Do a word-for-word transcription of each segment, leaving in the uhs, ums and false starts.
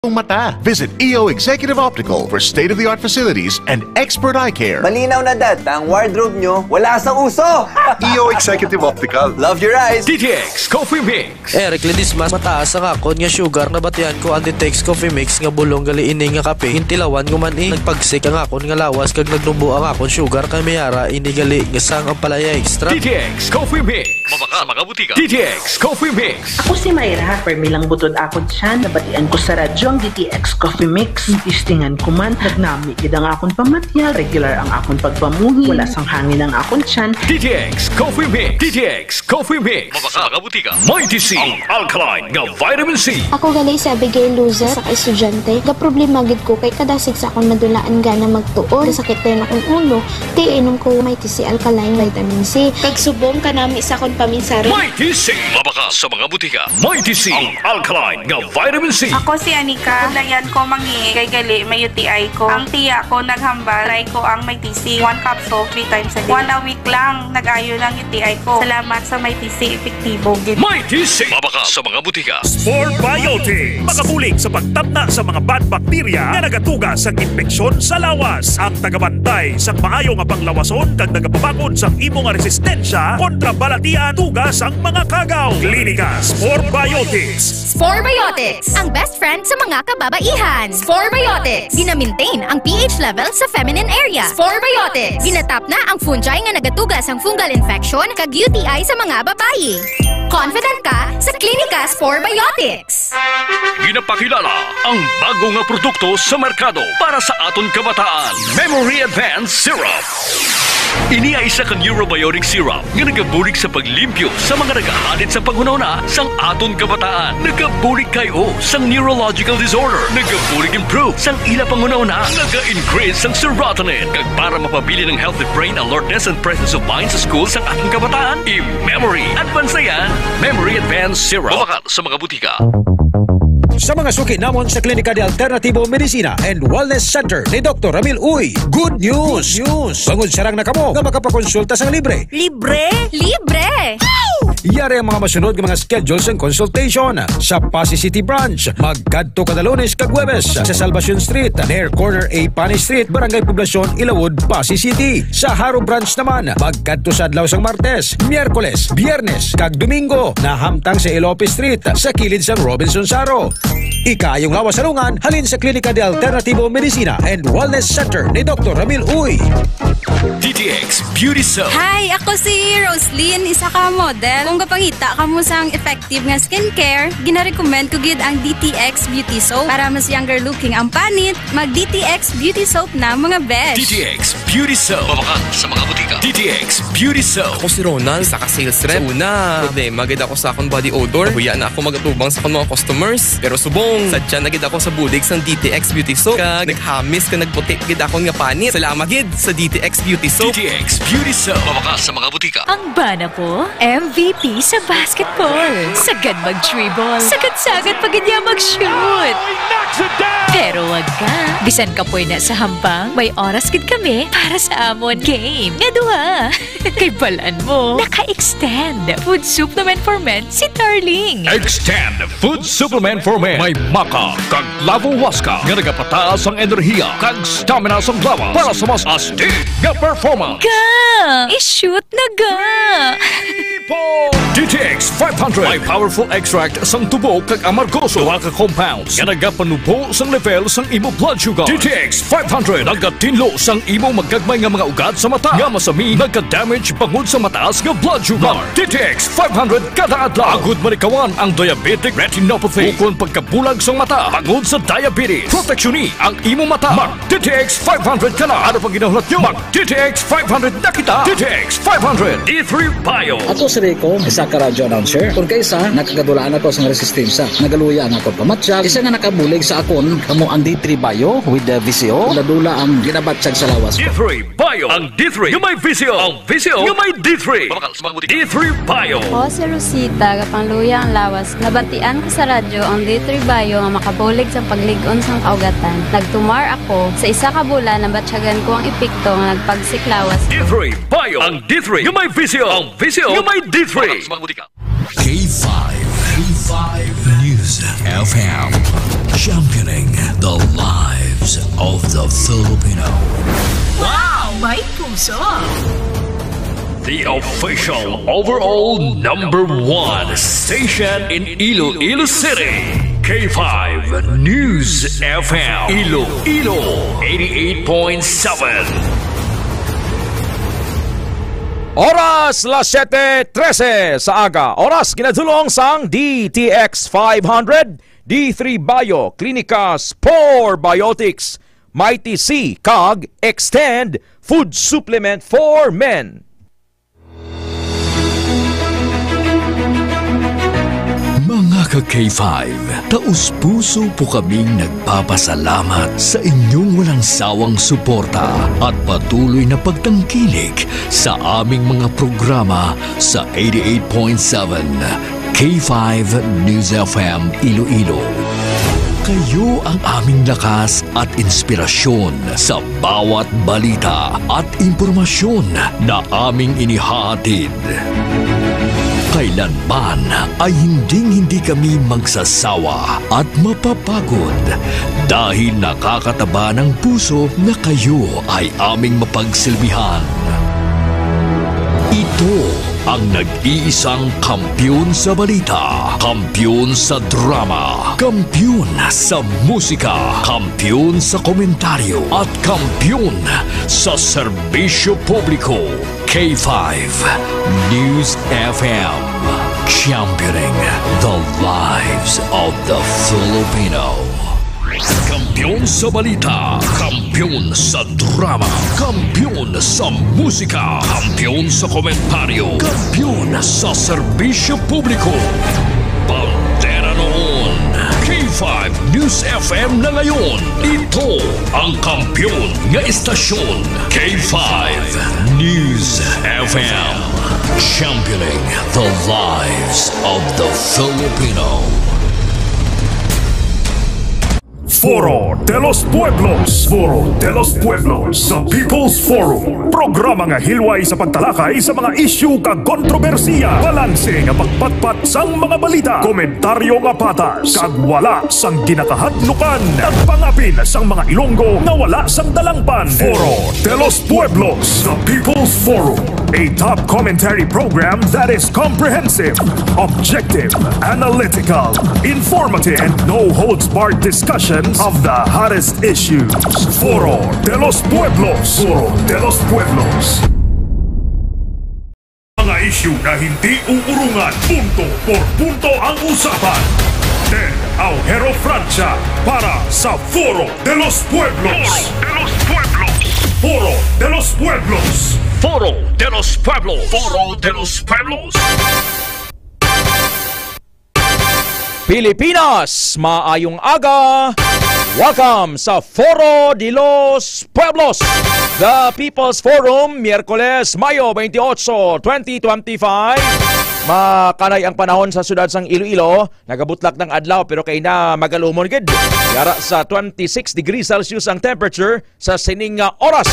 mata. Visit E O Executive Optical for state-of-the-art facilities and expert eye care. Malinaw na, Dad, na ang wardrobe nyo wala sa uso. E O Executive Optical. Love your eyes. D T X Coffee Mix. Eric Ledesma, mataas ang akon nga sugar. Nabatian ko ang D T X Coffee Mix nga bulong gali ini nga kape. Gintilawan ko man, eh. Nagpagsik ang akon nga lawas kag nagnubo ang akon sugar, kay may ara ini gali nga sang ampalaya extra. D T X Coffee Mix. Mabakal sa mga butika. D T X Coffee Mix. Ako si Myra, permi lang butod akon tiyan. Nabatian ko sa radyo ang D T X Coffee Mix. Testingan ko man, nagnami gid ang akon pamatyag, regular ang akon pagpamuhi, wala sang hangin ang akon tiyan. D T X Coffee Mix. D T X Coffee Mix. Mabakal sa mga butika. Mighty C, ang alkaline nga vitamin C. Ako gali si Abigail Luzet, sa ka-estudyante. Gaproblema gid ko kay kadasig sa akon madulaan gana magtuon. Gasakit dayon akon ulo. Ti inom ko Mighty C alkaline vitamin C. Kag subong kanami sa akon paminsaron. Mighty C. Mabakal sa mga butika. Mighty C, ang alkaline nga vitamin C. Ako si Anika. Layan ko mangi kay gali may U T I ko. Ang tiya ko naghambal, try ko ang Mighty C. One capsule, three times a day. One a week lang, nag-ayo lang U T I ko. Salamat sa Mighty C, epektibo gid. Mighty C. Mabakal sa mga butika. Spore Biotics. Makabulig sa pagtapna sa mga bad bacteria nga nagatuga sa impeksyon sa lawas. Ang tagabantay sang maayo nga panglawason kag nagapabakod sang imo nga resistensya kontra balatian tuga sang mga kagaw. Klinika Spore Biotics. Spore Biotics, ang best friend sa mga kababaihan. Spore Biotics, gina-maintain ang P H level sa feminine area. Spore Biotics, ginatapna ang fungi nga nagatuga sang fungal infection kag U T I sa mga babayi. Confident ka sa Klinika Spore Biotics. Ginapakilala ang bago nga produkto sa merkado para sa aton kabataan, Memory Advance Syrup. Ini ay isa ka neurobiotic syrup nga nagabulig sa paglimpyo sa mga nagahalit sa panghunahuna sang aton kabataan. Nagabulig kay o sang neurological disorder. Nagabulig improve sang ila panghunahuna. Naga-increase sang serotonin. Kag para mapabilin ang healthy brain alertness and presence of mind sa school sang aton kabataan, i-Memory Advance na yan. Memory Advance Syrup. Mabakal sa mga butika. Sa mga suki namon sa Klinika de Alternativo Medicina and Wellness Center ni Doktor Ramil Uy, good news! Good news! Bangod sarang na kamo nga makapakonsulta sang libre. Libre? Libre! Yari ang mga masunod nga mga schedule sang consultation. Sa Passi City Branch, magkadto kada Lunes kag Huwebes sa Salvacion Street, near corner A Pani Street, Barangay Poblacion, Ilawod, Passi City. Sa Jaro Branch naman, magkadto sa adlaw sang Martes, Miyerkules, Biyernes, kag Domingo, nahamtang sa Elope Street, sa kilid sang Robinson Jaro. Ikaayong lawas sa lungan, halin sa Klinika de Alternativo Medicina and Wellness Center ni Doktor Ramil Uy. D T X Beauty Soap. Hi, ako si Roslyn, isa ka model. Kung gapangita kamo sang effective nga skincare, ginarecommend ko gid ang D T X Beauty Soap. Para mas younger looking ang panit, mag D T X Beauty Soap na, mga besh. D T X Beauty Soap. Mabakal sa mga butika. D T X Beauty Soap. Ako si Ronald, isa ka sales rep. Sa una, problema gid ako sa akong body odor. Nahuya na ako mag-atubang sa akong mga customers. Pero subong, sadya na gid ako sa bulig sang D T X Beauty Soap. Kag naghamis kag nagputi gid akon nga panit. Salamat gid sa D T X Beauty Soap. D T X Beauty Soap. Mabakal sa mga butika. Ang bana ko, M V P sa basketball. Sagad mag-dribble. Sagad-sagad pa gid niya mag-shoot. Pero wag ka. Bisan kapoy na sa hampang, may oras gid kami para sa amon game nga duha. Kay balan mo, naka-extend. Food supplement for men si Darling. Extend Food Supplement for Men. May maca kag Lavo Huasca nga nagapataas ang enerhiya kag stamina sang lawas para sa mas astig nga performance. Ga! I-shoot na ga! D T X five hundred. May powerful extract sang tubo kag amargoso. Duha ka compounds nga nagapanubo sang level sang imo blood sugar. D T X five hundred nagatinlo sang imo magagmay nga mga ugat sa mata nga masami nagka-damage bangod sa mataas nga blood sugar. Mag D T X five hundred kada adlaw. Agod malikawan ang diabetic retinopathy ukon pagkabulag sang mata bangod sa diabetes. Proteksyon ni ang imo mata. Mag D T X five hundred ka na. Ano pang ginahulat nyo? Mag D T X five hundred na kita. D T X five hundred. D three Bio. Ako si Rico, isa ka radyo announcer. Kung kaisa, nakagadulaan ako sa resistensya. Nagaluya ang akong pamatyag. Isa nga nakabulig sa akon, kamo ang D three Bio with the V C O. Dula-dula ang ginabatyag sa lawas ko. D three Bio. Ang D three nga may V C O. Ang V C O nga may D three. Mabakal sa mga butika. D three Bio. Ako si Rosita, gapangluya ang lawas. Nabatian ko sa radyo ang D three Bio nga makabulig sa paglig-on sang kaugatan. Nagtumar ako. Sa isa ka bulan, nabatyagan ko ang epekto nga nagpagsik lawas ko. D three Bio. Ang D three nga may V C O. Ang V C O nga may D three. Mabakal sa mga butika. K five. K five News. F M, championing the lives of the Filipino. Wow! May puso! The official overall number one station in Iloilo City, K five News F M, Iloilo, eighty-eight point seven. Oras las siete trese sa aga. Oras ginadulong sang D T X five hundred, D three Bio, Clinicas, Porebiotics, Mighty C, kag Extend Food Supplement for Men. Mga ka K five, taos-puso po kaming nagpapasalamat sa inyong walang sawang suporta at patuloy na pagtangkilik sa aming mga programa sa eighty-eight point seven K five News F M Iloilo. Kayo ang aming lakas at inspirasyon sa bawat balita at impormasyon na aming inihahatid. Kailanman ay hinding-hindi kami magsasawa at mapapagod dahil nakakataba ng puso na kayo ay aming mapagsilbihan. Ito ang nag-iisang kampiyon sa balita, kampiyon sa drama, kampiyon sa musika, kampiyon sa komentaryo, at kampiyon sa serbisyo publiko. K five News F M, championing the lives of the Filipino. Kampiyon sa balita, kampiyon sa drama, kampiyon sa musika, kampiyon sa komentaryo, kampiyon sa serbisyo publiko. Bandera noon, K five News F M na ngayon. Ito ang kampiyon nga istasyon, K five News F M. Championing the lives of the Filipino. Foro de los Pueblos. Foro de los Pueblos, the People's Forum. Programa nga hilway sa pagtalakay sa mga isyu kag kontrobersiya. Balanse nga pagpatpat sang mga balita. Komentaryo nga patas kag wala sang ginakahadlukan. Nagpangapin sang mga Ilonggo nga wala sang dalangpan. Foro de los Pueblos, the People's Forum. A top commentary program that is comprehensive, objective, analytical, informative, and no holds barred discussions of the hottest issues. Foro de los Pueblos. Foro de los Pueblos. Mga isyu na hindi uurungan, punto por punto ang usapan. Ted Aujero Francia para sa Foro de los Pueblos. Foro de los Pueblos. Foro de los Pueblos. Foro de los Pueblos. Foro de los Pueblos. Pilipinas, maayong aga. Welcome sa Foro de los Pueblos, the People's Forum, Miyerkules, Mayo twenty-eight, twenty twenty-five. Makanay ang panahon sa siyudad sang Iloilo. Nagabutlak ng adlaw pero kay na magalumon gid. Yara sa twenty-six degrees Celsius ang temperature sa sining nga oras.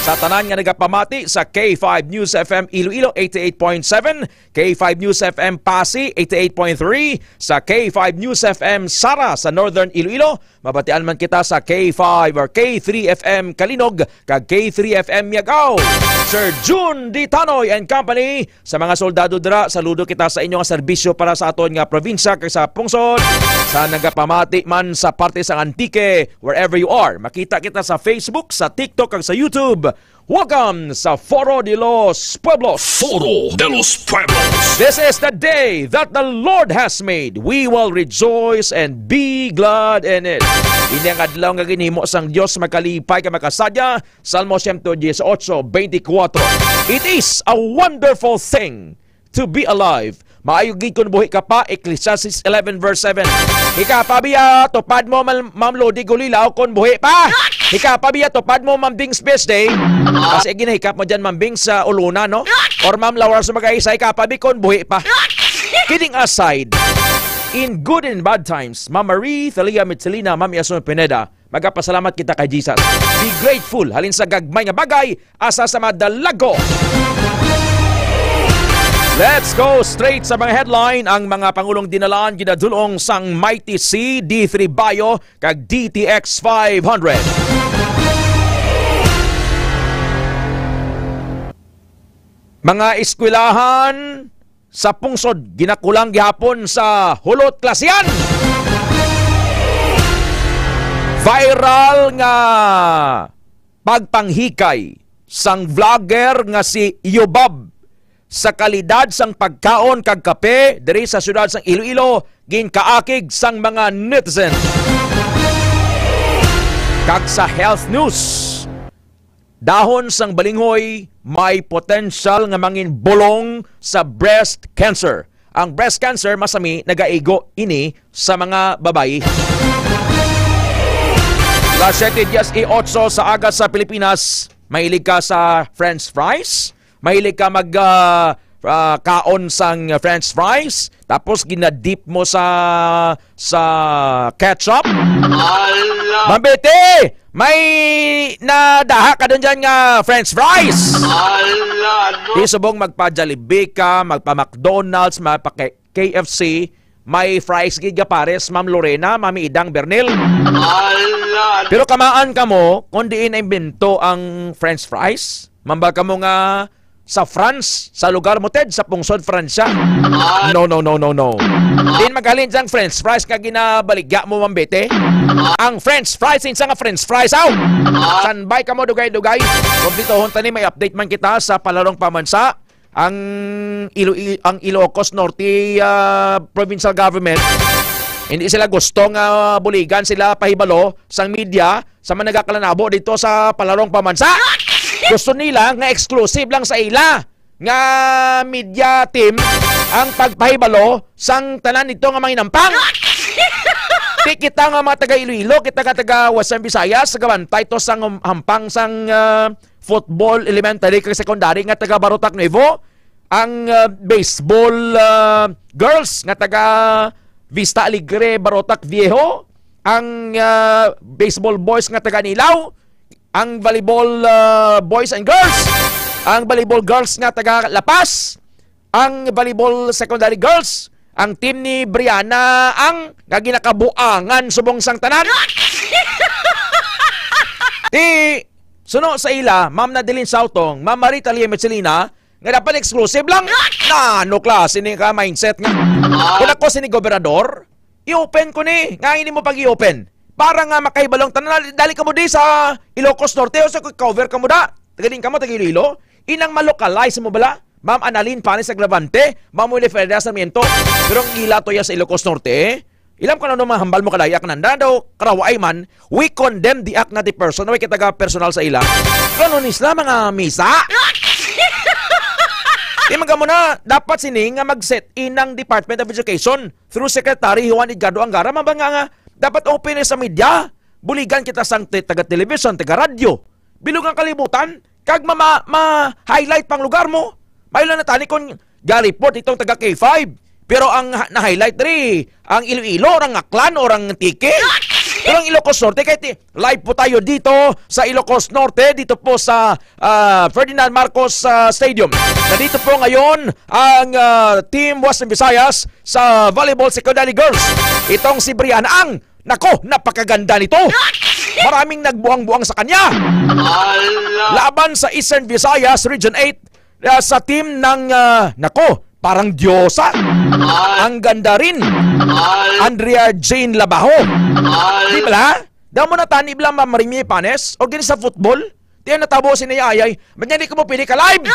Sa tanan nga nagapamati sa K five News F M Iloilo eighty-eight point seven, K five News F M Pasi eighty-eight point three, sa K five News F M Sara sa Northern Iloilo, mabatian man kita sa K five or K three F M Kalinog kag K three F M Miagao. Sir June D Tanoy and Company, sa mga soldado dira, saludo kita sa inyo nga serbisyo para sa aton nga probinsya kag sa pungsod. Sa nagapamati man sa parte sa Antique, wherever you are, makita kita sa Facebook, sa TikTok, kag sa YouTube. Welcome sa Foro de los Pueblos. Foro de los Pueblos. This is the day that the Lord has made. We will rejoice and be glad in it. Ini ang adlaw nga ginhimo sang Dios, makalipay ka makasadya. Salmo siyento dieciocho, veinticuatro. It is a wonderful thing to be alive. Maayo gid kon buhi ka pa, Ecclesiastes eleven verse seven. Hika pa biya, tupad mo, Mal-, Ma'am Lodi Gulilaw, kon buhi pa. Hika pa biya, tupad mo, Ma'am Bings Best Day. Kasi ginahikap mo dyan, Ma'am Bings, sa uluna, no? Or Ma'am Laura sa mag-aisa, hika pa bi kon buhi pa. Kidding aside, in good and bad times, Ma'am Marie Thalia Mitzelina, Ma'am Yasun Pineda, magapasalamat kita kay Jesus. Be grateful halin sa gagmay nga bagay, asa sa madalago. Let's go straight sa mga headline. Ang mga pangulong dinalaan ginadulong sang Mighty C, D three Bio, kag D T X five hundred. Mga eskwelahan sa pungsod ginakulang gihapon sa hulot klasihan. Viral nga pagpanghikay sang vlogger nga si Yubab sa kalidad sang pagkaon kag kape diri sa siyudad sang Iloilo ginkaakig sang mga netizen. Kag sa health news, dahon sang balinghoy may potensyal nga mangin bulong sa breast cancer. Ang breast cancer, masami, nagaigo ini sa mga babayi. Las siete diez y ocho sa aga sa Pilipinas, mahilig ka sa french fries? Mahilig ka mag, ah, ah, kaon sang french fries? Tapos ginadip mo sa, sa ketchup? Ala! Ma'am Betty, may nadaha ka dun dyan nga french fries? Ala, ano? Di subong magpa-Jollibee ka, magpa-McDonald's, magpa-K-, K F C, may fries gid nga pares, Ma'am Lorena, Mami Idang Bernil. Ala! Pero kamaan kamo kung diin naimbento ang french fries? Mambal kamo nga sa France, sa lugar mo, Ted, sa pungsod Francia. No, no, no, no, no. Din magaling diyang french fries nga ginabaligya mo, Ma'am Bete. Ang french fries, insa nga french fries, aw? Standby kamo, dugay-dugay. Kumpletohon tani, may update man kita sa palarong pamansa. Ang Ilo-, ang Ilocos Norte, ah, provincial government, hindi sila gusto nga buligan sila pahibalo sang media sa mga nagakalanabo dito sa palarong pamansa. Gusto nila nga exclusive lang sa ila nga media team ang pagpahibalo sang tanan dito nga mga inampang. Di kita nga mga taga Iloilo, kita nga taga Western Visayas, gabantay to sang hampang sang, ah, football elementary kag secondary nga taga Barotac Nuevo, ang, ah, baseball, ah, girls nga taga Vista Alegre, Barotac Viejo, ang, ah, baseball boys nga taga Anilao, ang volleyball, ah, boys and girls, ang volleyball girls nga taga La Paz, ang volleyball secondary girls, ang team ni Brianna ang nga ginakabuangan subong sang tanan. Ti, suno sa ila, Ma'am Nadeline Sautong, Ma'am Marita Lia Michelina, nga dapat exclusive lang. Na, ano klase ni ka mindset nga? Kung ako sini gobernador, i-open ko ni. Nga ini mo pag i-open? Para nga makahibalong tanan, dali ka mo di sa Ilocos Norte o sa cover ka mo da. Taga din ka mo, taga Iloilo. Inang malocalize mo bala? Ma'am Annalyn Panes Agravante, Ma'am Winifreda Sarmiento. Pero ang ila to ya sa Ilocos Norte, eh. Ilam ko na no, mahambal mo kadayak na daw, karawaay man, we condemn the act, not the person. Way kita ga personal sa ila. Kano ni sila, mga misa? Di man ka mo na, dapat sini nga mag-set in ang Department of Education through Secretary Juan Edgardo Angara, mabanga nga, dapat open sa media. Buligan kita sang te-, taga television, taga radyo. Bilog ang kalibutan, kag ma-, ma-, ma-highlight pang lugar mo. Mayo lang na tani kung ga-report itong taga K five. Pero ang ha-, na-highlight diri, ang Iloilo, orang Aklan, orang Antique. Pero ang Ilocos Norte, kahit i-, live po tayo dito sa Ilocos Norte, dito po sa, ah, Ferdinand Marcos, ah, Stadium. Nandito po ngayon ang, ah, Team Western Visayas sa Volleyball Secondary Girls. Itong si Brianna Ang Nako, napakaganda nito. Maraming nagbuang-buang sa kanya. Ala! Laban sa Eastern Visayas Region eight, ah, sa team ng, ah, nako, parang diyosa. Ala! Ang ganda rin. Ala! Andrea Jane Labajo. Ala! Di ba? Damo na tani bala, Ma'am Marimie Panes, o gini sa football. Tiyan natabo si Nayayay. Ba't nga di ko mo pili ka live?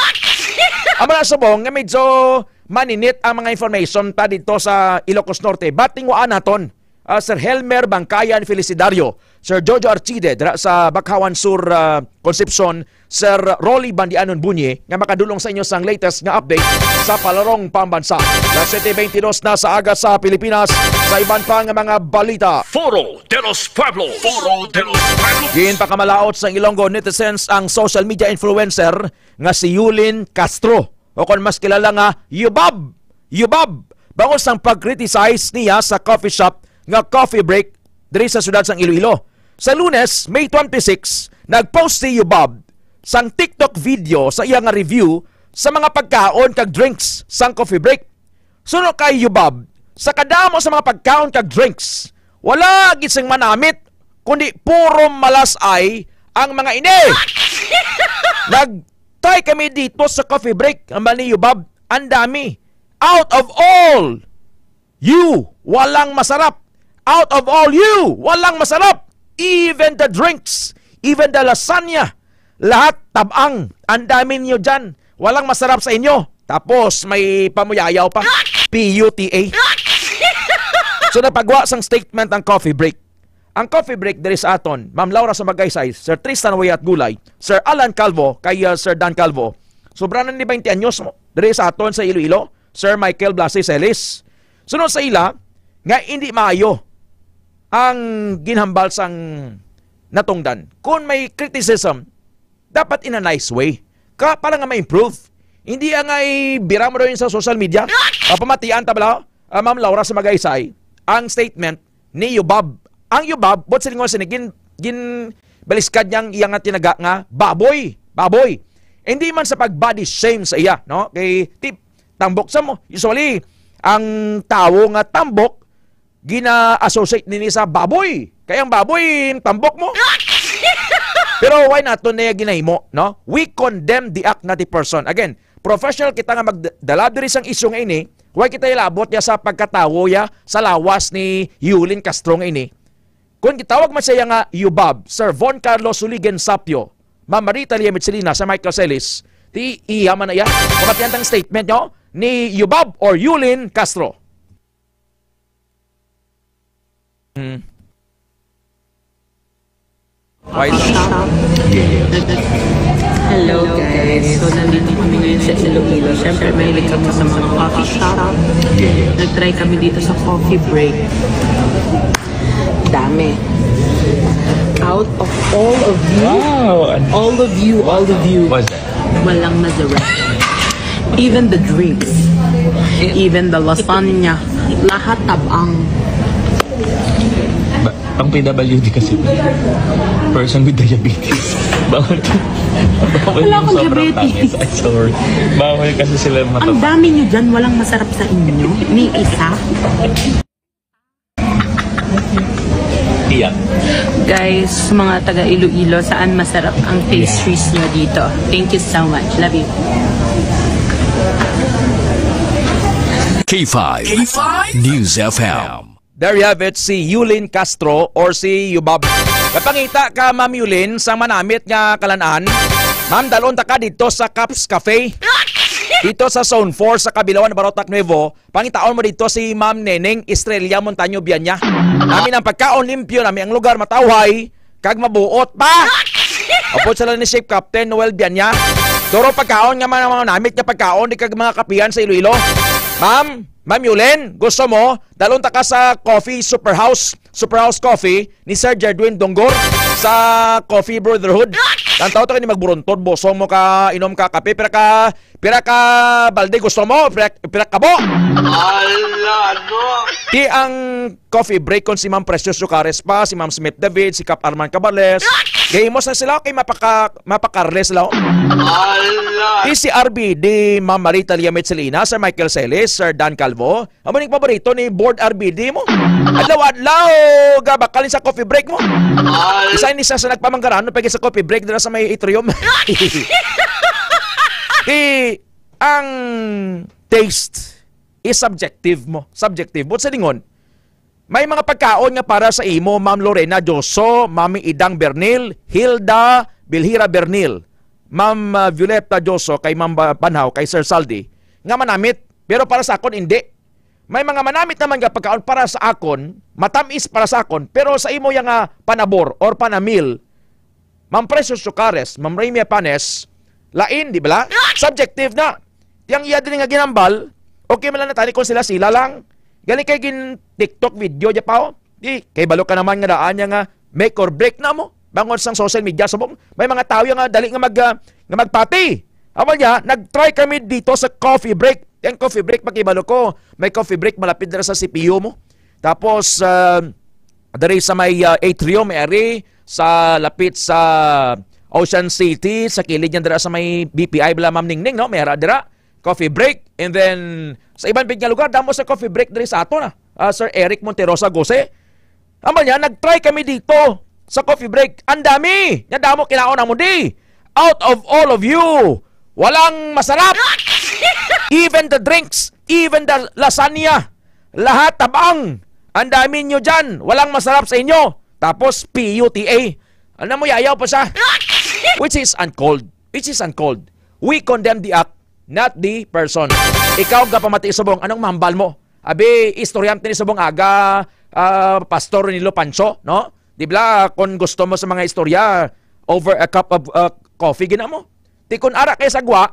Ang mga subong nga medyo maninit ang mga information ta dito sa Ilocos Norte. Bating waan naton. Ah, Sir Helmer Bangkayan Felicidario, Sir Jojo Archide dira sa Bacauan Sur, ah, Concepcion, Sir Rolly Bandianon Bunye nga makadulong sa inyo sang latest nga update sa palarong pambansa. Las siete beintidos na sa aga sa Pilipinas. Sa iban pa nga mga balita. Foro de los Pueblos. Foro de los Pueblos. Ginpakamalaot sang Ilonggo netizens ang social media influencer nga si Yulin Castro, o kon mas kilala nga Yubab. Yubab, bangod sang pag-criticize niya sa coffee shop nga Coffee Break diri sa siyudad sang Iloilo. Sa Lunes, May twenty-six, nag-post si Yubab sang TikTok video sa iya nga review sa mga pagkaon kag drinks sang coffee break. Suno kay Yubab, sa kadamo sa mga pagkaon kag drinks, wala gid sing manamit, kundi puro malas-ay ang mga ini. Nag-try kami dito sa coffee break, ang ni Yubab, ang dami. Out of all you, walang masarap. Out of all you, walang masarap. Even the drinks, even the lasagna, lahat tabang. Ang dami niyo dyan. Walang masarap sa inyo. Tapos may pamuyayaw pa. P U T A. So napagwa sang statement ang coffee break. Ang coffee break diri sa aton, Ma'am Laura Sumagaysay, Sir Tristan Wayat Gulay, Sir Alan Calvo, kay uh, Sir Dan Calvo. Sobra na ni twenty anyos mo diri sa aton sa Iloilo, Sir Michael Blasi Celis. Sunod sa ila, nga hindi maayo ang ginhambal sang natungdan. Kung may criticism, dapat in a nice way. Ka, para nga ma-improve. Hindi ang ay bira mo daw yun sa social media. Papamatian ta bala, ah, Ma'am Laura Sumagaysay, ang statement ni Yubab. Ang Yubab, buot silingon sini, gin, gin, baliskad niyang iya nga tinaga nga baboy. Baboy. Hindi man sa pag-body shame sa iya, no? Kay, tip, tambok sa mo. Usually, ang tawo nga tambok, gina-associate nini sa baboy. Kay ang baboy, tambok mo. Pero why naton niya ginahimo, no? We condemn the act, not the person. Again, professional kita nga magdala diri sang isyu nga ini, why kita ilabot ya sa pagkatawo ya sa lawas ni Yulin Castro nga ini? Kung gitawag man siya nga Yubab, Sir Von Carlos Suligen Sapio, Ma'am Marita Lia Mitsilina, Sir Michael Celis, di iya man na iya. Pamatian tang statement nyo ni Yubab or Yulin Castro. Hmm. Why? Hello guys. So nandito kami ngayon sa Iloilo. Siyempre mahilig kami sa mga coffee shop. Nag-try kami dito sa coffee break. Dami. Out of all of you, Wow! An- all of you, all of you, What's that? Walang masarap. Even the drinks, even the lasagna, lahat tabang. Ba- ang P W D kasi, person with diabetes. Bawal to. Bawal Wala yung akong sobrang diabetes. Tamis. Ay, sorry. Bawal kasi sila Ang mataba. Dami nyo dyan, walang masarap sa inyo. Ni isa. Iyak. Guys, mga taga Iloilo, saan masarap ang pastries nyo dito? Thank you so much. Love you. K five K five News F M. There you have it, si Yulin Castro or si Yubab. Kapangita ka, Ma'am Yulin, sang manamit nga kalan-an. Ma'am, dalon ta ka dito sa Caps Cafe. Dito sa Zone four sa Kabilawan, Barotac Nuevo. Pangitaon mo dito si Ma'am Neneng Estrella Montaño Bianya. Nami ang pagkaon, limpyo, nami ang lugar, matawhay, kag mabuot pa. Upod sila ni Ship Captain Noel Bianya. Duro pagkaon nga mga, mga namit nga pagkaon, di kag mga kapihan sa Iloilo. Ma'am, Ma'am Yulen, gusto mo? Dalon ta ka sa Coffee Superhouse, Superhouse Coffee ni Sir Jedwin Dongor sa Coffee Brotherhood. Tantaw to kini magburuntod, bosong mo ka, inom ka kape, pira ka Pira ka balde gusto mo? Pira, pira ka bo? Ala, no? Ti ang coffee break kon si Ma'am Precious Yucares pa, si Ma'am Smith David, si Kap Arman Cabarles. Gahimos na sila, okay, mapaka, mapakarles sila, oh. Ala. Ti si R B D, Ma'am Marita Lia Mitsilina, Sir Michael Celis, Sir Dan Calvo. Amo ning paborito ni Board R B D mo. Adlaw-adlaw, gabakal sa coffee break mo. Ala. Isa ini sa, sa nagpamanggaranon pag sa coffee break dira sa may atrium. Ti ang taste is subjective mo. Subjective. But sa lingon, may mga pagkaon nga para sa imo, Ma'am Lorena Dioso, Mami Idang Bernil, Hilda Bilhira Bernil, Ma'am, ah, Violeta Dioso, kay Ma'am Ba-, Banhaw, kay Sir Saldi, nga manamit. Pero para sa akon, hindi. May mga manamit naman nga pagkaon para sa akon, matamis para sa akon, pero sa imo yang, ah, panabor or panamil, Ma'am Precious Sucares, Ma'am Raymia Panes, lain, di bala? Subjective na. Yang iya din nga ginambal, okay man lang na tani kung sila-sila lang. Gani kay gin TikTok video niya pa, oh. Di, kay balo ka naman nga daan niya nga make or break na mo. Bangod sang social media, subong, may mga tao yang, ah, dali nga mag, ah, nga magpati. Amo niya, nag-try kami dito sa coffee break. Yang coffee break, makibalo ko, may coffee break malapit dira sa C P U mo. Tapos, ah, diri sa may, ah, atrium, eri, sa lapit sa Ocean City, sa kilid niya dira sa may B P I bala, Ma'am Ningning, no? May ara dira, coffee break. And then, sa iban pid nga lugar, damo sa coffee break diri sa ato na. Ah, Sir Eric Monterosa Gose. Ambal niya, "Nag-try kami dito sa coffee break. Ang dami! Nga damo, kinaon namo di. Out of all of you, walang masarap. Even the drinks, even the lasagna, lahat tabang. Ang dami nyo dyan, walang masarap sa inyo." Tapos, P U T A. Ano mo, yayaw pa siya? Which is uncalled. Which is uncalled. We condemn the act, not the person. Ikaw, gapamati subong, anong mahambal mo? Abi, istorya ni subong aga, ah, Pastor Nilo Pancho, no? Di bala, kung gusto mo sa mga istorya, over a cup of, ah, coffee, gina mo. Ti kung ara kay sa gwa,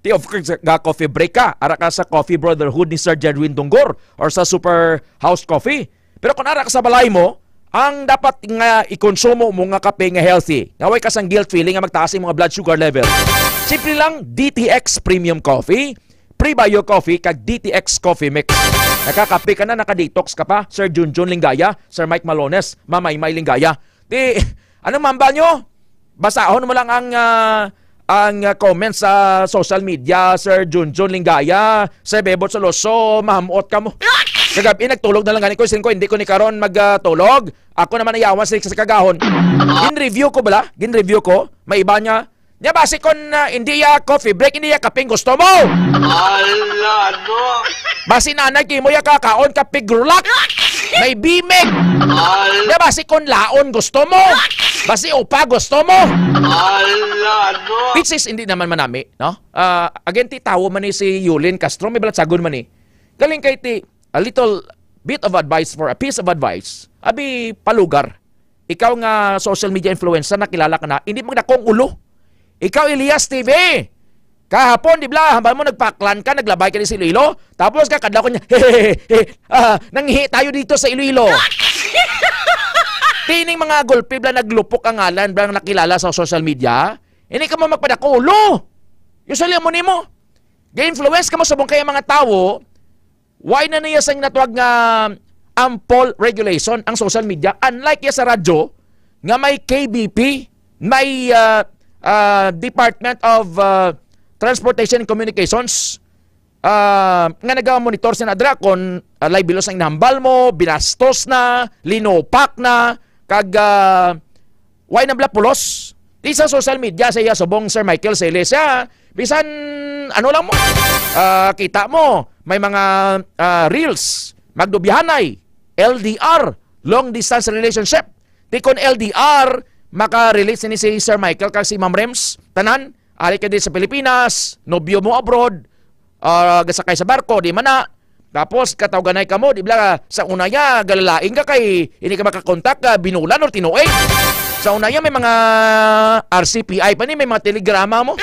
ti of course, ga coffee break ka. Ara ka sa Coffee Brotherhood ni Sir Jedwin Dunggor or sa Super House Coffee. Pero kung ara ka sa balay mo, ang dapat nga ikonsumo mo nga kape nga healthy, nga way ka sang guilt feeling nga magtaas ang mga blood sugar level. Simple lang, D T X Premium Coffee, Prebio Coffee, kag D T X Coffee Mix. Nakakape ka na, nakadetox ka pa, Sir Junjun Linggaya, Sir Mike Malones, Mamaymay Linggaya. Di, anong mamba nyo? Basahon mo lang ang, ah, ang, ah, comments sa social media, Sir Junjun Linggaya, Sir Bebot Soloso, mahamot ka mo. Kagabi, nagtulog na lang gani ko, sin ko, hindi ko ni karon mag, ah, tulog. Ako naman ayawan sa, sa kagahon. Gin-review ko bala? Gin-review ko? May iba niya. Nya basi kon, ah, hindi ya coffee break, hindi ya kaping gusto mo. Ala, no? Basi nanay kimo ya kakaon ka pigrulak. May bimig. Ala. Nya basi kon laon gusto mo. Basi upa gusto mo. Ala, no? Which is, hindi naman manami, no? Ah, again, ti tawo man ni si Yulin Castro, may balatsagon man ni. Galing kay ti, a little bit of advice for a piece of advice. Abi, palugar. Ikaw nga social media influencer, nakilala ka na, hindi magdakong ulo. Ikaw, Elias T V, kahapon, di bala, hambal mo, nagpaklan ka, naglabay ka ni sa Iloilo, tapos ka, kadlaw ka niya, "Hehehe, ah, nangihi tayo dito sa Iloilo." Tining mga gulpi, bala, naglupok ang ngalan, bala, nakilala sa social media. Hindi ka mo magpadakong ulo. Usually, amo nimo. Ga-influence ka mo sa bangkay mga tawo, why na niya sang natawag nga ample regulation ang social media, unlike ya sa radyo nga may K B P, may, ah, ah, Department of, ah, Transportation and Communications, ah, nga naga-monitor sa nadra kung, ah, libelous ang inahambal mo, binastos na, linupak na, kag, ah, why na bala pulos? Di sa social media sa iya subong, Sir Michael Celes, siya, bisan ano lang mo. Ah, kita mo, may mga, ah, reels, magdubihanay, L D R, long distance relationship. Di kon L D R, maka-relate sini si Sir Michael kag si Ma'am Rems, tanan, ari ka di sa Pilipinas, nobyo mo abroad, ah, gasakay sa barko, di man na. Tapos, katawganay ka mo, di bala, sa una ya, galalaing ka kay, hindi ka makakontak, ah, binulan or tinuig. Sa una ya, may mga R C P I pa ni, may mga telegrama mo.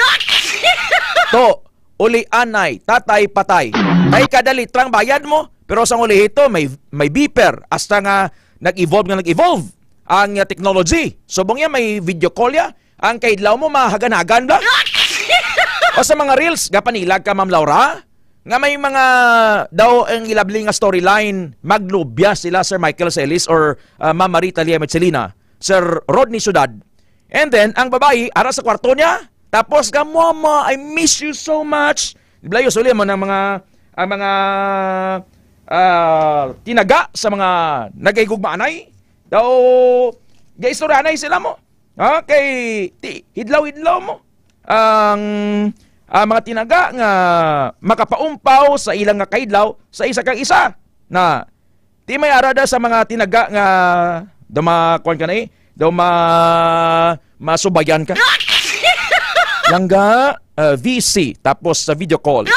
To, uli anay, tatay, patay. Kay kada litrang bayad mo, pero sa uli hito, may, may beeper, hasta nga nag-evolve nga nag-evolve ang, ah, technology. Subong ya, may video call ya, ang kaidlaw mo, mahagan-hagan bala. O sa mga reels, gapanilag ka, Ma'am Laura, nga may mga daw ang ilabli nga storyline, maglubya sila Sir Michael Celis or, ah, Ma'am Marita Lia Michelina, Sir Rodney Sudad. And then, ang babayi, ara sa kwarto niya, tapos ka, "Mama, I miss you so much." Di bala, usually, mo ng mga, ang mga, ah, tinaga sa mga nagahigugmaanay, daw, gaistoryanay sila mo. Okay, ti, hidlaw-hidlaw mo ang, ang mga tinaga nga makapaumpaw sa ilang nga kaidlaw sa isa kag isa. Na, ti may ara da sa mga tinaga nga daw ma-, kuwan ka na eh, daw ma-, masubayan ka. Langga, ah, V C, tapos sa video call.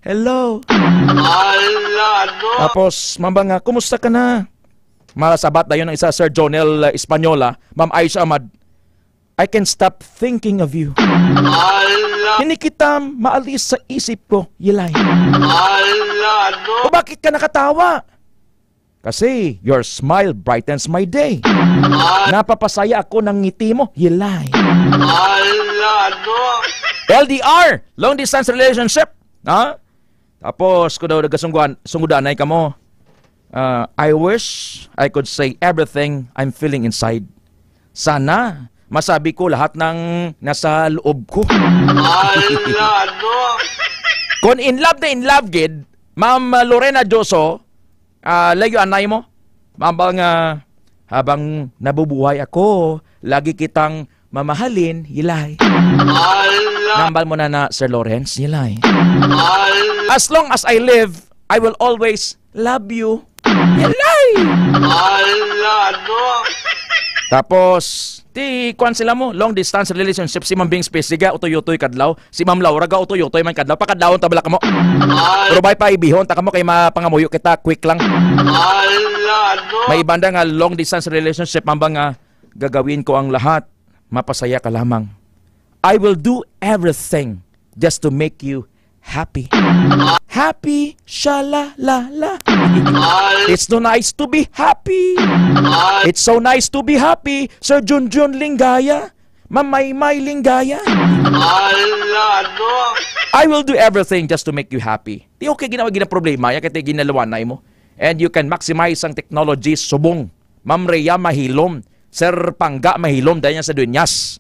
Hello. Ala, no? Tapos, mamba nga, "Kumusta ka na?" Masabat dayon ang isa, Sir Jonel, uh, Española, Ma'am Aisha Ahmad, "I can stop thinking of you. Ala. Hindi kita maalis sa isip ko, Yelay." Ala, no? O bakit ka nakatawa? "Kasi your smile brightens my day. Ala. Napapasaya ako ng ngiti mo, Yelay." Ala, no? L D R, long distance relationship. Ha? Tapos, kung daw nagasungguan-, sunggudanay ka mo, Ah, I wish I could say everything I'm feeling inside. Sana masabi ko lahat ng nasa loob ko. Ala, no? Kung in love na in love gid, Ma'am Lorena Joso, ah, layo anay mo. Mambal nga, "Habang nabubuhay ako, lagi kitang mamahalin, Yilay." Ala. Nambal mo na na, Sir Lawrence, Yilay. Ala. "As long as I live, I will always love you, Yilay." Ala, no? Tapos, ti, kwan sila mo, long distance relationship, si Ma'am Bing Spesiga, utoy-utoy kadlaw, si Ma'am Laura ga utoy-utoy man kadlaw, pakadlawon ta bala kamo. Ala. Pero bay pa ibihon ta kamo kay mapangamuyo kita, quick lang. Ala, no? May ibanda nga long distance relationship, mambal nga, "Gagawin ko ang lahat, mapasaya ka lamang. I will do everything just to make you happy." Happy, sha la la la. Ala. It's so nice to be happy. Ala. It's so nice to be happy, Sir Junjun Lingaya, Ma'am Maymay Lingaya. Ala, no? I will do everything just to make you happy. Ti okay ginawa, ginaproblema ya kay ti ginalawanay mo. And you can maximize ang technology subong Ma'am Rhea Mahilom, Sir Pangga Mahilom, dahil niya sa Dueñas.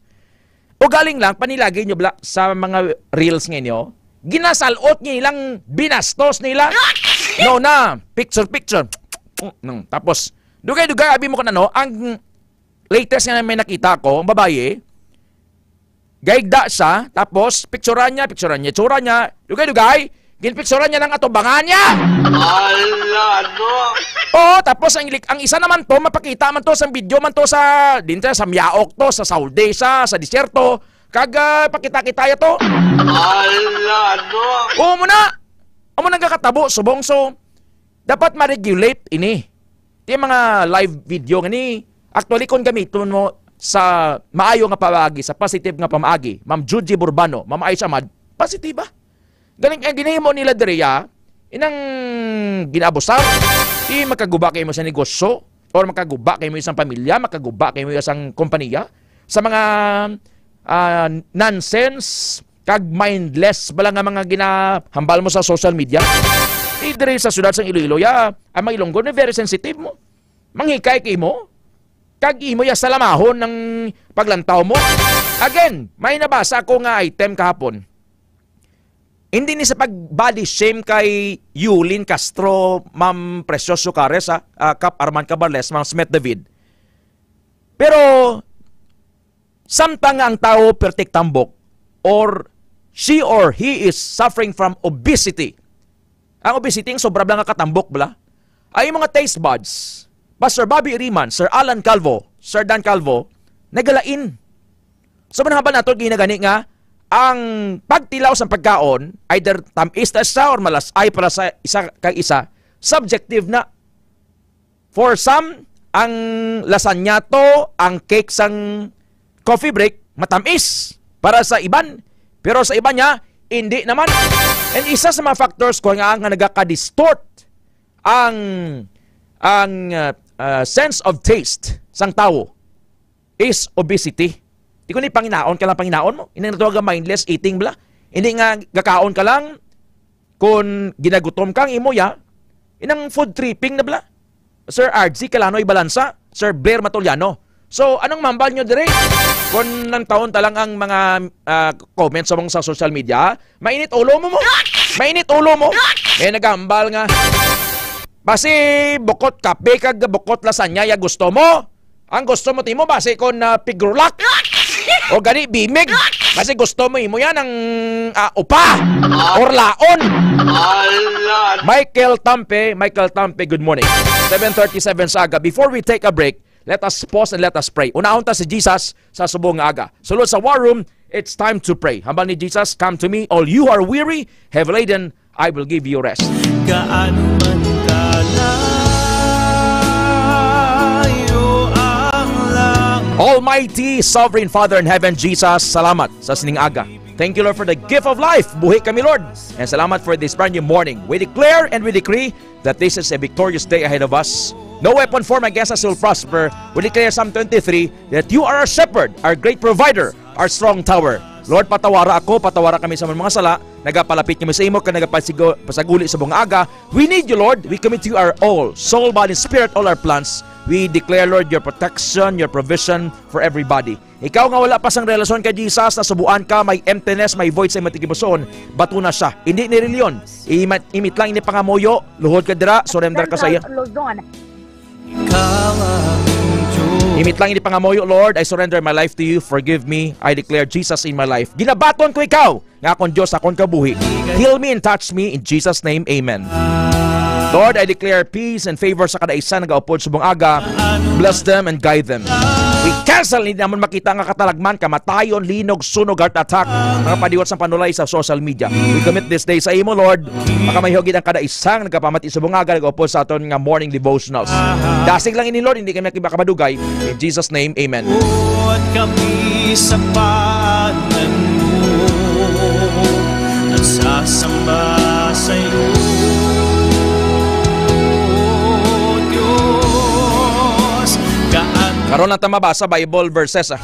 O galing lang, panilagi nyo bla, sa mga reels nga inyo, ginasalot nyo ilang binastos nila. No na, picture, picture. Nung, tapos, dugay-dugay, abi mo kung ano, ang latest nga may nakita ko, ang babae, gaigda siya, tapos picturean niya, picturean niya, itsura niya, dugay-dugay, ginpicturean niya ng atubangan niya. Ala, no? Oo, tapos ang, lik- ang isa naman to, mapakita man to sa video man to sa, din sa Samyaok to, sa Saudi siya, sa disyerto, kag ah, pakita-kita ya to. Ala, no? Oo mo na. Amo nang kakatabo, subong, so, dapat ma-regulate ini. Ti mga live video nga ni, actually, kung gamiton mo sa maayo nga pamaagi, sa positive nga pamaagi, Ma'am Judy Burbano, Ma'am Aisha Ahmad, positiba. Galing, ang ginahimo nila diri, ah, inang ginaabusar, ti makaguba kay mo sa negosyo, or makaguba kay mo isang pamilya, makaguba kay mo isang kompanya, sa mga, ah, nonsense, kag mindless bala nga mga ginahambal mo sa social media. Ti diri sa siyudad sang Iloilo, ya, ang mga Ilonggo na very sensitive mo. Manghikay kay mo, kag imo ya salamahon ang paglantaw mo. Again, may nabasa ko nga item kahapon. Hindi ni sa pag-body shame kay Yulin Castro, Ma'am Precioso Cares, ah, ah, Kap Arman Cabarles, Ma'am Smith David. Pero, samtang nga ang tawo pertik tambok, or she or he is suffering from obesity. Ang obesity, ang sobra bala nga katambok bala. Ay mga taste buds, Pastor Bobby Iriman, Sir Alan Calvo, Sir Dan Calvo, nagalain. So, manahambal nato, ginagani nga, ang pagtilaw sa pagkaon, either tamis na siya or malas-ay para sa isa kag isa, subjective na. For some, ang lasagna to, ang cake sang coffee break, matamis para sa iban. Pero sa iban niya, hindi naman. And isa sa mga factors ko nga, nga nagaka-distort ang, ang, uh, uh, sense of taste sang tawo is obesity. Di ko ni panginaon ka lang panginaon mo. Ini natawag nga mindless eating bala. Hindi nga gakaon ka lang kung ginagutom ka ang imo ya. Inang food tripping na bala. Sir R G Calano Ibalansa, Sir Blair Matoliano. So, anong mambal nyo dire? Kung nang taon ta lang ang mga, ah, comments sa mga sa social media, mainit ulo mo mo. Mainit ulo mo. Eh, nagambal nga. Basi bukot kape kag bukot lasagna ya gusto mo. Ang gusto mo timo basi kon, ah, pigrulak. O gani bimig. Basi gusto mo imo yan ang, ah, upa or laon. Ala. Michael Tampe, Michael Tampe, good morning. Seven thirty-seven sa aga. Before we take a break, let us pause and let us pray. Unahon ta si Jesus sa subong nga aga. Sulod sa War Room, it's time to pray. Hambal ni Jesus, "Come to me, all you who are weary, heavy laden, I will give you rest." Gaano man kalayo ang lang- Almighty, Sovereign Father in Heaven, Jesus, salamat sa sining aga. Thank you, Lord, for the gift of life. Buhi kami, Lord. And salamat for this brand new morning. We declare and we decree that this is a victorious day ahead of us. No weapon formed against us will prosper. We declare Psalm twenty-three that you are our shepherd, our great provider, our strong tower. Lord, patawara ako, patawara kami sa amon mga sala. Nagapalapit kami sa imo, kag nagapasigo-, pasaguli sa buong aga. We need you, Lord. We commit to you our all, soul, body, spirit, all our plans. We declare, Lord, your protection, your provision for everybody. Ikaw nga wala pa sang relasyon kay Jesus, nasubuan ka, may emptiness, may void sa imong tigipuson, bato na siya. Hindi ni reliyon. Ima-, imit lang ini pangamuyo, luhod ka dira, surrender ka sa iya. Luzon. Imit lang ini pangamuyo, Lord, I surrender my life to you. Forgive me. I declare Jesus in my life. Ginabaton ko ikaw nga akon Dios, akon kabuhi. Heal me and touch me in Jesus' name. Amen. Lord, I declare peace and favor sa kada isa nagaupod subong aga. Bless them and guide them. We cancel, hindi naman makita nga katalagman, kamatayon, linog, sunog, heart attack, mga padiwat sa panulay sa social media. We commit this day sa imo, Lord. Makamayhugid ang kada isang nagapamati subong aga, nagaupod sa aton nga morning devotionals. Dasig lang ini, Lord, hindi kami makamadugay. In Jesus' name, amen. Buhat kami sa panan mo, nagsasamba sa iyo, Dios. Gaan Karon lang ta mabasa Bible verses, ah.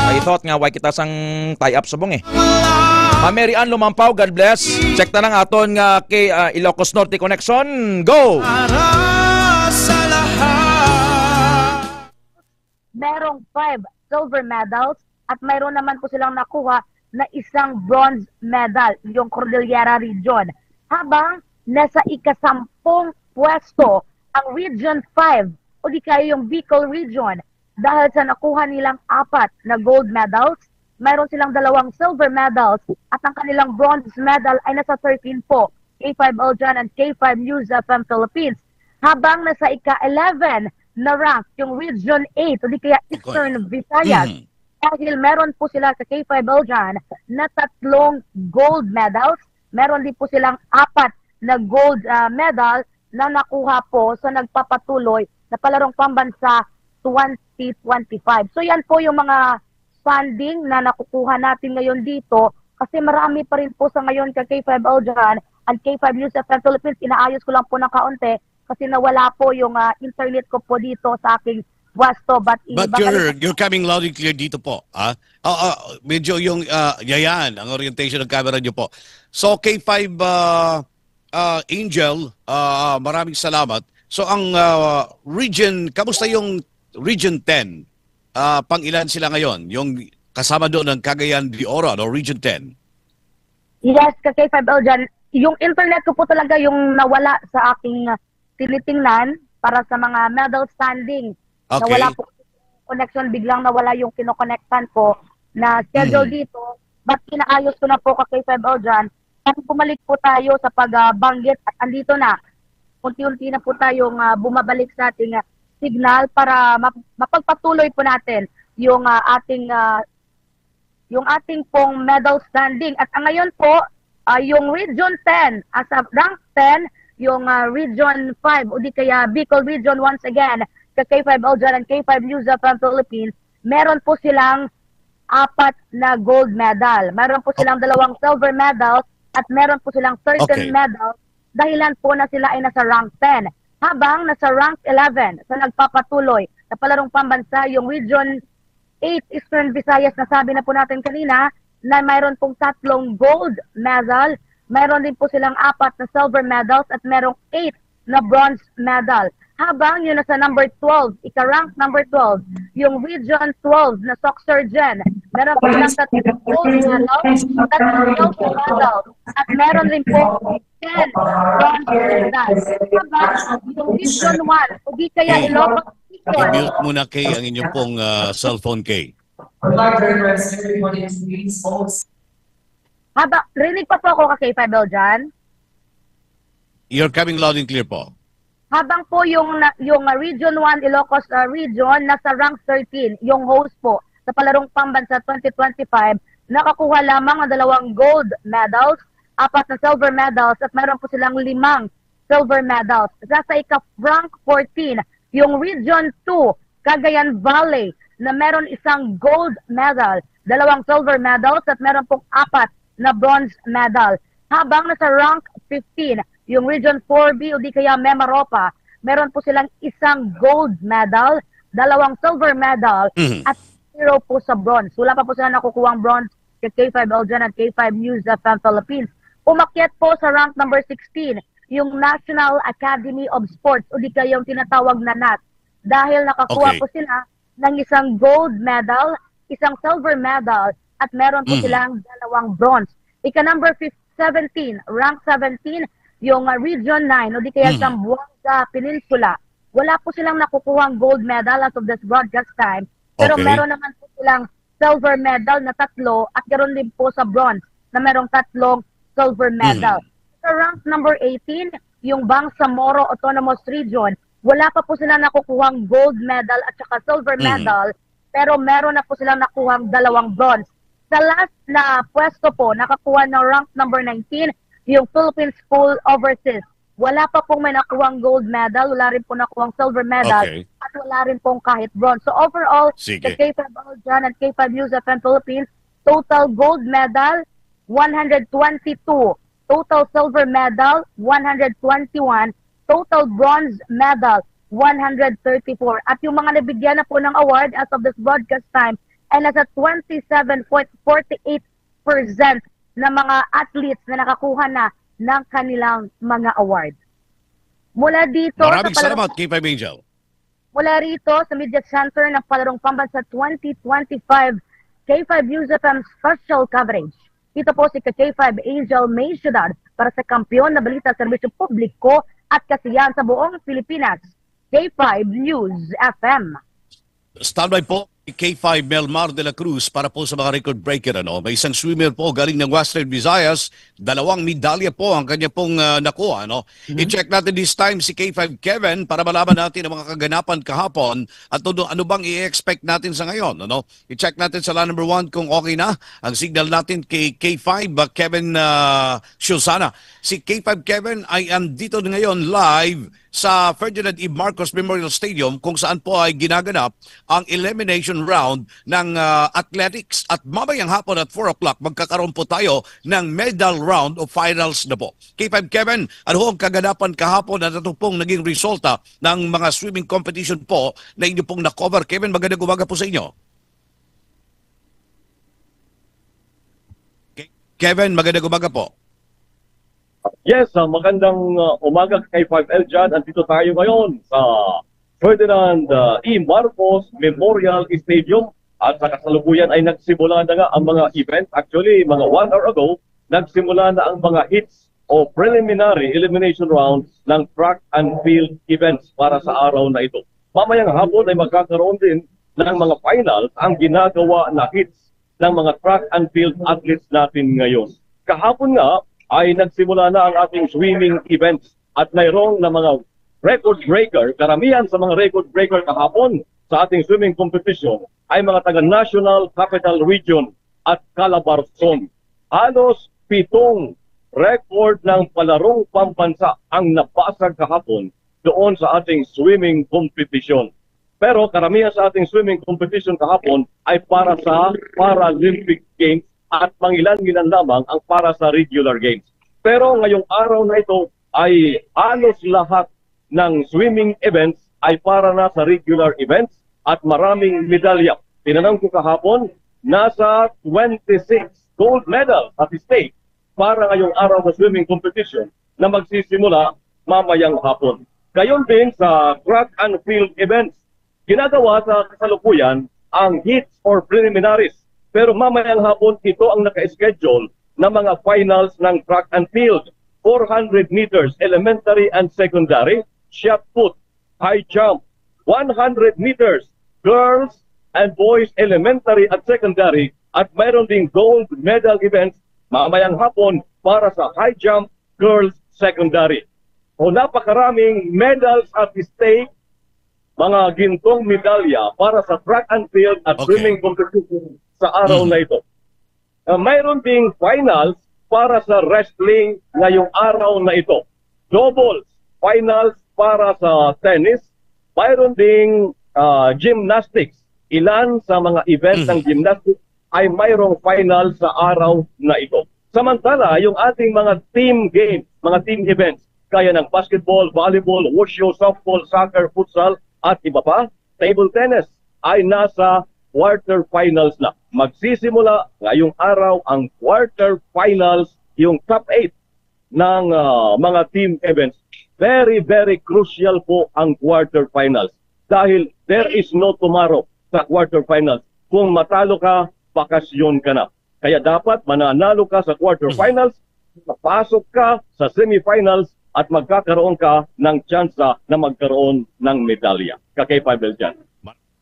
I thought nga way kita sang tie up subong, eh. Ma'am Mary Ann Lumampaw, God bless. Check ta nang aton nga kay, ah, Ilocos Norte Connection. Go! Para sa lahat. Merong five silver medals at mayroon naman po silang nakuha na isang bronze medal, yung Cordillera Region. Habang nasa ikasampung pwesto ang Region five o di kaya yung Bicol Region dahil sa nakuha nilang apat na gold medals, mayroon silang dalawang silver medals at ang kanilang bronze medal ay nasa thirteen po, K five Uljan and K five News F M Philippines. Habang nasa ika-eleven na rank yung Region eight o di kaya Okay. Eastern Visayas. Mhm. Dahil meron po sila sa K five Uljan na tatlong gold medals. Meron din po silang apat na gold, ah, medal na nakuha po sa nagpapatuloy na palarong pambansa twenty twenty-five. So yan po yung mga funding na nakukuha natin ngayon dito kasi marami pa rin po sa ngayon ka K five Uljan and K five News F M Philippines. Inaayos ko lang po ng kaunti kasi nawala po yung, ah, internet ko po dito sa aking pwesto. But, But ibabalik you're, you're coming loud and clear dito po, ah. Ah, ah, medyo yung, ah, yayan, ang orientation ng camera niyo po. So, K five, ah, ah, Angel, ah, maraming salamat. So, ang, ah, region, kamusta yung Region ten? Ah, pang-ilan sila ngayon? Yung kasama doon ng Cagayan de Oro, no? Region ten. Yes, ka K five Uljan. Yung internet ko po talaga yung nawala sa aking, ah, tinitingnan para sa mga medal standing. Okay. Nawala po connection, biglang nawala yung kinokonektan ko na schedule Mhm. dito. But inaayos ko na po ka K five Uljan. At bumalik po tayo sa pagbanggit at andito na. Unti-unti na po tayong, ah, bumabalik sa ating, ah, signal para map-, mapagpatuloy po natin yung, ah, ating, ah, yung ating pong medal standing. At ang ngayon po, ah, yung Region ten, ah, sa rank ten, yung, ah, Region five, o di kaya Bicol Region once again, ka K five Uljan and K five News F M Philippines, meron po silang apat na gold medal. Meron po silang dalawang silver medals at meron po silang thirteen Okay. medals. Dahilan po na sila ay nasa rank ten. Habang nasa rank eleven, sa nagpapatuloy na palarong pambansa, yung Region eight Eastern Visayas, nasabi na po natin kanina na mayroon pong tatlong gold medal. Mayroon din po silang apat na silver medals at merong eight na bronze medal. Habang yun nasa number twelve, ika-rank number twelve, yung Region twelve na Soc Surgeon, meron po silang tatlong gold medal, tatlong silver medal, at meron rin po ten bronze medal. Habang yung Region one, o di kaya Hey, Ilocos Region, i-mute muna, Kay, ang inyo pong, ah, cellphone, Kay. Haba, rinig pa po ako ka K five Uljan? You're coming loud and clear po. Habang po yung na, yung, ah, Region one Ilocos, ah, Region nasa rank thirteen, yung host po sa Palarong Pambansa twenty twenty-five, nakakuha lamang ng dalawang gold medals, apat na silver medals, at meron po silang limang silver medals. Sa, sa ika-rank fourteen, yung Region two, Cagayan Valley, na meron isang gold medal, dalawang silver medals, at meron pong apat na bronze medal. Habang nasa rank fifteen, yung Region four B o di kaya Mimaropa, meron po silang isang gold medal, dalawang silver medal, Mhm. at zero po sa bronze. Wala pa po sila nakukuhang bronze ka K five L Jan at K five News F M Philippines. Umakyat po sa rank number sixteen, yung National Academy of Sports, o di kaya yung tinatawag na nat, dahil nakakuha Okay. po sila ng isang gold medal, isang silver medal, at meron po Mhm. silang dalawang bronze. Ika number fif-, seventeen, rank seventeen, yung, ah, Region nine, o di kaya Mhm. Zamboanga Peninsula. Wala po silang nakukuhang gold medal as of this broadcast time, pero Okay. meron naman po silang silver medal na tatlo at ganoon din po sa bronze na merong tatlong silver medal. Mhm. Sa rank number eighteen, yung Bangsamoro Autonomous Region, wala pa po sila nakukuhang gold medal at saka silver Mhm. medal, pero meron na po silang nakuhang dalawang bronze. Sa last na pwesto po, nakakuha ng rank number nineteen, yung Philippine School Overseas. Wala pa pong may nakuhang gold medal, wala rin po nakuhang silver medal, Okay. at wala rin pong kahit bronze. So overall, Sige. the K five All John and K five News F M Philippines, total gold medal, one hundred twenty-two, total silver medal, one hundred twenty-one, total bronze medal, one hundred thirty-four. At yung mga nabigyan na po ng award as of this broadcast time ay nasa twenty-seven point forty-eight percent na mga athletes na nakakuha na ng kanilang mga award. Mula dito Maraming sa Palarong salamat, K five Angel. Mula rito sa Media Center ng Palarong Pambansa twenty twenty-five, K five News F M Special Coverage. Ito po si K five Angel May Ciudad para sa Kampiyon na Balita, Serbisyo Publiko at Kasiyahan sa buong Pilipinas, K five News F M. Standby po, K five Melmar de la Cruz para po sa mga record breaker. Ano? May isang swimmer po galing ng Western Visayas. Dalawang medalya po ang kanya pong, ah, nakuha. Ano? Mhm. I-check natin this time si K five Kevin para malaman natin ang mga kaganapan kahapon at ano, ano bang i-expect natin sa ngayon. Ano? I-check natin sa line number one kung okay na ang signal natin kay K five, ah, Kevin, ah, Shusana. Si K five Kevin ay andito ngayon live sa Ferdinand E. Marcos Memorial Stadium, kung saan po ay ginaganap ang elimination round ng, ah, athletics. At mamayang hapon at four o'clock, magkakaroon po tayo ng medal round o finals na po. K five Kevin, ano ho ang kaganapan kahapon at ano pong naging resulta ng mga swimming competition po na inyo pong na-cover? Kevin, magandang umaga po sa inyo. Ke-, Kevin, magandang umaga po. Yes, ah, magandang, ah, umaga kay five L John. Andito tayo ngayon sa Ferdinand, ah, E. Marcos Memorial Stadium. At sa kasalukuyan ay nagsimula na nga ang mga events. Actually, mga one hour ago, nagsimula na ang mga heats o preliminary elimination round ng track and field events para sa araw na ito. Mamayang hapon ay magkakaroon din ng mga finals ang ginagawa na heats ng mga track and field athletes natin ngayon. Kahapon nga ay nagsimula na ang ating swimming events at mayroong na mga record breaker. Karamihan sa mga record breaker kahapon sa ating swimming competition ay mga taga National Capital Region at Calabarzon. Halos pitong record ng palarong pambansa ang nabasag kahapon doon sa ating swimming competition. Pero karamihan sa ating swimming competition kahapon ay para sa Paralympic Games at mangilan-ngilan lamang ang para sa regular games. Pero ngayong araw na ito ay halos lahat ng swimming events ay para na sa regular events at maraming medalya. Tinanong ko kahapon, nasa twenty-six gold medals at stake para ngayong araw sa swimming competition na magsisimula mamayang hapon. Gayon din sa track and field events, ginagawa sa kasalukuyan ang heats or preliminaries. Pero mamayang hapon, ito ang naka-schedule na mga finals ng track and field, four hundred meters, elementary and secondary, shot put, high jump, one hundred meters, girls and boys, elementary at secondary, at mayroon ding gold medal events mamayang hapon para sa high jump, girls secondary. O, napakaraming medals at stake, mga gintong medalya para sa track and field at Okay. swimming competition sa araw Mhm. na ito. Ah, mayroon ding finals para sa wrestling ngayong araw na ito. Doubles finals para sa tennis. Mayroon ding, ah, gymnastics. Ilan sa mga event Mhm. ng gymnastics ay mayroong final sa araw na ito. Samantala, yung ating mga team games, mga team events, kaya ng basketball, volleyball, wushu, softball, soccer, futsal, at iba pa, table tennis, ay nasa quarterfinals na. Magsisimula ngayong araw ang quarterfinals, yung top eight ng, ah, mga team events. Very, very crucial po ang quarterfinals dahil there is no tomorrow sa quarterfinals. Kung matalo ka, bakasyon ka na. Kaya dapat mananalo ka sa quarterfinals, mapasok ka sa semifinals, at magkakaroon ka ng tsansa na magkaroon ng medalya. Ka K five Eljan.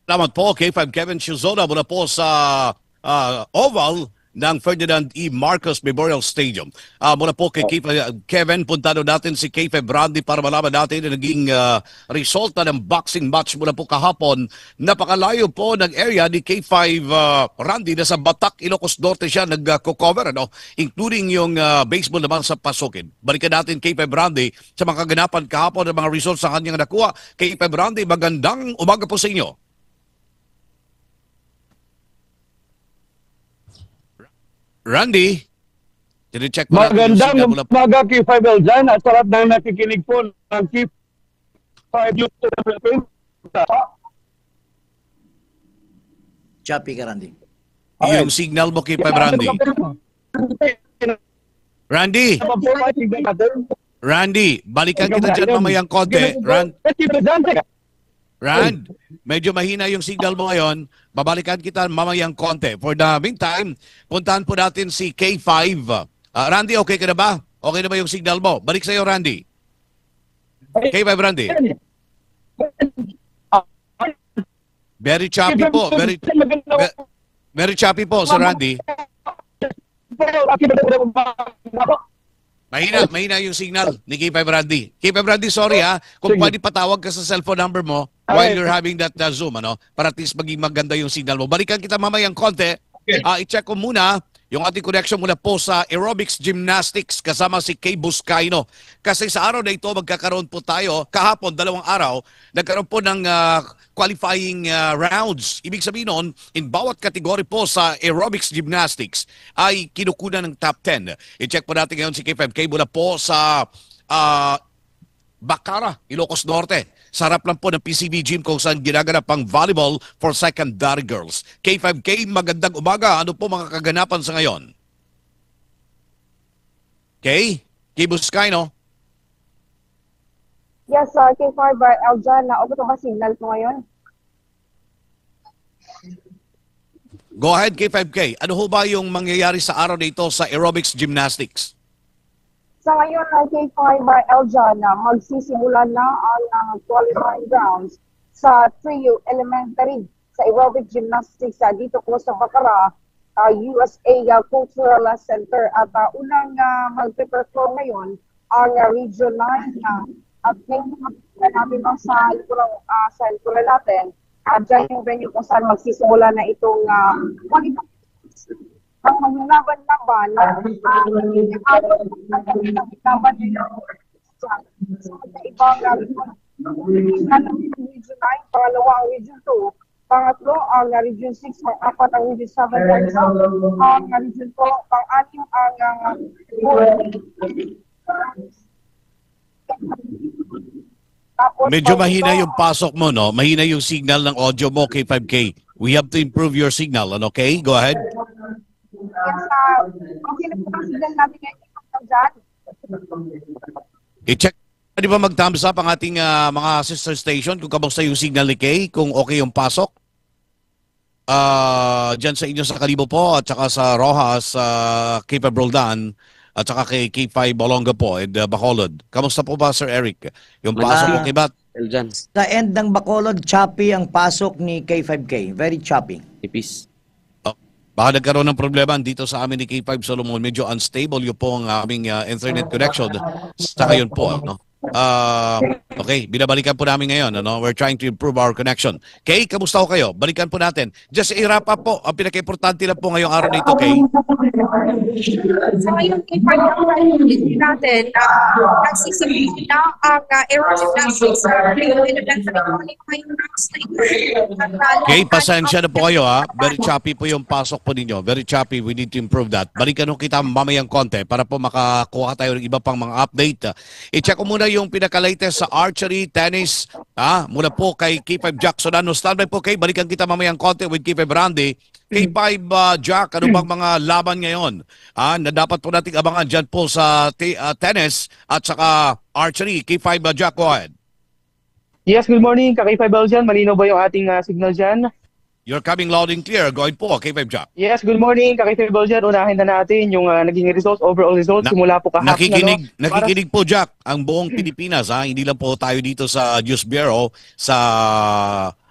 Salamat po, K five Kevin Shizona, mula po sa, ah, oval ng Ferdinand E. Marcos Memorial Stadium. Ah, mula po kay K five Kevin, puntahan natin si K five Randy para malaman natin ang naging, ah, resulta ng boxing match mula po kahapon. Napakalayo po ng area ni K five, ah, Randy. Nasa Batac, Ilocos Norte siya nag-cover, ano? Including yung, ah, baseball naman sa Pasukin. Balikan natin, K five Randy, sa mga kaganapan kahapon, ang mga results sa kanyang nakuha. K five Randy, magandang umaga po sa inyo. Randy, tine-check ko lang yung Magandang signal mo lang. umaga, K five Eljan, at sa lahat ng nakikinig po ng K five News Philippines. Choppy ka, Randy. Okay. Yung signal mo, K five Randy. Randy! Randy, balikan kita dyan mamayang konti. Ran-, Rand, medyo mahina yung signal mo ngayon. Babalikan kita mamayang konti. For the meantime, puntahan po natin si K five. Ah, Randy, okay ka na ba? Okay na ba yung signal mo? Balik sa'yo, Randy. K five, Randy. Very choppy po. Very, ve-, very choppy po, Sir Randy. Mahina, mahina yung signal ni K five Randy. K five Randy, sorry ha. Kung Sige. pwede, patawag ka sa cellphone number mo while Okay. you're having that, uh, Zoom, ano? Para at least maging maganda yung signal mo. Balikan kita mamayang konti. Okay. Ah, i-check ko muna yung ating connection mula po sa aerobics gymnastics kasama si Kay Buscaino. Kasi sa araw na ito, magkakaroon po tayo, kahapon, dalawang araw, nagkaroon po ng, ah, qualifying, ah, rounds. Ibig sabihin nun, in bawat kategory po sa aerobics gymnastics ay kinukunan ng top ten. I-check po natin ngayon si K five K mula po sa, ah, Bacara, Ilocos Norte. Sa harap lang po ng P C B gym kung saan ginaganap ang volleyball for secondary girls. K five K, magandang umaga. Ano po mga kaganapan sa ngayon? Kay? Kay Buscaino? Yes, uh, K five, uh, Eljan, na okay ba signal ko ngayon? Go ahead, K five K. Ano ho ba yung mangyayari sa araw na ito sa aerobics gymnastics? Sa ngayon, uh, K five, uh, Eljan, uh, magsisimula na ang, uh, qualifying rounds sa Trio Elementary sa aerobic gymnastics, uh, dito po sa Bacara, uh, U S A, uh, Cultural, uh, Center. At, uh, unang, uh, magpe-perform ngayon ang, uh, Region nine, uh, at ngayon, makikita natin lang sa likuran, uh, sa likuran natin. At dyan yung venue kung saan magsisimula na itong, uh, qualifying. Ang maglalaban-laban, uh, ang laban nila sa ibang, uh, Region nine, pangalawa ang Region two, pangatlo ang, uh, Region six, pang-apat ang Region seven, pang-isa ang, uh, Region four, pang-anim ang, uh, Tapos, Medyo pag mahina ito, yung pasok mo, no? Mahina yung signal ng audio mo, K five K. We have to improve your signal, ano? Okay? Go ahead. Yes, ah, okay na po ang signal natin ngayon dyan. I-check. Di ba mag-thumbs up ang ating, ah, mga sister station kung kamusta yung signal ni Kay, kung okay yung pasok? Ah, dyan sa inyo sa Kalibo po, at saka sa Roxas, sa K five Roldan, at saka kay K five Olongapo and, uh, Bacolod. Kamusta po ba, Sir Eric? Yung pasok Wala. po, kibat? Eljan. Sa end ng Bacolod, choppy ang pasok ni K five K. Very choppy. Tipis. Oh, baka nagkaroon ng problema dito sa amin ni K five Solomon. Medyo unstable yung po ang aming, uh, internet connection sa ngayon po, no? Ah, okay, binabalikan po namin ngayon, ano? We're trying to improve our connection. Kay, kamusta ho kayo? Balikan po natin. Just i-wrap up po. Ang pinaka-importante lang po ngayong araw na ito, Kay. So, ayun, Kay, part ng natin, ah, nagsisimula na ang, ah, aerogymnastics, ah, Elementary Qualifying Rounds na ito. At, ah, Kay, pasensya na po kayo, ha? Very choppy po yung pasok po ninyo. Very choppy. We need to improve that. Balikan ho kita mamayang konti para po makakuha tayo ng iba pang mga update. I-check ko muna yung pinaka-latest sa archery, tennis, ah, mula po kay K five Jack Sodano. Standby po, Kay. Balikan kita mamayang konti with K five Randy. K five, ah, Jack, ano bang mga laban ngayon, ah, na dapat po nating abangan dyan po sa ti-, ah, tennis at saka archery? K five, ah, Jack, go ahead. Yes, good morning, ka K five Eljan. Malinaw ba yung ating ah, signal dyan? You're coming loud and clear. Go ahead po, K five Jack. Yes, good morning, ka K five Eljan. Unahin na natin yung ah, naging result, overall result, Na- simula po kahapon. Nakikinig, ano? Para nakikinig po, Jack, ang buong Pilipinas, ha. Hindi lang po tayo dito sa News Bureau, sa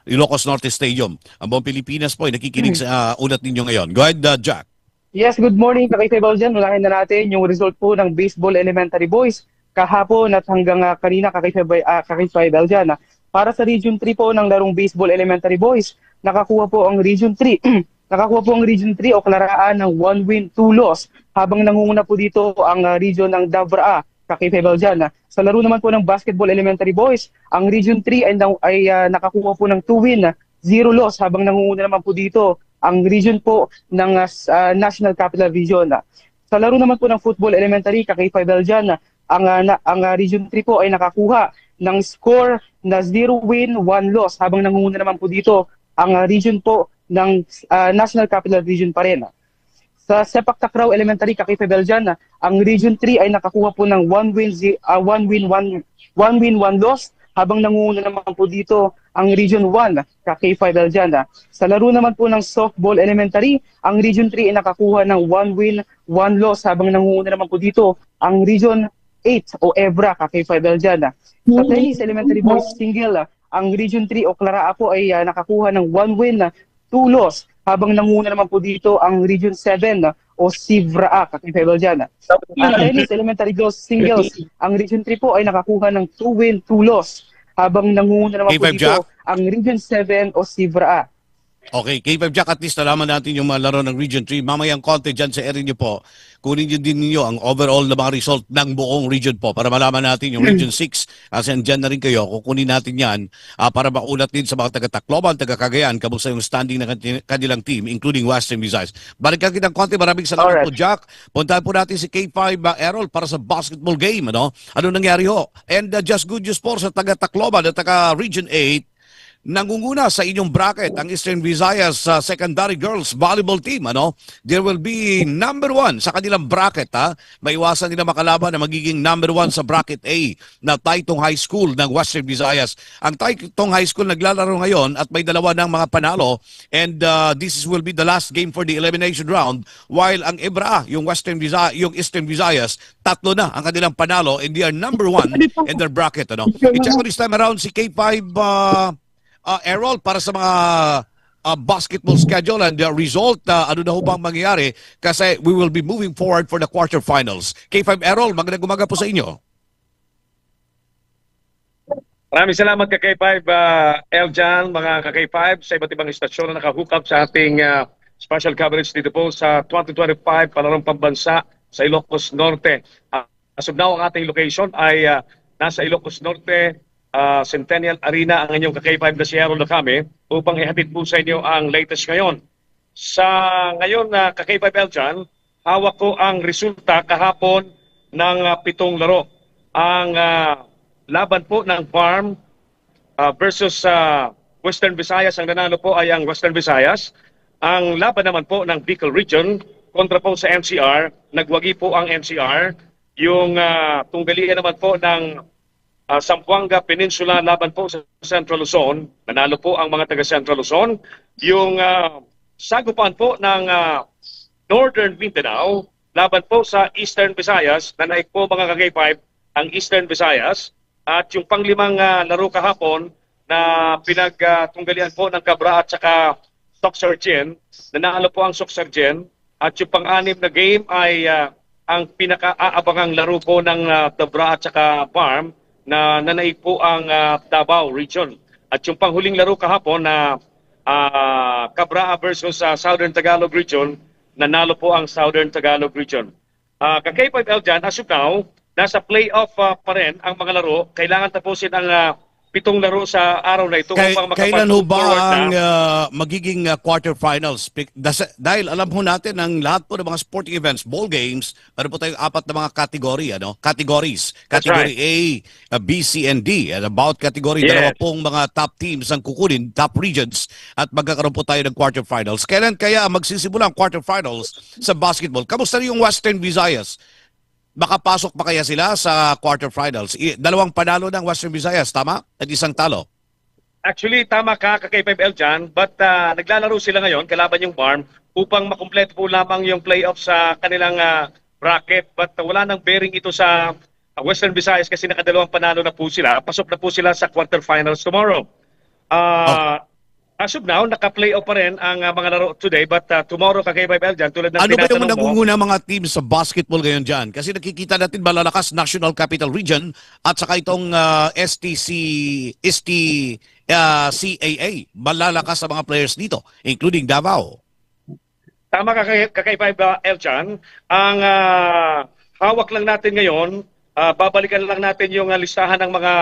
Ilocos Norte Stadium. Ang buong Pilipinas po ay nakikinig sa ah, ulat ninyo ngayon. Go ahead, uh, Jack. Yes, good morning, ka K five Eljan. Unahin na natin yung result po ng Baseball Elementary Boys kahapon at hanggang ah, kanina, ka K five, ah, ka K five Eljan. Ah. Para sa Region three po ng larong Baseball Elementary Boys, nakakuha po ang Region three. Nakakuha po ang Region three o Claraan ng one win, two loss, habang nangunguna po dito ang ah, region ng Davao, ka K five Eljan. Ah. Sa laro naman po ng Basketball Elementary Boys, ang Region three ay, nang- ay ah, nakakuha po ng two win, zero loss, habang nangunguna naman po dito ang region po ng ah, s- ah, National Capital Region. Ah. Sa laro naman po ng Football Elementary, ka K five Eljan, ah, ang, ah, na- ang ah, Region three po ay nakakuha ng score na zero win, one loss, habang nangunguna naman po dito ang ah, region po ng ah, National Capital Region pa rin. Sa Sepak Takraw Elementary, ka K five Eljan, ang Region three ay nakakuha po ng one win, zi- ah, one win, one, one win, one loss, habang nangunguna naman po dito ang Region one, ka K five Eljan. Sa laro naman po ng Softball Elementary, ang Region three ay nakakuha ng one win, one loss, habang nangunguna naman po dito ang Region eight o EVRA, ka K five Eljan. Sa Tennis Elementary Boys Single, ang Region three o Claraan po ay ah, nakakuha ng one win, two loss, habang nanguna naman po dito ang Region seven o SIVRA, ka K five Eljan. Sa Tennis Elementary Girls Singles, ang Region three po ay nakakuha ng two win, two loss, habang nanguna naman po K five dito Jack? Ang Region seven o SIVRA. Okay, K five Jack, at least nalaman natin yung mga laro ng Region three. Mamayang konti dyan sa area nyo po, kunin nyo din ninyo ang overall na mga result ng buong region po para malaman natin yung Region six. Kasi andyan na rin kayo, kukunin natin yan ah, para maulat din sa mga taga-Tacloban, taga-Cagayan, kamusta yung standing ng kanti- kanilang team, including Western Visayas. Balikan kitang konti, maraming salamat Alright. po, Jack. Puntahan po natin si K five uh, Errol para sa basketball game. Ano? Ano nangyari ho? And uh, just good news po sa taga-Tacloban at taga-Region eight, nangunguna sa inyong bracket ang Eastern Visayas uh, Secondary Girls Volleyball Team. Ano? There will be number one sa kanilang bracket. Ha? Maiwasan nila makalaban na magiging number one sa bracket A na Taytong High School ng Western Visayas. Ang Taytong High School naglalaro ngayon at may dalawa ng mga panalo, and uh, this is, will be the last game for the elimination round, while ang EVRA, yung Western Visayas, yung Eastern Visayas, tatlo na ang kanilang panalo and they are number one in their bracket. Ano? I-check ko this time around si K five uh, uh, Errol para sa mga uh, basketball schedule and uh, result. Uh, ano na ho bang mangyayari? Kasi we will be moving forward for the quarterfinals. K five Errol, magandang umaga po sa inyo. Maraming salamat ka K five uh, Eljan, mga ka K five sa iba't ibang istasyon na naka-hook up sa ating uh, special coverage dito po sa twenty twenty-five Palarong Pambansa sa Ilocos Norte. Uh, as of now, ang ating location ay uh, nasa Ilocos Norte, uh, Centennial Arena ang inyong ka K five na si Errol Lacame upang ihatid po sa inyo ang latest ngayon. Sa ngayon na ka K five Eljan, hawak ko ang resulta kahapon ng ah, pitong laro. Ang ah, laban po ng Farm ah, versus sa Western Visayas, ang nanalo po ay ang Western Visayas. Ang laban naman po ng Bicol Region kontra po sa N C R, nagwagi po ang N C R. Yung ah, tunggalian naman po ng ah, Zamboanga Peninsula laban po sa Central Luzon. Nanalo po ang mga taga Central Luzon. Yung ah, sagupan po ng ah, Northern Mindanao laban po sa Eastern Visayas. Nanaig po, mga ka-K five, ang Eastern Visayas. At yung panglimang ah, laro kahapon na pinagtunggalian po ng Cabra at saka Soc Sargent, nanalo po ang Soc Sargent. At yung pang-anim na game ay ah, ang pinaka-aabangang laro po ng ah, Cabra at saka Farm na nanaig po ang ah, Davao Region. At yung panghuling laro kahapon na ah, Cabra versus ah, Southern Tagalog Region, nanalo po ang Southern Tagalog Region. Ah, ka K five Eljan, as of now, nasa playoff ah, pa rin ang mga laro. Kailangan tapusin ang ah, pitong laro sa araw na ito Kay, upang kailan ho makapag-look ba forward na. ang ah, magiging ah, quarterfinals? Pic- das- dahil alam ho natin ang lahat po ng mga sporting events, ball games, meron po tayong apat na mga category, ano? Categories. That's Category right. A, uh, B, C, and D. And about category, Yes. dalawa pong mga top teams ang kukunin, top regions, at magkakaroon po tayo ng quarterfinals. Kailan kaya magsisimula ang quarterfinals sa basketball? Kamusta na yung Western Visayas? Makapasok pa kaya sila sa quarterfinals? I- dalawang panalo ng Western Visayas, tama? At isang talo. Actually, tama ka, ka K five L dyan, but ah, naglalaro sila ngayon kalaban yung Barm upang makumpleto po lamang yung playoff sa kanilang ah, bracket. But ah, wala nang bearing ito sa ah, Western Visayas kasi nakadalawang panalo na po sila. Pasok na po sila sa quarterfinals tomorrow. Ah, as of now, naka-playoff pa rin ang ah, mga laro today, but ah, tomorrow, ka K five L dyan, tulad ng Ano ba yung tinatanong mo, nagunguna mga team sa basketball ngayon dyan? Kasi nakikita natin malalakas National Capital Region at saka itong ah, S T C, S T ah, C A A. Malalakas sa mga players dito, including Davao. Tama ka, kay, ka K five L dyan. Ang ah, hawak lang natin ngayon, ah, babalikan lang natin yung ah, listahan ng mga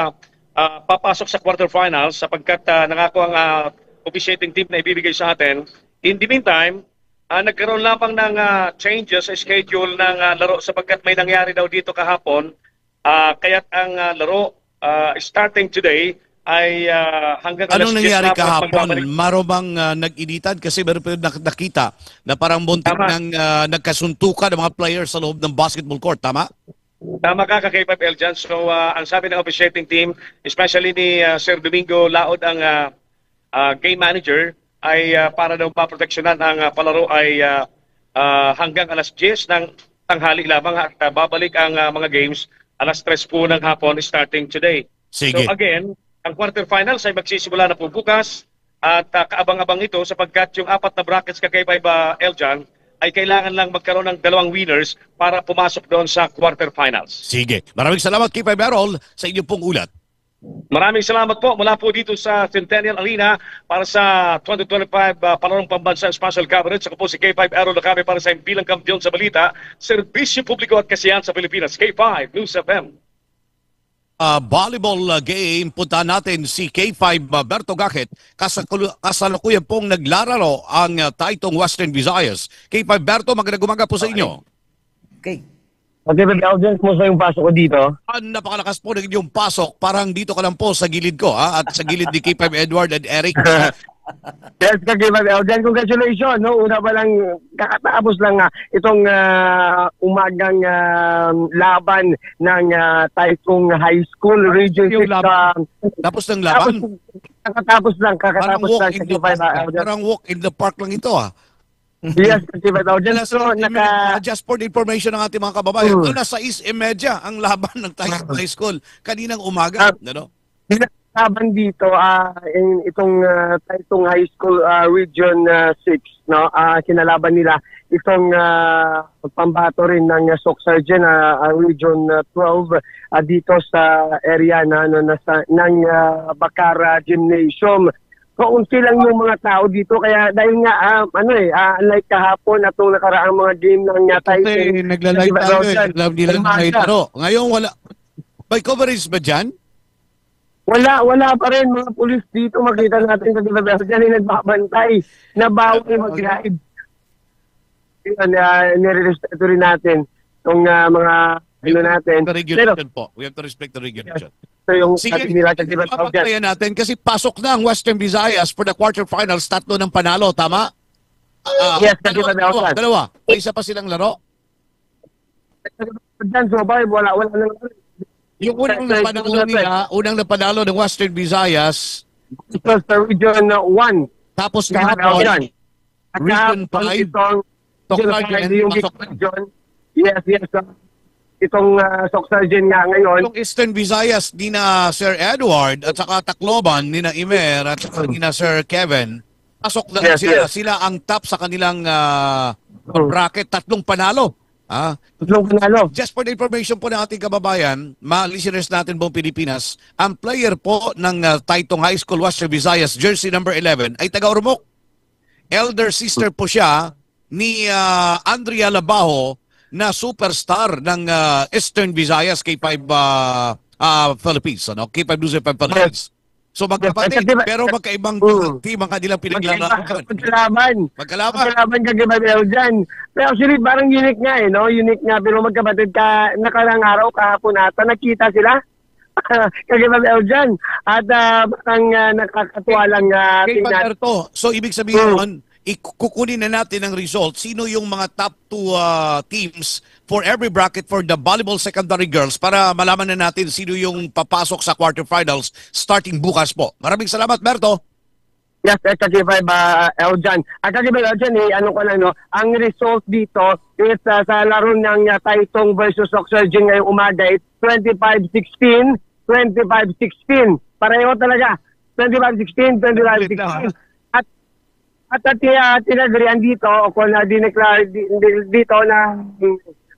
ah, papasok sa quarterfinals sapagkat ah, nangako ang ah, officiating team na ibibigay sa atin. In the meantime, ah, nagkaroon lamang ng ah, changes sa schedule ng ah, laro sapagkat may nangyari daw dito kahapon. Ah, kaya't ang ah, laro ah, starting today ay ah, hanggang alas Anong diyes nangyari hapon at kahapon? magbabalik. Maro bang ah, nag-initan? Kasi meron pa nak- nakita na parang muntik Tama. nang ah, nagkasuntukan ang mga players sa loob ng basketball court, tama? Tama ka, ka K five L dyan. So, ah, ang sabi ng officiating team, especially ni ah, Sir Domingo Laod, ang ah, ah, game manager, ay ah, para daw maproteksyonan ang ah, palaro ay ah, ah, hanggang alas diyes ng tanghali lamang at ah, babalik ang ah, mga games alas tres po ng hapon starting today. Sige. So again, ang quarterfinals ay magsisimula na po bukas at ah, kaabang-abang ito sapagkat yung apat na brackets, ka K five L dyan, ay kailangan lang magkaroon ng dalawang winners para pumasok doon sa quarterfinals. Sige. Maraming salamat, K five Errol, sa inyong pong ulat. Maraming salamat po mula po dito sa Centennial Arena para sa twenty twenty-five ah, Palarong Pambansa Special Coverage. Ako po si K five Errol Lacabe para sa Bilang Kampiyon sa Balita, Serbisyo Publiko at Kasiyahan sa Pilipinas, K five News F M. Ah, volleyball ah, game, punta natin si K five ah, Berto Gakit. Kasakulu- kasalukuyan pong naglalaro ang ah, Taytong Western Visayas. K five Berto, magandang umaga po sa inyo. Okay. Okay, Brother Alden, kumusta yung pasok ko dito? Ah, napakalakas po ng inyong pasok. Parang dito ka lang po sa gilid ko, ha? At sa gilid ni K five Edward and Eric. Yes, ka K five Alden. Congratulations, no? Una pa lang, kakatapos lang nga itong ah, umagang ah, laban ng ah, Taytong High School Region Yung six. laban. ah, Tapos ng laban? Tapos, kakatapos lang, Parang kakatapos walk lang in sa the K five park. ah, Alden. Parang walk in the park lang ito, ah. Yes, K five Alden. Wala, So, sir, naka- uh, just for the information ng ating mga kababayan, Mm. alas sais y media ang laban ng Taytong High School kaninang umaga, Ah. ano? Laban dito, ah, in, itong ah, Taytong High School ah, Region ah, six, no? Ah, kinalaban nila itong ah, pambato rin ng ah, Soc Sergeant ah, ah, Region ah, twelve ah, dito sa area na, na nasa ng ah, Bacara Gymnasium. Kaunti lang yung mga tao dito, kaya dahil nga ah, ano eh, ah, unlike kahapon, atong nakaraang mga game ng ah, Kasi Taytong, nagla-live di ba, tayo eh. Rosan? Alam nila na may Umaga. laro. Ngayon, wala. May coverage ba dyan? Wala, wala pa rin mga pulis dito. Makita natin sa Divisoria, nagbabantay na bawal mag-live. Yun, ah, nire-respeto rin natin itong ah, mga ano natin. The Pero regulation po. We have to respect the regulation. So yung Sige, sabi nila sa Divisoria, papabantayan natin kasi pasok na ang Western Visayas for the quarterfinals. Tatlo ng panalo, tama? Ah, Yes, dalawa, kasi dalawa, Alden. dalawa. May isa pa silang laro. Diyan, so, bay, wala, wala na. Yung unang Sa- sa- napanalo sa- nila, unang napanalo ng Western Visayas. Ito sa Region one. Tapos Region kahapon, one. At Region kahapon, five. itong Soc Region Sergeant, five, yung pasok na. Region. Yes, yes, sir. Itong ah, Soc Sergeant nga ngayon. Yung Eastern Visayas, ni na Sir Edward, at saka Tacloban, ni na Imer, at saka ni na Sir Kevin. Pasok na Yes, sila. yes. Sila ang top sa kanilang ah, Hmm. bracket. Tatlong panalo. Ah, Tatlong panalo. Just for the information po ng ating kababayan, mga listeners natin buong Pilipinas, ang player po ng ah, Taytong High School Western Visayas, jersey number eleven, ay taga Ormoc. Elder sister po siya ni ah, Andrea Labajo na superstar ng ah, Eastern Visayas K five ah, ah, Philippines, ano? K five News F M Philippines. So, magkapatid, Magkapatid. pero magkaibang Mm. team ang kanilang Magkaiba, pinaglalaban. magkalaban. Magkalaban. Magkalaban ka, Kevin Eljan. Pero actually, parang unique nga eh, no? Unique nga, pero magkapatid ka, nakarang araw, kahapon ata, nakita sila. Kevin Eljan. At ah, parang ah, nakakatuwa lang ah, Kay tingnan. Paderto, so ibig sabihin Mm. nun, ik- kukunin na natin ang result. Sino yung mga top two ah, teams for every bracket for the volleyball secondary girls para malaman na natin sino yung papasok sa quarterfinals starting bukas po. Maraming salamat, Berto. Yes, eh, Kaki five, ah, Eljan. Ang Kaki five, Eljan, eh, ano ko lang, no? Ang result dito is ah, sa laro ng ah, Taitung versus Oxford ngayong umaga, it's twenty-five sixteen, twenty-five sixteen. Pareho talaga. Twenty-five sixteen, twenty-five sixteen. At at at uh, tinagrian dito o kung uh, dineclare di- di- dito na mm,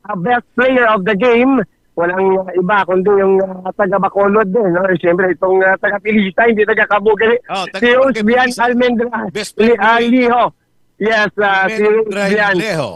uh, best player of the game, walang uh, iba kundi yung uh, taga Bacolod din, no? Siyempre itong uh, taga Pilista, hindi taga Kabugali. Oh, taga Si Rose Bian Pilista. Almendra Best player of the game. Liho. Yes, uh, si Rose Bian. Leho.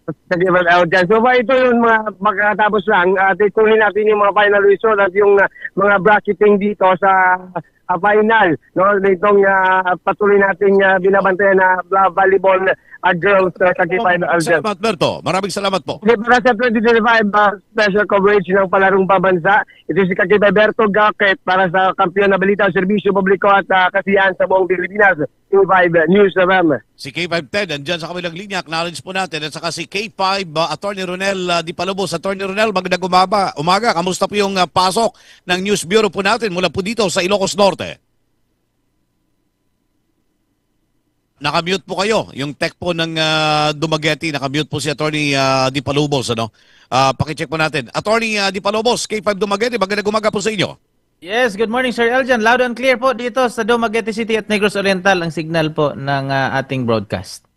Sa Gabriel Audience. So, ba, ito yung mga makakatapos lang. At ituloy natin yung mga final result at yung uh, mga bracketing dito sa uh, final. No? Itong uh, patuloy natin uh, binabantayan na uh, volleyball uh, girls uh, sa Kaki five Audience. Salamat, Berto. Maraming salamat po. Okay, para sa twenty twenty-five uh, special coverage ng Palarong Pambansa, ito si Kaki Berto Gakit para sa Kampiyon na Balita, Serbisyo Publiko at uh, Kasiyahan sa buong Pilipinas. K five News F M. Si K five Ted, andyan sa kabilang linya, acknowledge po natin. At saka si K five, uh, Attorney Ronel uh, Di Palubos. Attorney Ronel, magandang umaga. Umaga, kamusta po yung uh, pasok ng News Bureau po natin mula po dito sa Ilocos Norte? Nakamute po kayo. Yung tech po ng uh, Dumaguete, nakamute po si Attorney uh, Di Palubos. Ano? Uh, pakicheck po natin. Attorney uh, Di Palubos, K five Dumaguete, magandang umaga po sa inyo. Yes, good morning, Sir Eljan. Loud and clear po dito sa Dumaguete City at Negros Oriental ang signal po ng ah, ating broadcast.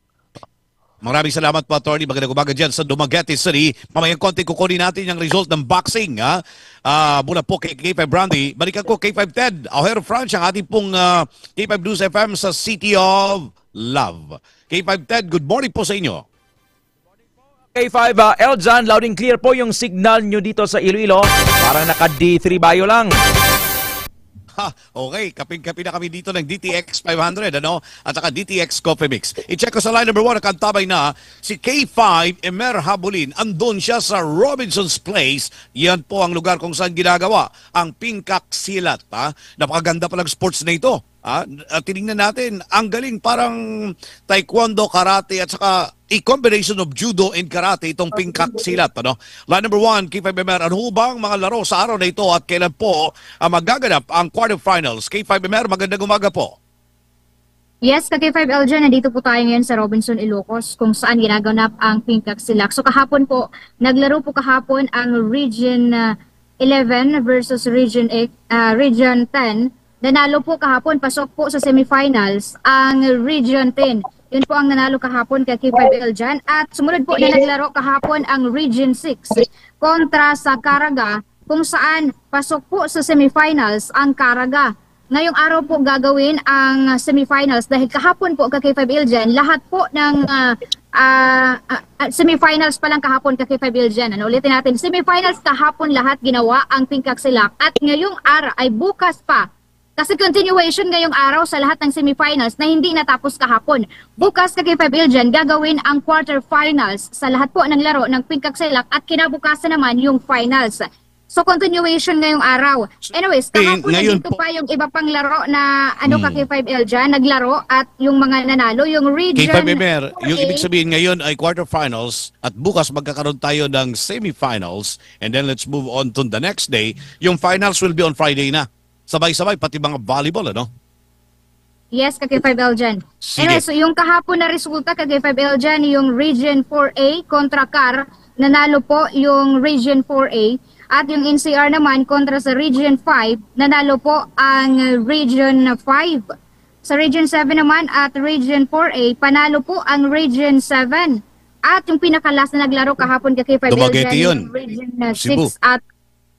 Maraming salamat po, Attorney. Magandang umaga dyan sa Dumaguete City. Mamayang konti, kukunin natin yung result ng boxing, ha? Ah, mula po kay K five Brandy. Balikan ko, K five Ted. O'Hare Franch, ang ating pong ah, K five News F M sa City of Love. K five Ted, good morning po sa inyo. K five, ah, Eljan, loud and clear po yung signal nyo dito sa Iloilo. Parang naka D three Bayo lang. Ha, okay, kaping-kapi na kami dito ng D T X five hundred, ano? At saka D T X Coffee Mix. I-check ko sa line number one, nakaantabay na si K five Emer Habulin. Andun siya sa Robinson's Place. Yan po ang lugar kung saan ginagawa ang Pingkak Silat, ha? Napakaganda palang sports na ito. Ah, ah, tinignan natin, ang galing, parang taekwondo, karate, at saka a combination of judo and karate itong Pingkak Silat, ano? Line number one, K five M R, ano ho ba ang mga laro sa araw na ito at kailan po ah, magaganap ang quarterfinals? K five M R, magandang umaga po. Yes, ka K five L J, nandito po tayo ngayon sa Robinson, Ilocos, kung saan ginaganap ang Pingkak Silak. So kahapon po, naglaro po kahapon ang Region ah, eleven versus Region eight, ah, Region ten. Nanalo po kahapon, pasok po sa semifinals ang Region ten. Yun po ang nanalo kahapon kay K five L Jan. At sumunod po na naglaro kahapon ang Region six kontra sa Caraga, kung saan pasok po sa semifinals ang Caraga. Ngayong araw po gagawin ang semifinals dahil kahapon po ka K five L Jan, lahat po ng ah, ah, ah, ah, semifinals pa lang kahapon ka K five L Jan. Ano, ulitin natin, semifinals kahapon lahat ginawa ang Pingkak Silak at ngayong araw ay bukas pa. Kasi continuation ngayong araw sa lahat ng semifinals na hindi natapos kahapon. Bukas ka K five L Jan gagawin ang quarterfinals sa lahat po ng laro ng Pingkak Silak at kinabukasan naman yung finals. So continuation ngayong araw. Anyways, Ngayon- kahapon ngayon nandito po. pa yung iba pang laro na ano ka Hmm. K five L Jan, naglaro at yung mga nanalo, yung Region K five M R, yung four A. Ibig sabihin ngayon ay quarterfinals at bukas magkakaroon tayo ng semifinals and then let's move on to the next day. Yung finals will be on Friday na. Sabay-sabay, pati mga volleyball, ano? Yes, ka K five L Jan. Sige. Anyway, so yung kahapon na resulta ka K five L Jan, yung Region four A kontra car, nanalo po yung Region four A. At yung N C R naman kontra sa Region five, nanalo po ang Region five. Sa Region seven naman at Region four A, panalo po ang Region seven. At yung pinakalas na naglaro kahapon ka K five L Jan, Dumaguete yun. Yung Region uh, Cebu. six at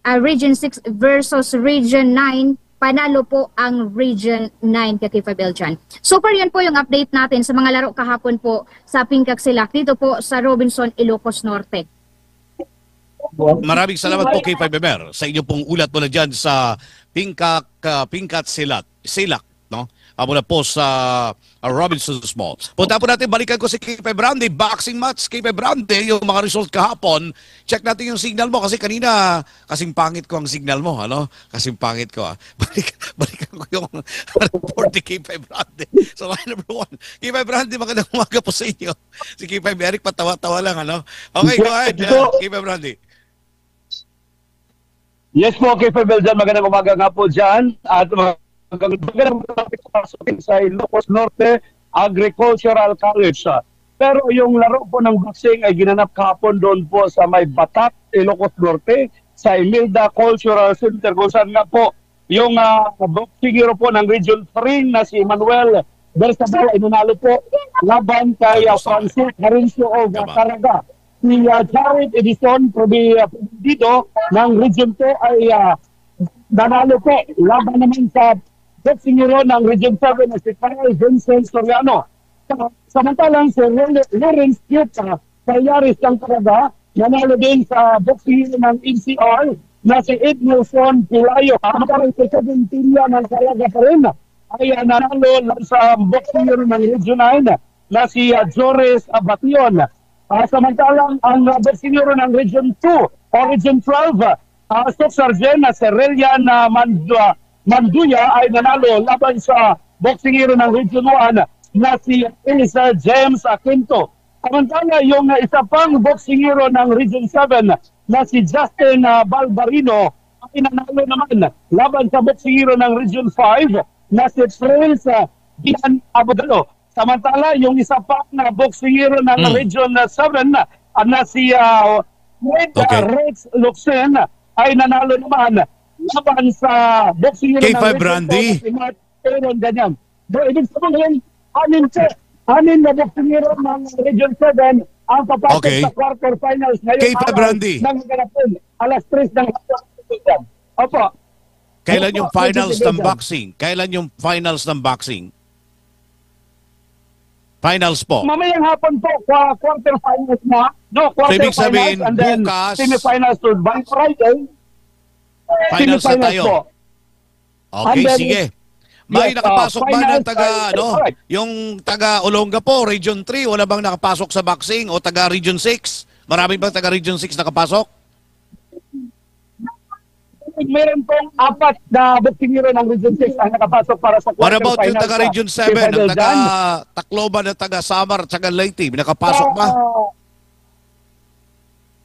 uh, Region six versus Region nine, panalo po ang Region nine ka K five L Jan. So far, yun po yung update natin sa mga laro kahapon po sa Pingkak Silak dito po sa Robinson, Ilocos Norte. Maraming salamat po, K five M R, sa inyo pong ulat mula dyan sa Pingkak, ah, Pingkat Silat, Silak, no? Ah, mula po sa, ah, Robinsons Mall. Punta po natin, balikan ko si K five Randy, boxing match, K five Randy, yung mga result kahapon. Check natin yung signal mo kasi kanina, kasing pangit ko ang signal mo, ano? Kasing pangit ko, ah. Balik, balikan ko yung report ni K five Randy. So, line number one. K five Randy, magandang umaga po sa inyo. Si K five Eric, patawa-tawa lang, ano? Okay, go ahead, uh, K five Randy. Yes po, K five Eljan, magandang umaga nga po dyan. At magandang umaga sa Ilocos Norte Agricultural College. Pero yung laro po ng boxing ay ginanap kahapon doon po sa may Batat, Ilocos Norte, sa Imelda Cultural Center, kung saan nga po yung uh, boxingero po ng Region three na si Emmanuel Bersabal ay nanalo po laban kay uh, Francis Harincio of Caraga. Si uh, Jared Edison Probi uh, Probido ng Region two ay uh, nanalo po laban naman sa boxingero ng Region seven na si Carl Vincent Soriano. Samantalang si Lawrence Cute uh, Payaris ng Caraga nanalo din sa boxing ng N C R na si Edmilson Pilayo. Ang parang sa Seventeen ng Caraga pa rin ay nanalo sa boxing ng Region nine na si uh, Joris Abation. Uh, samantalang ang uh, boxing ng Region two o Region twelve, uh, Stock Sergeant na si Relian uh, Mandua, Manduya ay nanalo laban sa boxing ng Region one na si Elisa James Aquinto. Samantala, yung isa pang boksingero ng Region seven na si Justin uh, Balbarino ay nanalo naman laban sa boksingero ng Region five na si Prince uh, Gian Abogado. Samantala, yung isa pa na boksingero ng hmm. Region seven uh, na si uh, Red, okay. uh, Rex Luxen ay nanalo naman laban sa boksingero K five ng Region Randy. Aaron Ganyang. So, ibig sabihin, anin ka, anin na boksingero ng Region seven ang papasok okay. sa quarterfinals ngayong K five araw Randy. Ng ganapon, alas tres ng hapon. Opo. Kailan yung finals ng boxing? Kailan yung finals ng boxing? Finals po. Mamayang hapon po, quarterfinals na. No, quarterfinals so, ibig sabihin, and then bukas, semifinals to by Friday. Finals na tayo. Po. Okay, then, sige. May yes, nakapasok uh, ba ng taga, ano, yung taga Olongapo, Region three, wala bang nakapasok sa boxing o taga Region six? Marami bang taga Region six nakapasok? Meron pong apat na boksingero ng Region six ang nakapasok para sa quarterfinals. What about yung taga Region seven, ang taga Tacloban, ang taga Samar, taga Leyte, nakapasok ba? Uh,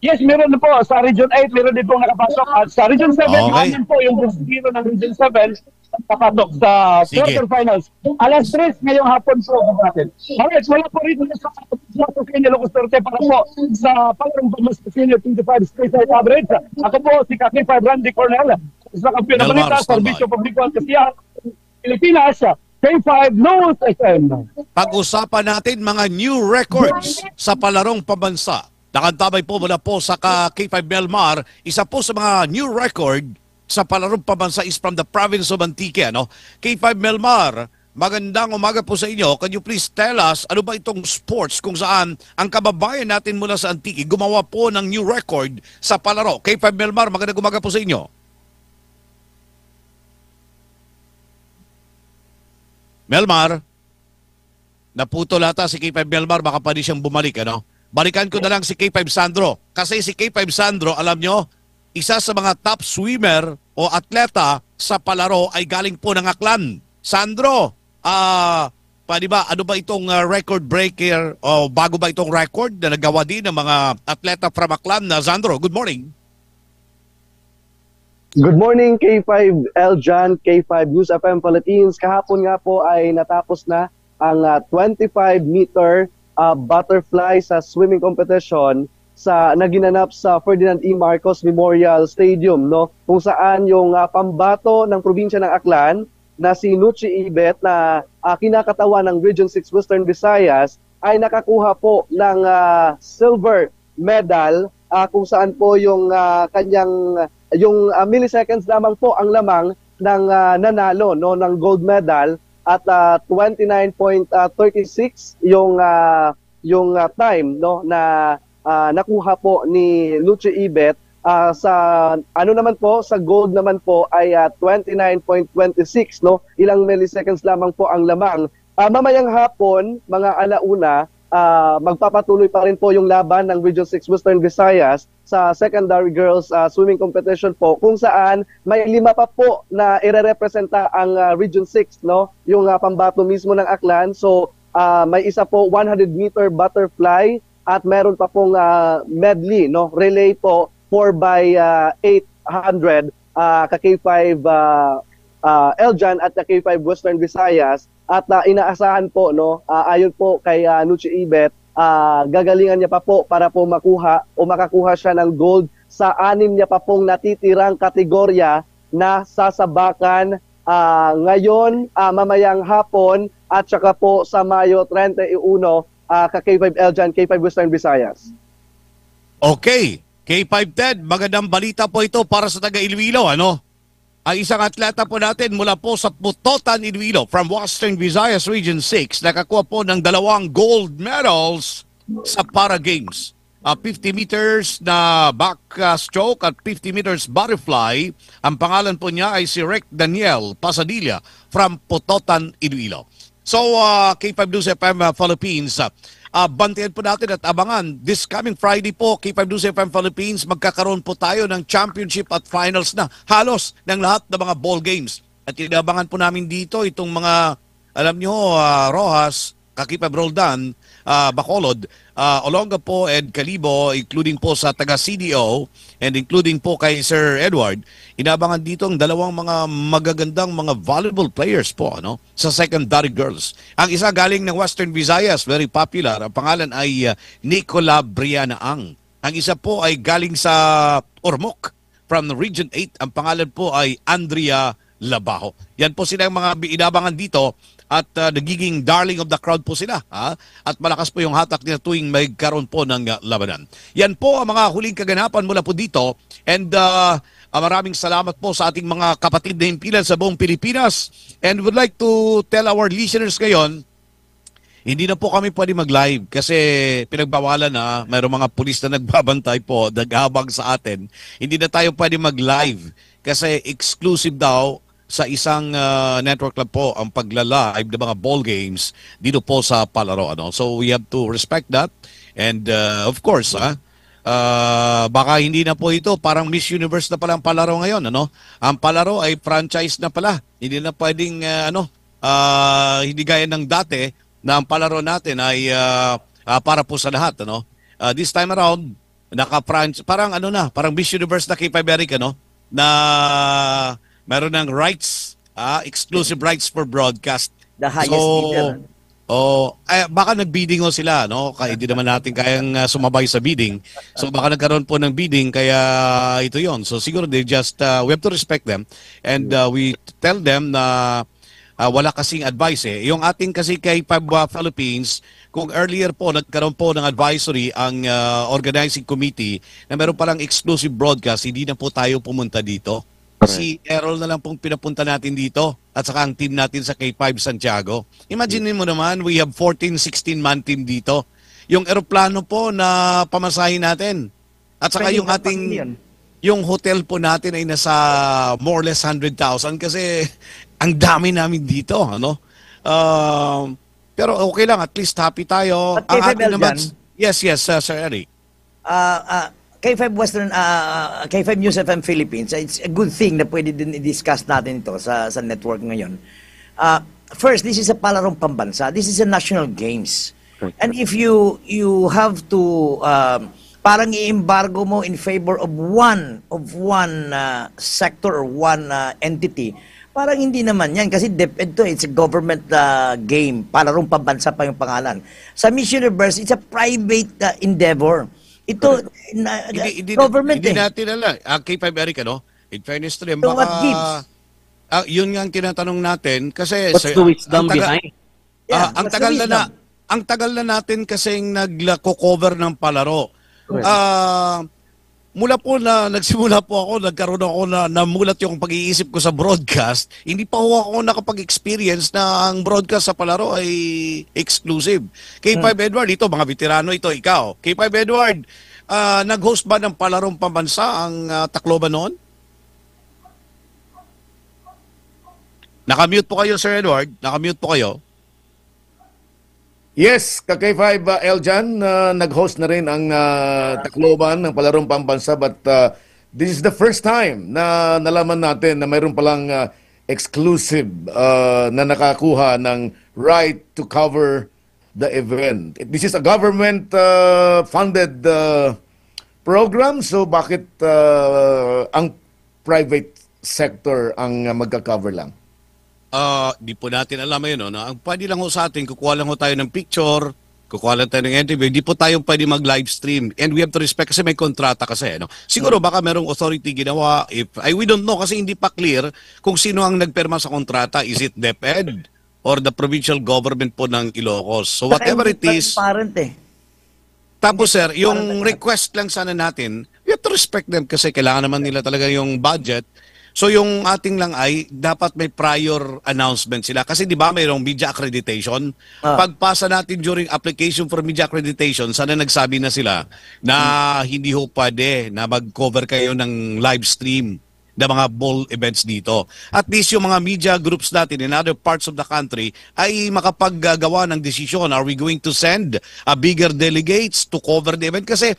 Yes, meron na po. Sa Region eight, meron din pong nakapasok. At sa Region seven, okay. Naman po yung boksingero ng Region seven nakapasok sa quarterfinals. Alas tres ngayong hapon po natin. Alright, wala po rito sa Ilocos Norte para po sa Palarong Pambansa Senior twenty-five State Average. Ako po si Kaki five Randy Cornell sa Kampiyon ng Balita, Serbisyo Publiko at Kasiyahan, Pilipinas, K five News F M. Pag-usapan natin mga new records sa palarong pambansa. Nakantabay po mula po sa ka K five Melmar, isa po sa mga new record sa palarong pambansa is from the province of Antique, ano? K five Melmar, magandang umaga po sa inyo. Can you please tell us ano ba itong sports kung saan ang kababayan natin mula sa Antique gumawa po ng new record sa palaro? K five Melmar, magandang umaga po sa inyo. Melmar? Naputol ata si K five Melmar, baka pwede siyang bumalik, ano? Balikan ko na lang si K five Sandro. Kasi si K five Sandro, alam nyo, isa sa mga top swimmer o atleta sa palaro ay galing po ng Aklan. Sandro, ah, pwede ba? Ano ba itong ah, record breaker o bago ba itong record na nagawa din ng mga atleta from Aklan? Na Sandro, good morning. Good morning, K five Eljan, K five News F M Philippines. Kahapon nga po ay natapos na ang ah, twenty-five meter ah, butterfly sa swimming competition sa naginanap sa Ferdinand E. Marcos Memorial Stadium, no, kung saan yung ah, pambato ng probinsya ng Aklan na si Nuchi Ibet na ah, kinakatawa ng Region six Western Visayas ay nakakuha po ng ah, silver medal ah, kung saan po yung ah, kanyang yung ah, milliseconds lamang po ang lamang ng ah, nanalo, no, ng gold medal at ah, twenty-nine point thirty-six yung ah, yung ah, time, no, na ah, nakuha po ni Lucio Ibet Ah, sa ano naman po, sa gold naman po ay, ah, twenty-nine point twenty-six, no? Ilang milliseconds lamang po ang lamang. Ah, mamayang hapon, mga alauna, ah, magpapatuloy pa rin po yung laban ng Region six Western Visayas sa secondary girls, ah, swimming competition po, kung saan may lima pa po na irerepresenta ang, ah, Region six, no? Yung, ah, pambato mismo ng Aklan. So, ah, may isa po, one hundred meter butterfly, at meron pa pong, ah, medley, no? Relay po, four by, ah, eight hundred, ah, ka K five, ah, ah, Eljan at ka K five Western Visayas. At, ah, inaasahan po, no, ah, ayon po kay, ah, Nuchi Ibet, ah, gagalingan niya pa po para po makuha o makakuha siya ng gold sa anim niya pa pong natitirang kategorya na sasabakan, ah, ngayon, ah, mamayang hapon at saka po sa Mayo treinta y uno, ah, ka K five Eljan, K five Western Visayas. Okay. K five Ted, magandang balita po ito para sa taga Iloilo, ano? Ang isang atleta po natin mula po sa Pototan, Iloilo, from Western Visayas Region six, nakakuha po ng dalawang gold medals sa Para Games. Ah, fifty meters na back, ah, stroke at fifty meters butterfly. Ang pangalan po niya ay si Rick Daniel Pasadilla from Pototan, Iloilo. So, ah, K five News F M, ah, Philippines, ah, ah, bantayan po natin at abangan. This coming Friday po, K five News F M Philippines, magkakaroon po tayo ng championship at finals na halos ng lahat ng mga ball games. At inabangan po namin dito itong mga, alam nyo, ah, Rojas, ka K five Roldan, ah, Bacolod, ah, Olonga po and Kalibo, including po sa taga C D O, and including po kay Sir Edward, inabangan dito ang dalawang mga magagandang mga volleyball players po, ano, sa secondary girls. Ang isa galing ng Western Visayas, very popular. Ang pangalan ay, ah, Nicola Briana Ang. Ang isa po ay galing sa Ormoc, from Region eight. Ang pangalan po ay Andrea Labajo. Yan po sila ang mga bi- inabangan dito at, ah, nagiging darling of the crowd po sila, ha? At malakas po yung hatak nila tuwing may karon po ng, ah, labanan. Yan po ang mga huling kaganapan mula po dito. And, ah, ah, maraming salamat po sa ating mga kapatid na himpilan sa buong Pilipinas. And would like to tell our listeners ngayon, hindi na po kami pwede mag-live kasi pinagbawalan na. Mayroong mga pulis na nagbabantay po, nag-aabang sa atin. Hindi na tayo pwede mag-live kasi exclusive daw sa isang, ah, network lang po ang pagla-live ng mga ball games dito po sa palaro, ano. So we have to respect that. And, ah, of course, ah, ah, baka hindi na po ito, parang Miss Universe na pala ang palaro ngayon, ano. Ang palaro ay franchise na pala. Hindi na pwedeng, ah, ano, ah, hindi gaya ng dati na ang palaro natin ay, ah, ah, para po sa lahat, ano. Ah, this time around, naka-franch-, parang ano na, parang Miss Universe na K five Eric, ano, na meron ng rights, ah, exclusive rights for broadcast. The highest bidder. Oh, eh, baka nag-bidding ho sila, no? Kaya hindi naman natin kayang, ah, sumabay sa bidding. So baka nagkaroon po ng bidding, kaya ito yon. So siguro they just, ah, we have to respect them and, ah, we tell them na, ah, wala kasing advice eh. Yung ating kasi K five, ah, Philippines, kung earlier po nagkaroon po ng advisory ang, ah, organizing committee na meron palang exclusive broadcast, hindi na po tayo pumunta dito. Si Errol na lang pong pinapunta natin dito at saka ang team natin sa K five Santiago. Imagine mo naman, we have fourteen, sixteen man team dito. Yung eroplano po na pamasahe natin. At saka yung ating, yung hotel po natin ay nasa more or less hundred thousand kasi ang dami namin dito, ano? Um, pero okay lang, at least happy tayo. At K five Eljan, yes, yes, uh, Sir Eric. Ah, ah, K five Western, ah, K five News F M Philippines, it's a good thing na pwede din i-discuss natin ito sa, sa network ngayon. Ah, first, this is a palarong pambansa. This is a national games. And if you you have to, um, parang i-embargo mo in favor of one of one, ah, sector or one, ah, entity, parang hindi naman yan kasi DepEd to, it's a government, ah, game. Palarong pambansa pa yung pangalan. Sa Miss Universe, it's a private, ah, endeavor. Ito, na, Hindi, hindi, government hindi eh. natin alam. Ah, K five Eric, ano? In fairness to them, So what baka, gives? Ah, yun nga ang tinatanong natin kasi What's sa- the wisdom ang taga- behind? Yeah, Ah, ang what's the tagal na, na wisdom? ang tagal na natin kasing nagko-cover ng palaro. Ah, mula po na nagsimula po ako, nagkaroon ako na namulat yung pag-iisip ko sa broadcast, hindi pa ho ako nakapag-experience na ang broadcast sa palaro ay exclusive. K five Edward, ito, mga veterano ito, ikaw. K five Edward, Ah, nag-host ba ng palarong pambansa ang, ah, Tacloban noon? Nakamute po kayo, Sir Edward. Nakamute po kayo. Yes, ka K five, uh, Eljan, uh, nag-host na rin ang, uh, Tacloban ng Palarong Pambansa, but, uh, this is the first time na nalaman natin na mayroon palang, uh, exclusive, uh, na nakakuha ng right to cover the event. This is a government, uh, funded, uh, program, so bakit, uh, ang private sector ang, uh, magka-cover lang? Ah, di po natin alam yun, no? Ang pwede lang ho sa atin, kukuha lang ho tayo ng picture, kukuha lang tayo ng interview, di po tayo pwede mag-live stream. And we have to respect kasi may kontrata kasi, no? Siguro baka merong authority ginawa, if, ay, we don't know kasi hindi pa clear kung sino ang nagpirma sa kontrata. Is it DepEd or the provincial government po ng Ilocos? So whatever it is, transparent eh. Tapos, sir, yung request lang sana natin, we have to respect them kasi kailangan naman nila talaga yung budget. So, yung ating lang ay dapat may prior announcement sila. Kasi di ba mayroong media accreditation? Ah. Pagpasa natin during application for media accreditation, sana nagsabi na sila na hindi ho pwede na mag-cover kayo ng live stream na mga ball events dito. At least yung mga media groups natin in other parts of the country ay makapaggawa ng desisyon. Are we going to send a bigger delegates to cover the event? Kasi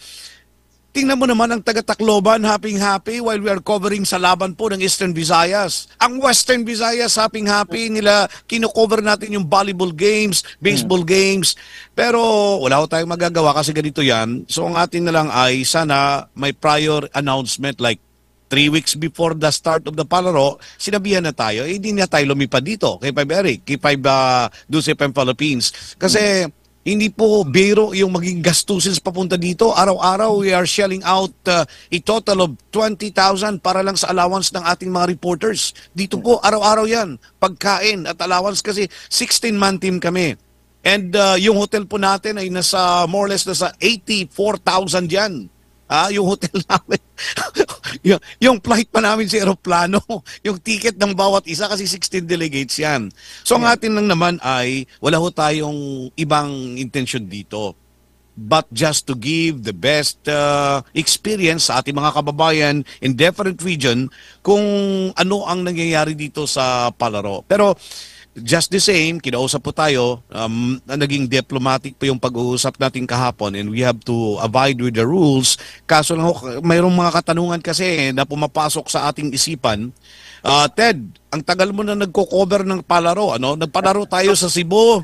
tingnan mo naman ang taga Tacloban, happy-happy while we are covering sa laban po ng Eastern Visayas. Ang Western Visayas, happy-happy nila, kino-cover natin yung volleyball games, baseball games. Pero wala ko tayong magagawa kasi ganito yan. So ang atin na lang ay sana may prior announcement like three weeks before the start of the palaro, sinabihan na tayo, eh, hindi na tayo lumipad dito kay Five Eric, kay Five, ah, Dulce F M Philippines. Kasi hindi po biro yung maging gastusin sa papunta dito. Araw-araw, we are shelling out, uh, a total of twenty thousand para lang sa allowance ng ating mga reporters. Dito po, araw-araw yan. Pagkain at allowance kasi sixteen-man team kami. And, uh, yung hotel po natin ay nasa, more or less, nasa eighty-four thousand yan. Ah, yung hotel namin. Yung, yung flight pa namin sa eroplano, yung ticket ng bawat isa kasi sixteen delegates yan. So, ang atin lang naman ay wala ho tayong ibang intensyon dito. But just to give the best, uh, experience sa ating mga kababayan in different region kung ano ang nangyayari dito sa palaro. Pero just the same, kinausap po tayo, um, na naging diplomatic po yung pag-uusap natin kahapon and we have to abide with the rules. Kaso lang ho, mayroong mga katanungan kasi na pumapasok sa ating isipan. Ah, Ted, ang tagal mo na nagko-cover ng palaro, ano? Nagpalaro tayo sa Cebu.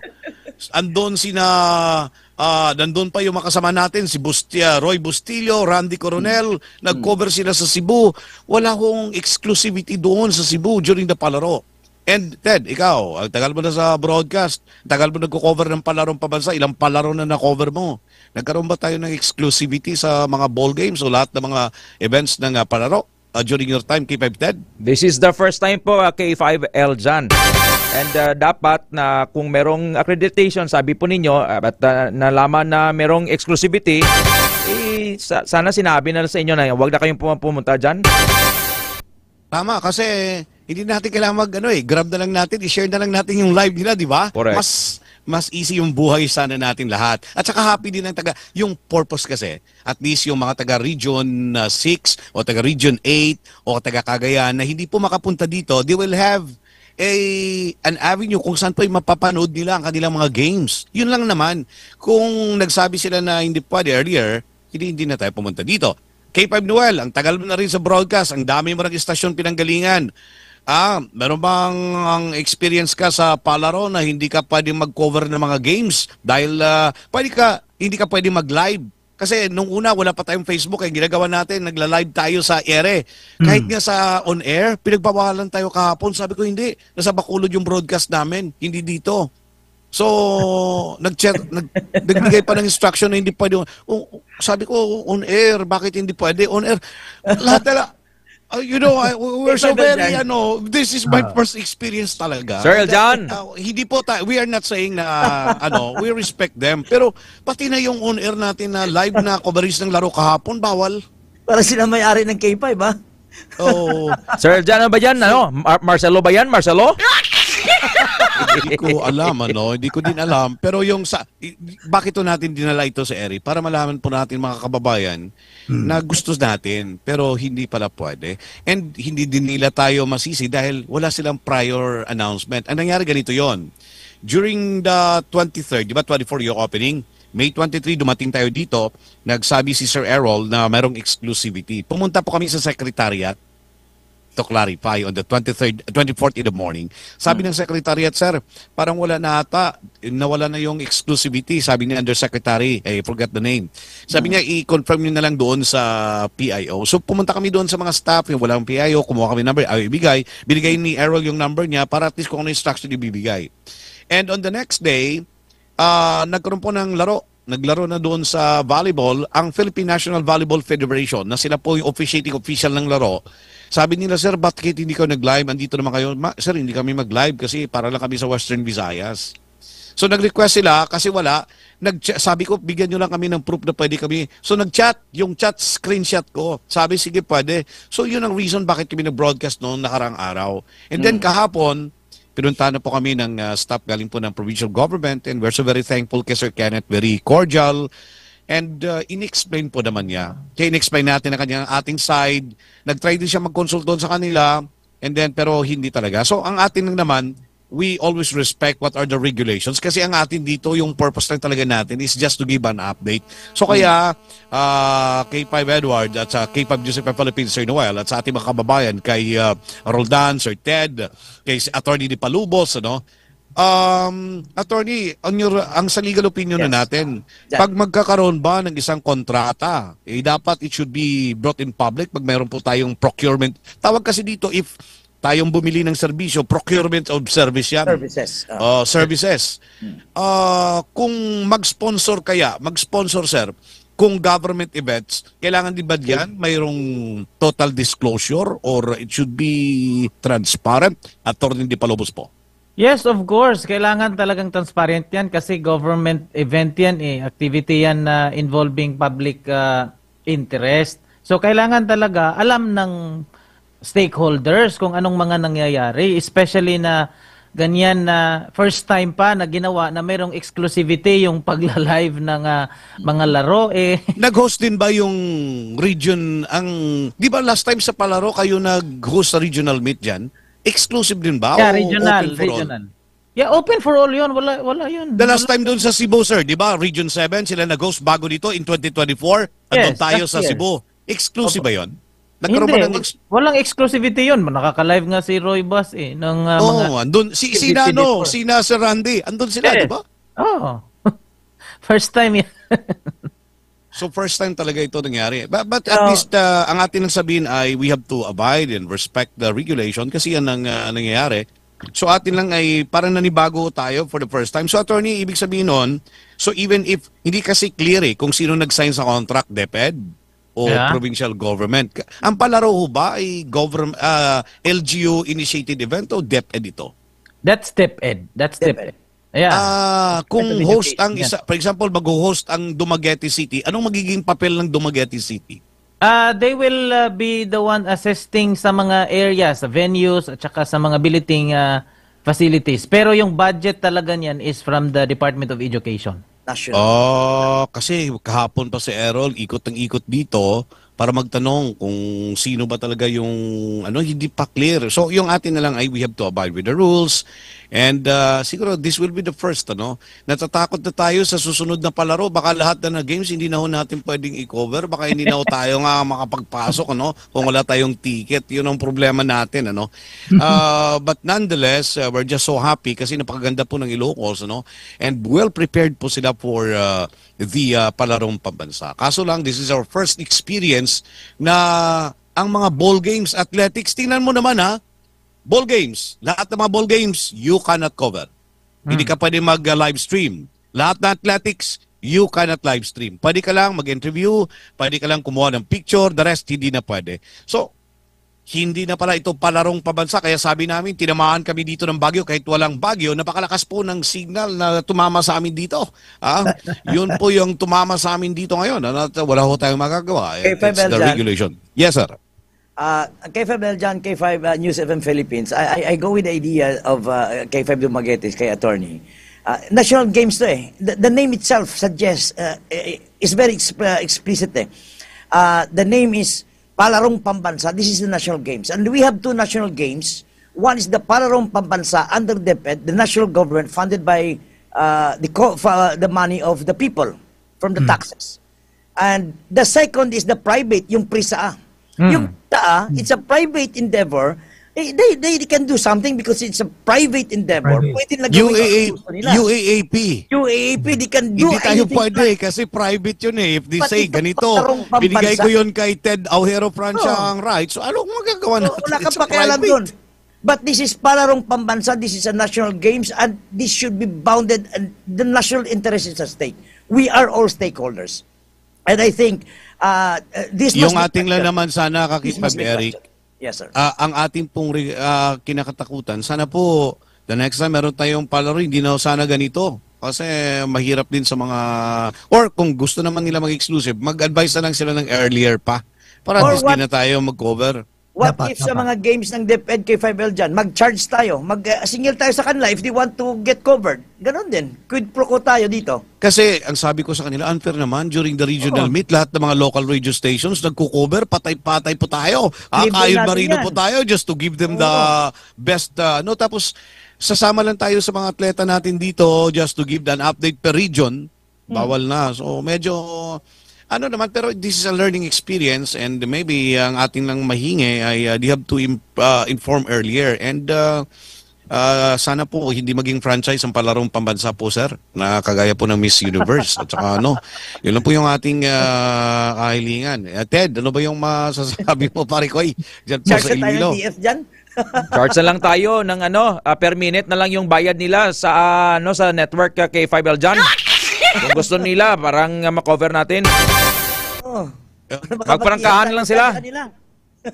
Andon sina, ah, nandun pa yung mga kasama natin, si Bustia, Roy Bustillo, Randy Coronel, nag-cover sila sa Cebu. Wala hong exclusivity doon sa Cebu during the palaro. And Ted, ikaw, ang tagal mo na sa broadcast, tagal mo nagko-cover ng palarong pabansa, ilang palaro na na-cover mo? Nagkaroon ba tayo ng exclusivity sa mga ball games o lahat ng mga events ng, ah, palaro, ah, during your time, K five Ted? This is the first time po, ah, K five Eljan. And, ah, dapat na kung merong accreditation, sabi po ninyo, ah, at, ah, nalaman na merong exclusivity, eh, sa-, sana sinabi na sa inyo na wag na kayong pum-, pumunta dyan. Tama, kasi hindi natin kailangan mag, ano, eh, grab na lang natin, i-share na lang natin yung live nila, di ba? Correct. Mas, mas easy yung buhay sana natin lahat. At saka happy din ang taga, yung purpose kasi, at least yung mga taga Region, uh, six o taga Region eight o taga Cagayan na hindi po makapunta dito, they will have a, an avenue kung saan po ay mapapanood nila ang kanilang mga games. Yun lang naman. Kung nagsabi sila na hindi pwede earlier, hindi, hindi na tayo pumunta dito. K five Noel, ang tagal mo na rin sa broadcast, ang dami mo ng istasyon pinanggalingan. Ah, meron bang ang experience ka sa palaro na hindi ka pwedeng mag-cover ng mga games? Dahil, ah, pwede ka, hindi ka pwedeng mag-live. Kasi nung una, wala pa tayong Facebook, eh, ginagawa natin, nagla-live tayo sa ere. Kahit nga sa on-air, pinagbawalan tayo kahapon. Sabi ko, "Hindi, nasa Bacolod yung broadcast namin, hindi dito." So, nag-check, nag-, nagbigay pa ng instruction na hindi pwede. O, sabi ko, "On air, bakit hindi pwede? On air." Lahat na la-, uh, you know, I, we were so very, ano, this is my first experience talaga. Sir Eljan. Uh, hindi po ta-, we are not saying na, ano, we respect them. Pero pati na yung on-air natin na live na coverage ng laro kahapon, bawal. Para sila may-ari ng K five, ha? Oo. Sir Eljan, ano ba yan? Ano? Mar-, Marcelo ba yan? Marcelo? Hindi ko alam, ano? Hindi ko din alam. Pero yung sa, i- bakit to natin dinala ito sa Eri? Para malaman po natin, mga kababayan, Hmm. na gusto natin, pero hindi pala pwede. And hindi din nila tayo masisi dahil wala silang prior announcement. Ang nangyari, ganito yon. During the twenty-third, di ba, twenty-four yung opening? May twenty-three, dumating tayo dito, nagsabi si Sir Errol na merong exclusivity. Pumunta po kami sa secretariat to clarify on the twenty-third, twenty-fourth in the morning. Sabi ng secretariat, "Sir, parang wala na ata, nawala na yung exclusivity," sabi ni undersecretary, I forgot the name. Sabi niya, "I-confirm niyo na lang doon sa P I O." So pumunta kami doon sa mga staff, yung walang P I O, kumuha kami number, ay ibigay. Binigay ni Errol yung number niya para at least kung ano instruction ibibigay. And on the next day, ah, nagkaroon po ng laro. Naglaro na doon sa volleyball ang Philippine National Volleyball Federation, na sila po yung officiating official ng laro. Sabi nila, "Sir, bakit hindi kayo nag-live? Andito naman kayo." "Ma, sir, hindi kami mag-live kasi para lang kami sa Western Visayas." So nag-request sila kasi wala. Nag sabi ko, "Bigyan nyo lang kami ng proof na pwede kami." So nag-chat, yung chat screenshot ko. Sabi, "Sige, pwede." So yun ang reason bakit kami nag-broadcast noong nakarang araw. And then kahapon, pinuntahan na po kami ng, ah, staff galing po ng provincial government, and we're so very thankful kay Sir Kenneth, very cordial. And, ah, in-explain po naman niya. Kaya in-explain natin na kanya ang ating side. Nag-try din siya mag-consult doon sa kanila, and then, pero hindi talaga. So ang atin lang naman, we always respect what are the regulations kasi ang atin dito, yung purpose lang talaga natin is just to give an update. So kaya, ah, K five Edward at sa K five News F M Philippines, Sir Noel, at sa ating mga kababayan, kay, ah, Roldan, Sir Ted, kay si Attorney Di Palubos, ano? Um, Attorney, on your, ang sa legal opinion na Yes. natin, Dyan. pag magkakaroon ba ng isang kontrata, eh, dapat it should be brought in public pag mayroon po tayong procurement. Tawag kasi dito, if tayong bumili ng serbisyo, procurement of service yan. Services. Ah. Oh, services. Hmm. Ah, kung mag-sponsor kaya, mag-sponsor, sir, kung government events, kailangan di ba diyan mayroong total disclosure or it should be transparent? Attorney Di Palubos po. Yes, of course. Kailangan talagang transparent yan kasi government event yan eh. Activity yan na involving public ah, interest. So, kailangan talaga alam ng stakeholders kung anong mga nangyayari, especially na ganyan na first time pa na ginawa na mayroong exclusivity yung pagla-live ng ah, mga laro eh. Nag-host din ba yung region, ang, di ba last time sa Palaro kayo nag-host sa regional meet dyan? Exclusive din ba? Yeah, O regional, open for all? Regional. Yeah, open for all yun. Wala, wala yun. The last Wala. Time doon sa Cebu, sir, di ba? Region seven, sila nag-host bago dito in twenty twenty-four. Andun Yes, tayo last sa year. Cebu. Exclusive Opo. Ba yun? Nagkaroon ba Hindi, ng ex- walang exclusivity yun. Nakaka-live nga si Roy Bas eh, ng ah, mga Oo, andun. Si, si Exclusivity Nano, before. Si Sir Randy. Andun sila, Yes. Di ba? Oo. First time yan. So first time talaga ito nangyari. But, but at So least uh, ang atin lang sabihin ay we have to abide and respect the regulation kasi yan ang uh, nangyayari. So atin lang ay parang nanibago tayo for the first time. So attorney, ibig sabihin nun, so even if hindi kasi clear eh kung sino nag-sign sa contract, DepEd o Yeah. Provincial government. Ang palaro ho ba ay government uh, L G U initiated event o DepEd ito? That's DepEd. That's DepEd. DepEd. Yeah. Ah, kung Ito, host ang Yan. Isa, for example, mag-host ang Dumaguete City, anong magiging papel ng Dumaguete City? Ah, they will uh, be the one assisting sa mga areas, sa venues, at saka sa mga billeting uh, facilities. Pero yung budget talaga niyan is from the Department of Education. National. Oh, kasi kahapon pa si Errol, ikot ng ikot dito para magtanong kung sino ba talaga yung ano, hindi pa clear. So, yung atin na lang ay we have to abide with the rules. And uh, siguro this will be the first, ano, natatakot na tayo sa susunod na palaro. Baka lahat na na games hindi na ho natin pwedeng i-cover. Baka hindi na ho tayo nga makapagpasok, ano, kung wala tayong ticket. Yun ang problema natin, ano. Uh, but nonetheless, uh, we're just so happy kasi napakaganda po ng Ilocos, ano. And well prepared po sila for uh, the uh, palarong pambansa. Kaso lang, this is our first experience na ang mga ball games, athletics, tingnan mo naman ha, ball games, lahat ng mga ball games, you cannot cover. Hindi Hmm. ka pwede mag-live stream. Lahat ng athletics, you cannot live stream. Pwede ka lang mag-interview, pwede ka lang kumuha ng picture, the rest hindi na pwede. So, hindi na pala ito palarong pabansa. Kaya sabi namin, tinamaan kami dito ng bagyo. Kahit walang bagyo, napakalakas po ng signal na tumama sa amin dito. Ah, yun po yung tumama sa amin dito ngayon. Ano, wala ho tayong magagawa. K five It's the Eljan. Regulation. Yes, sir. Uh, K five L John, K five uh, News F M Philippines, I, I, I go with the idea of uh, K five Dumaguete, kay attorney. Uh, national games to eh. The, the name itself suggests, uh, eh, is very exp- uh, explicit eh. Uh, the name is Palarong Pambansa. This is the national games. And we have two national games. One is the Palarong Pambansa under DepEd, the national government funded by uh, the co- uh, the money of the people from the taxes. And the second is the private, yung PRISA. Yung PRISA, it's a private endeavor. Eh, they, they can do something because it's a private endeavor. Private. Pwede na gawin ang UAA, gusto nila. UAAP. UAAP, they can do Hindi tayo anything. Pwede kasi private yun eh. If they But say, ito, ganito, parang binigay pambansa. Ko yun kay Ted Aujero Francia Oh. Ang rights, so anong magagawa So, natin? Wala kang It's a pakialam private. Dun. But this is Palarong Pambansa, this is a national games, and this should be bounded, and the national interest is at stake. We are all stakeholders. And I think uh, uh, this Yung must be ating lang naman sana, this must Kakipag be Eric, questioned. Yes, sir. Ah, ang ating pong re- ah, kinakatakutan, sana po, the next time meron tayong palaro, hindi na sana ganito. Kasi mahirap din sa mga, or kung gusto naman nila mag-exclusive, mag-advise na lang sila ng earlier pa. Para Or at least what- di na tayo mag-cover. What Dapat, if sa dapat. Mga games ng DepEd K five L dyan, mag-charge tayo, mag-singil tayo sa kanila if they want to get covered. Ganon din. Quid pro quo tayo dito. Kasi ang sabi ko sa kanila, unfair naman, during the regional Oo. Meet, lahat ng mga local radio stations nagko-cover, patay-patay po tayo. Ah, Libre Kayod natin Marino yan. Po tayo just to give them the Oo. Best, uh, no? Tapos, sasama lang tayo sa mga atleta natin dito just to give an update per region. Hmm. Bawal na. So, medyo, ano naman, pero this is a learning experience and maybe ang ating lang mahingi ay uh, they have to im- uh, inform earlier. And uh, uh, sana po hindi maging franchise ang palarong pambansa po, sir, na kagaya po ng Miss Universe. At saka ano, yun lang po yung ating uh, kahilingan. Uh, Ted, ano ba yung masasabi mo, pare ko? Diyan po Charge sa tayo Iloilo. Ng T F dyan? Charge na lang tayo ng ano, ah, per minute na lang yung bayad nila sa, ah, ano, sa network, ah, K five L dyan. Kung gusto nila, parang, ah, makover natin. Oh. Magparangkahan lang sila. Sa kanila.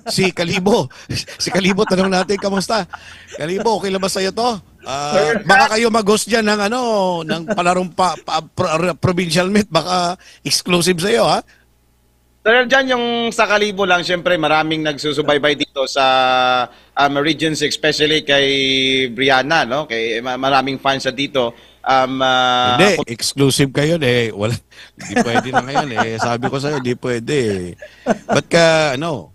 Si Kalibo. Si Kalibo, tanong natin, kamusta? Kalibo, okay lang ba sa'yo to? Ah, baka kayo mag-host dyan ng, ano, ng palarong pa, pa- pro- provincial meet, baka exclusive sa'yo, ha? Sir, dyan yung sa Kalibo lang, syempre, maraming nagsusubaybay dito sa um, Region six, especially kay Brianna, no? Kay ma- maraming fans siya dito. Um, ah, Hindi, ako- exclusive kayo eh. Wala, hindi pwede na ngayon eh. Sabi ko sa'yo, hindi pwede eh. Ba't ka, ano?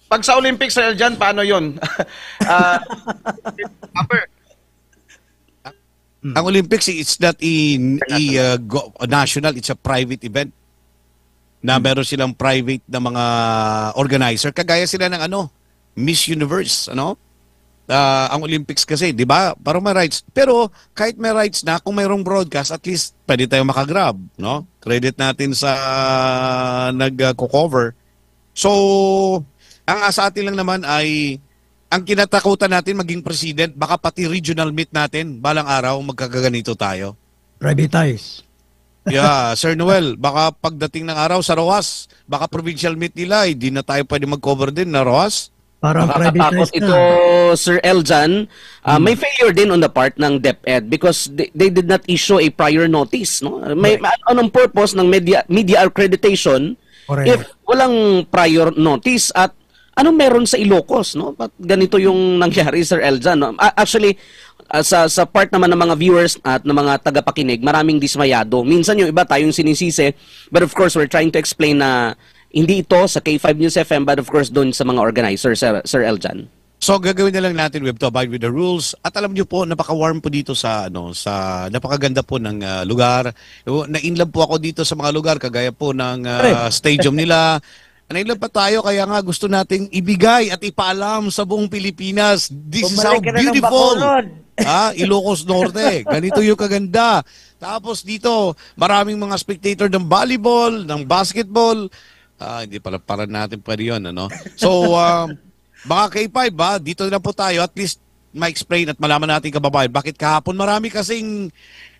Pag sa Olympics, Sir Eljan, paano yun? Ah, Upper. Ang Olympics, it's not a, a, uh, go- a national, it's a private event na meron silang private na mga organizer. Kagaya sila ng ano, Miss Universe, ano? Ah, ang Olympics kasi, di ba? Parang may rights. Pero kahit may rights na, kung mayroong broadcast, at least pwede tayo makagrab, no? Credit natin sa nag-cover. So, ang sa atin lang naman ay, ang kinatakutan natin maging president, baka pati regional meet natin, balang araw magkakaganito tayo. Privatize. Yeah, Sir Noel, baka pagdating ng araw sa Roxas, baka provincial meet nila, hindi na tayo pwede mag-cover din na Roxas. Parang private Nakakatakot ito, na. Sir Eljan. Ah, may failure din on the part ng DepEd because they, they did not issue a prior notice, no? May Right. ma- anong purpose ng media media accreditation Correct. If walang prior notice at ano meron sa Ilocos, no? Ba't ganito yung nangyari, Sir Eljan, no? A- Actually, ah, sa sa part naman ng mga viewers at ng mga tagapakinig, maraming dismayado. Minsan yung iba tayong sinisisi, but of course, we're trying to explain na hindi ito sa K five News F M, but of course, doon sa mga organizer, Sir, Sir Eljan. So, gagawin na lang natin, we have to abide with the rules. At alam niyo po, napaka-warm po dito sa, ano, sa, napakaganda po ng ah, lugar. Na-in love po ako dito sa mga lugar, kagaya po ng ah, Pare. Stadium nila. Na-in love pa tayo, kaya nga gusto nating ibigay at ipaalam sa buong Pilipinas. This is how Bumalik ka na ng beautiful. Bacolod. Ah, Ilocos Norte. Ganito yung kaganda. Tapos dito, maraming mga spectator ng volleyball, ng basketball. Ah, hindi pala, para natin pwede yun, ano? So, um, mga K five, ba, dito na lang po tayo. At least, ma-explain at malaman natin, kababayan, bakit kahapon marami kasing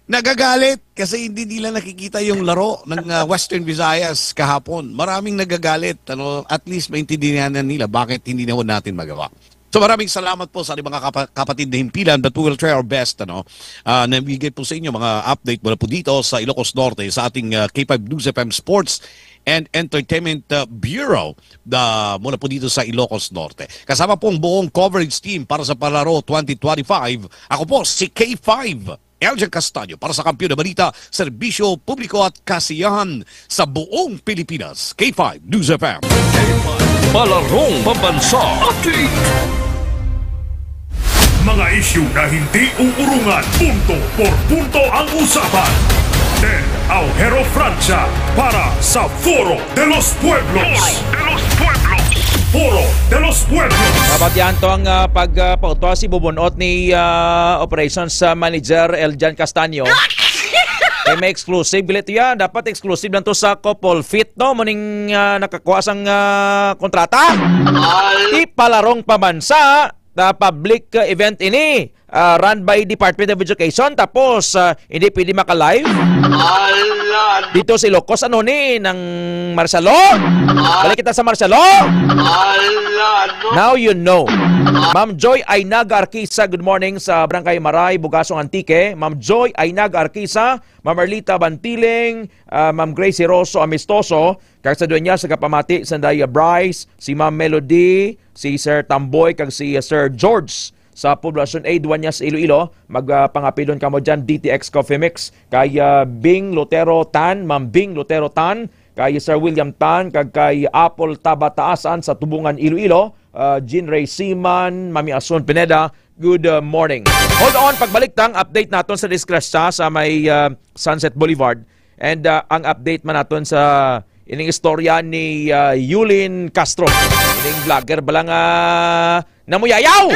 nagagalit kasi hindi nila nakikita yung laro ng ah, Western Visayas kahapon. Maraming nagagalit. Ano, at least, maintindihan na nila bakit hindi na ho natin magawa. So, maraming salamat po sa ating mga kapa-, kapatid na himpilan, but we will try our best, ano, ah, na ibigay po sa inyo mga update mula po dito sa Ilocos Norte, sa ating, ah, K five News F M Sports and Entertainment, ah, Bureau, ah, mula po dito sa Ilocos Norte. Kasama po ang buong coverage team para sa Palaro twenty twenty-five. Ako po si K five, Elgin Castaño, para sa Kampiyon na Balita, Serbisyo Publiko at Kasiyahan sa buong Pilipinas. K five News F M. Palarong Pambansa Update. Mga isyu na hindi uurungan, punto por punto ang usapan. Ted Aujero Francia para sa Foro de los Pueblos. Foro de los Pueblos. Foro de los Pueblos. Mabatian to ang, ah, pag, ah, pautwa si bubunot ni, ah, Operations, ah, Manager Eljan Castaño. Kay may exclusive gali to yan. Dapat exclusive lang to sa Couple Fit, no? Muning, ah, nakakuha sang, ah, kontrata. Ay. Ipalarong pambansa na public, ah, event ini, ah, run by Department of Education, tapos, ah, hindi pwede maka-live. Ala, dito si Ilocos, ano ni, nang martial law? Balik kita sa martial law. Ala, no. Now you know. Ma'am Joy Ainaga Arquisa, good morning sa Barangay Maray, Bugasong, Antique. Ma'am Joy Ainaga Arquisa, Ma'am Arlita Bantiling, ah, Ma'am Gracie Rosso Amistoso, kag sa dueña sa kapamati, Sanday Bryce, si Ma'am Melody, si Sir Tamboy, kag si, ah, Sir George sa Poblacion A, Dueñas, Iloilo. Mag, ah, pangapilon kamo dyan, D T X Coffee Mix. Kay, ah, Bing Lotero Tan, Ma'am Bing Lotero Tan, kay Sir William Tan, kag kay Apple Tabataasan sa Tubungan, Iloilo. Ah, Jean Ray Siman, Mami Asun Pineda, good, ah, morning. Hold on, pagbalik tang update naton sa disgrasya sa may, ah, Sunset Boulevard. And, ah, ang update man naton sa ining istorya ni, ah, Yulin Castro. Ining vlogger bala nga namuyayaw.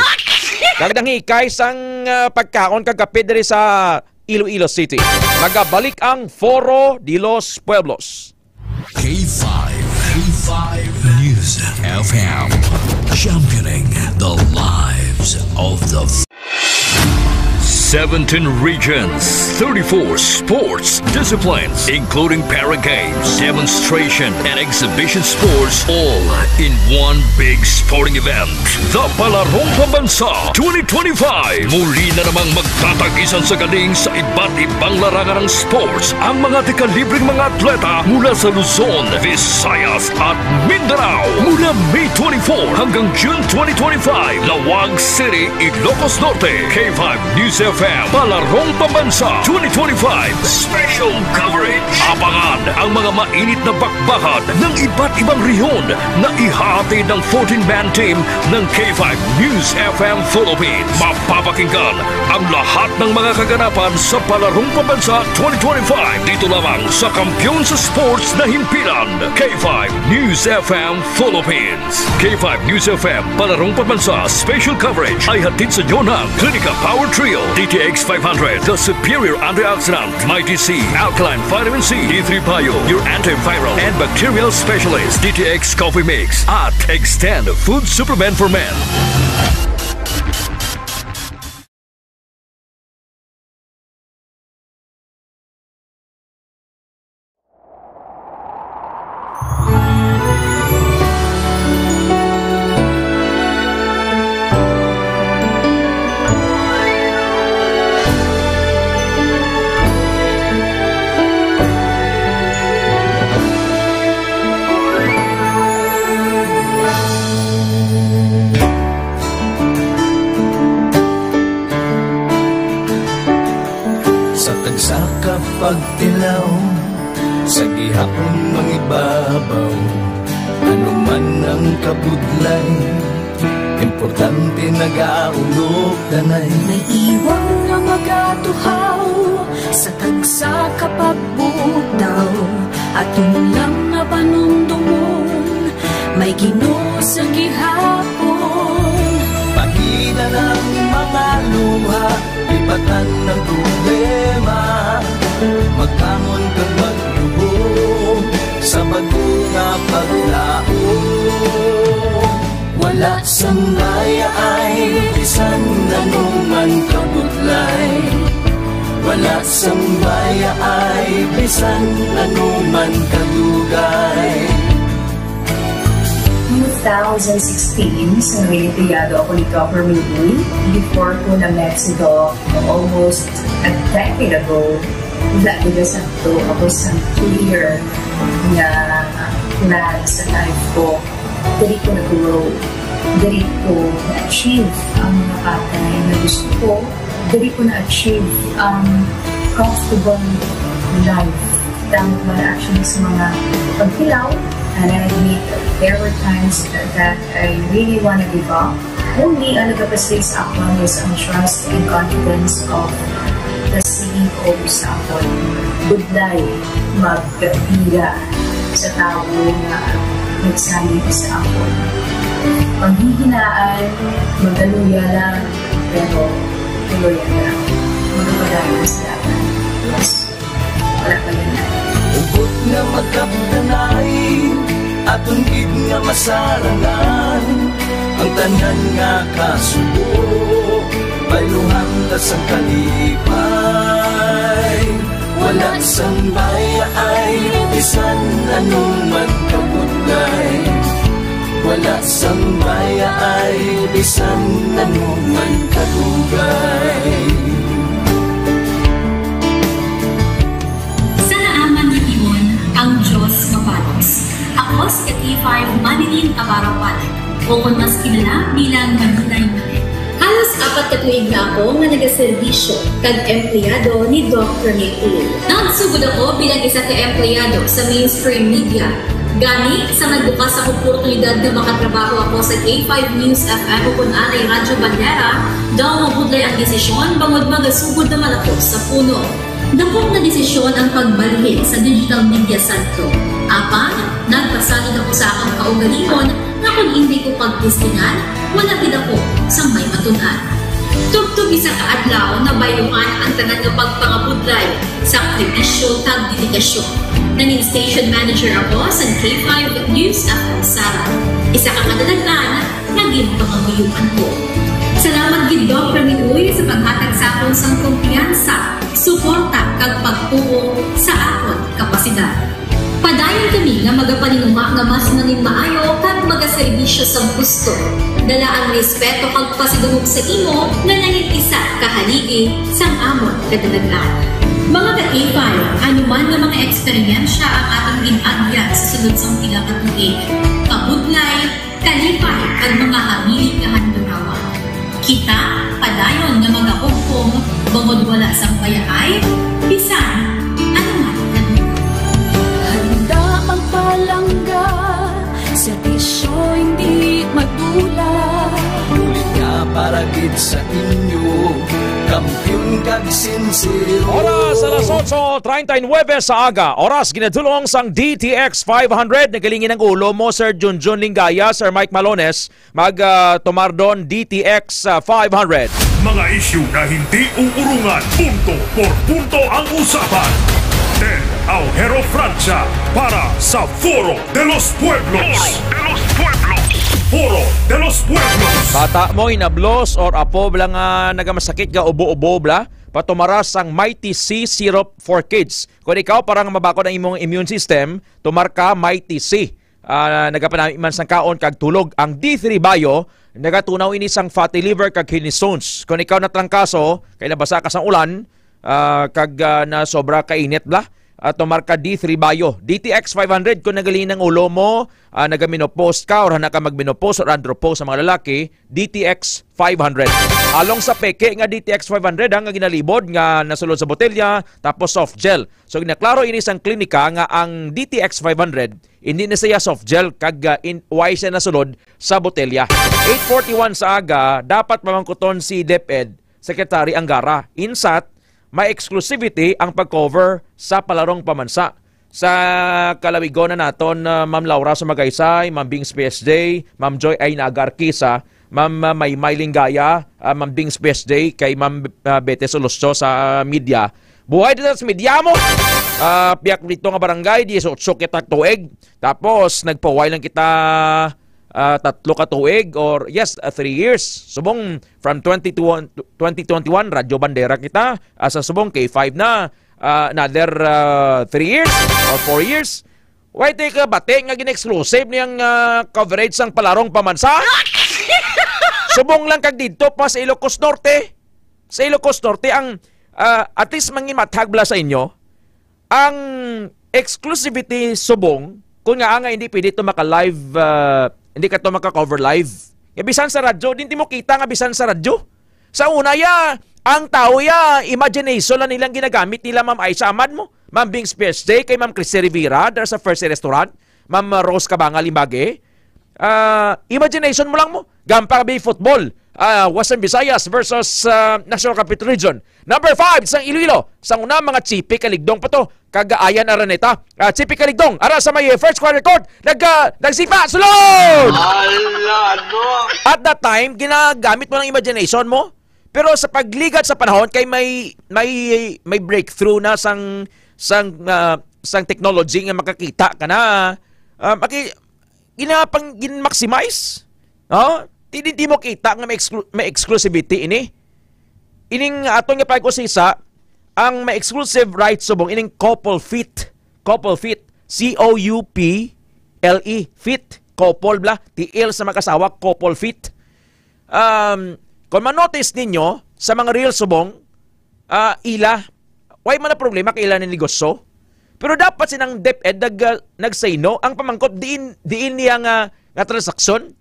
Kag nanghikay sang, ah, pagkaon kag kape diri sa Iloilo City. Nagabalik ang Foro de los Pueblos. K five, K five News F M, championing the lives of the seventeen regions, thirty-four sports disciplines, including para games, demonstration, and exhibition sports, all in one big sporting event. The Palarong Pambansa twenty twenty-five. Muli na namang magtatagisan sa galing sa iba't ibang larangan ng sports ang mga dekalibreng mga atleta mula sa Luzon, Visayas, at Mindanao. Mula May twenty-four hanggang June twenty twenty-five, Laoag City, Ilocos Norte. K five News F M, Palarong Pambansa twenty twenty-five Special Coverage. Abangan ang mga mainit na bakbakan ng iba't ibang rehiyon na ihahatid ng fourteen-man team ng K five News F M Philippines. Mapapakinggan ang lahat ng mga kaganapan sa Palarong Pambansa twenty twenty-five dito lamang sa kampiyon sa sports na himpilan, K five News F M Philippines. K five News F M Palarong Pambansa Special Coverage ay hatid sa inyo ng Clinica Power Trio, D T X five hundred, The Superior Antioxidant, Mighty C, Alkaline Vitamin C, D three Bio, your antiviral and bacterial specialist, D T X Coffee Mix, at Extend Food Supplement for Men. Sa tagsa ka pagtilaw, sa gihapon mangibabaw, ano man ang kabudlay, importante nagaulog danay. May iwang nga magatuhaw sa tagsa ka pagbugtaw, aton lang nga panumdomon, may Ginoo sa gihapon. Pagida ng mga luha, lipatan ng problema, magkamon kag magluhom sa bag-o nga paglaom. Wala sang bayaay bisan anuman kabudlay, wala sang bayaay bisan anuman kadugay. Move two thousand sixteen, sa Noyenteyado ako ni Doctor Mingul. Before ko na-met si Doc almost a decade ago, wala ko na sakto ako sa clear nga plan sa life ko. Dili ko na-grow. Dili ko na-achieve ang mga bagay na gusto ko. Dili ko na-achieve ang comfortable life. Tama ba na actually sa mga pagkilaw? And I admit that there were times that I really wanna give up. Only ang nagapastig sa akon is ang trust and confidence of the C E O sa akon. Budlay magkapila sa tawo nga nagsalig sa akon. Panghihinaan, magaluya lang, pero tuloy lang. Magpadayon sa dalan. Wala pa yan. Hugot nga magkabtanay, aton gid nga masarangan, ang tanan nga kasubo, bayluhan ta sang kalipay. Wala sang bayaay, bisan ano man kabudlay. Wala sang bayaay, bisan ano man kadugay. Sa naaman nga timon, ang Dios mabalos. Ako si K five Manilin Abarawan, o kon mas kilala bilang Manilay Manilay. Halos apat ka tuig na ako nga nagaserbisyo kag empleyado ni Doc Rene Uy. Nagsugod ako bilang isa ka empleyado sa mainstream media. Gani, sa nagbukas ang oportunidad nga makatrabaho ako sa K five News F M o kon anay Radyo Bandera, daw mabudlay ang desisyon bangod magasugod naman ako sa puno. Dakop nga desisyon ang pagbalhin sa digital media sentro. Apan, nagpasalig ako sa akon kaugalingon nga kon indi ko pagtistingan, wala gid ako sang may matun-an. Tubtob isa ka adlaw, nabayluhan ang tanan nga pagpangabudlay, sakripisyo, kag dedikasyon. Nangin station manager ako sa K five News F M Sara, isa ka kadalagan nga ginpangamuyoan ko. Salamat gid, Doc Rene Uy, sa paghatag sa akon sang kumpiyansa, suporta, kag pagtuo sa akon kapasidad. Padayon kami nga magapaninguha nga mas manginmaayo kag magaserbisyo sa gusto. Dala ang respeto kag pasidungog sa imo nga nangin isa ka haligi sang amon kadalagan. Mga ka-K five, ano man nga mga eksperyensya ang aton gin-agyan sa sulod sang pila ka tuig, kabudlay, kalipay, kag mga hamili nga handurawan. Kita padayon nga magahugpong bangod wala sang bayaay, bisan ano man. Handa magpalangga, serbisyo hindi madula. Bulig nga para gid sa inyo, kampiyon kag sinsero. Oras alas otso treinta y nueve sa aga. Oras ginadulong sang D T X five hundred. Nagalingi ang ulo mo, Sir Junjun Lingaya, Sir Mike Malones. Mag, ah, tumar don D T X, ah, five hundred. Mga isyu na hindi uurungan, punto por punto ang usapan. Ted Aujero Francia para sa Foro de los Pueblos. Foro de los Pueblos. Foro de los Pueblos. Bata mo, inablos, or apo bala nga nagamasakit nga ubo-ubo bala, patumara sang Mighty C Syrup for Kids. Kung ikaw, para nga mabakod ang imong immune system, tumar ka Mighty C. Ah, nagapanami man sang kaon kag tulog. Ang D three Bio, nagatunaw ini sang fatty liver kag kidney stones. Kung ikaw natrangkaso, kay nabasa ka sang ulan, ah, kag, ah, nasobra ka init bala, ah, tumar ka D three Bio. D T X five hundred, kung nagalingi ang ulo mo, ah, nagamenopause ka or handa ka magmenopause or andropause sa mga lalaki, D T X five hundred. Along sa peke nga D T X five hundred, ha, nga ginalibod nga nasulod sa botelya, tapos soft gel. So, ginaklaro ini sang klinika nga ang D T X five hundred, hindi na siya soft gel, kag, ah, in, why siya nasulod sa botelya. Eight forty-one sa aga, dapat pamangkuton si DepEd Secretary Angara. Insat, may exclusivity ang pag-cover sa palarong pamansa. Sa kalawigon na naton, ah, Ma'am Laura Sumagaysay, Ma'am Bings P S J, Ma'am Joy Ainaga Arquisa, Ma'am, ah, Maymay Lingaya, ah, Ma'am Bings P S J, kay Ma'am, ah, Bete Solosyo sa media. Buhay dito sa media mo! Ah, piyak dito nga barangay, dieciocho kita tuig. Tapos, nagpaway lang kita, ah, tatlo ka tuig or, yes, ah, three years. Subong from twenty to one, twenty twenty-one, Radyo Bandera kita. Ah, sa subong, K five na. Ah, another, ah, three years or four years. Why di ka bati nga gin-exclusive niyang, ah, coverage sang palarong pamansa? Subong lang kag didto pa sa Ilocos Norte. Sa Ilocos Norte ang, ah, at least mangimathag bala sa inyo, ang exclusivity subong, kung nga nga hindi pwede to maka-live, ah, hindi ka to maka-cover live. Ya, bisan sa radyo, di mo kita nga bisan sa radyo. Sa una, ya, ang tao, ya, imagination lang nilang ginagamit nila, Ma'am Aisha Ahmad mo, Ma'am Bings P S J, kay Ma'am Chrissy Rivera, there sa First Restaurant, Ma'am Rose Cabanga Limbage. Ah, imagination mo lang mo. Gampang Bay football. Ah, Western Visayas versus, ah, National Capital Region. Number five, sang Iloilo. Sang una, mga Chippy Caligdong pa to. Kag Ayan Araneta. Ah, Chippy Caligdong. Ara sa may first quarter court. Nag, ah, nagsipa. Sulod! Ala, ano? At that time, ginagamit mo ng imagination mo. Pero sa pagligat sa panahon, kay may, may, may breakthrough na sang, sang, ah, sang technology nga makakita ka na. Ah, maki-, ginapang, gin-maximize. No? Di, di, di mo kita nga may, exclu-, may exclusivity ini. Ining aton nga pag-usisa, ang may exclusive rights subong ining couple fit. Couple fit. C O U P L E, fit. Couple bla. Tiil sa mag-asawa, couple fit. Um, kung ma-notice ninyo, sa mga reels subong, ah, ila, way man na problema kay ila ni negosyo. Pero dapat sinang DepEd nag, ah, nag-say no. Ang pamangkot, diin, diin niya nga, nga transaksyon?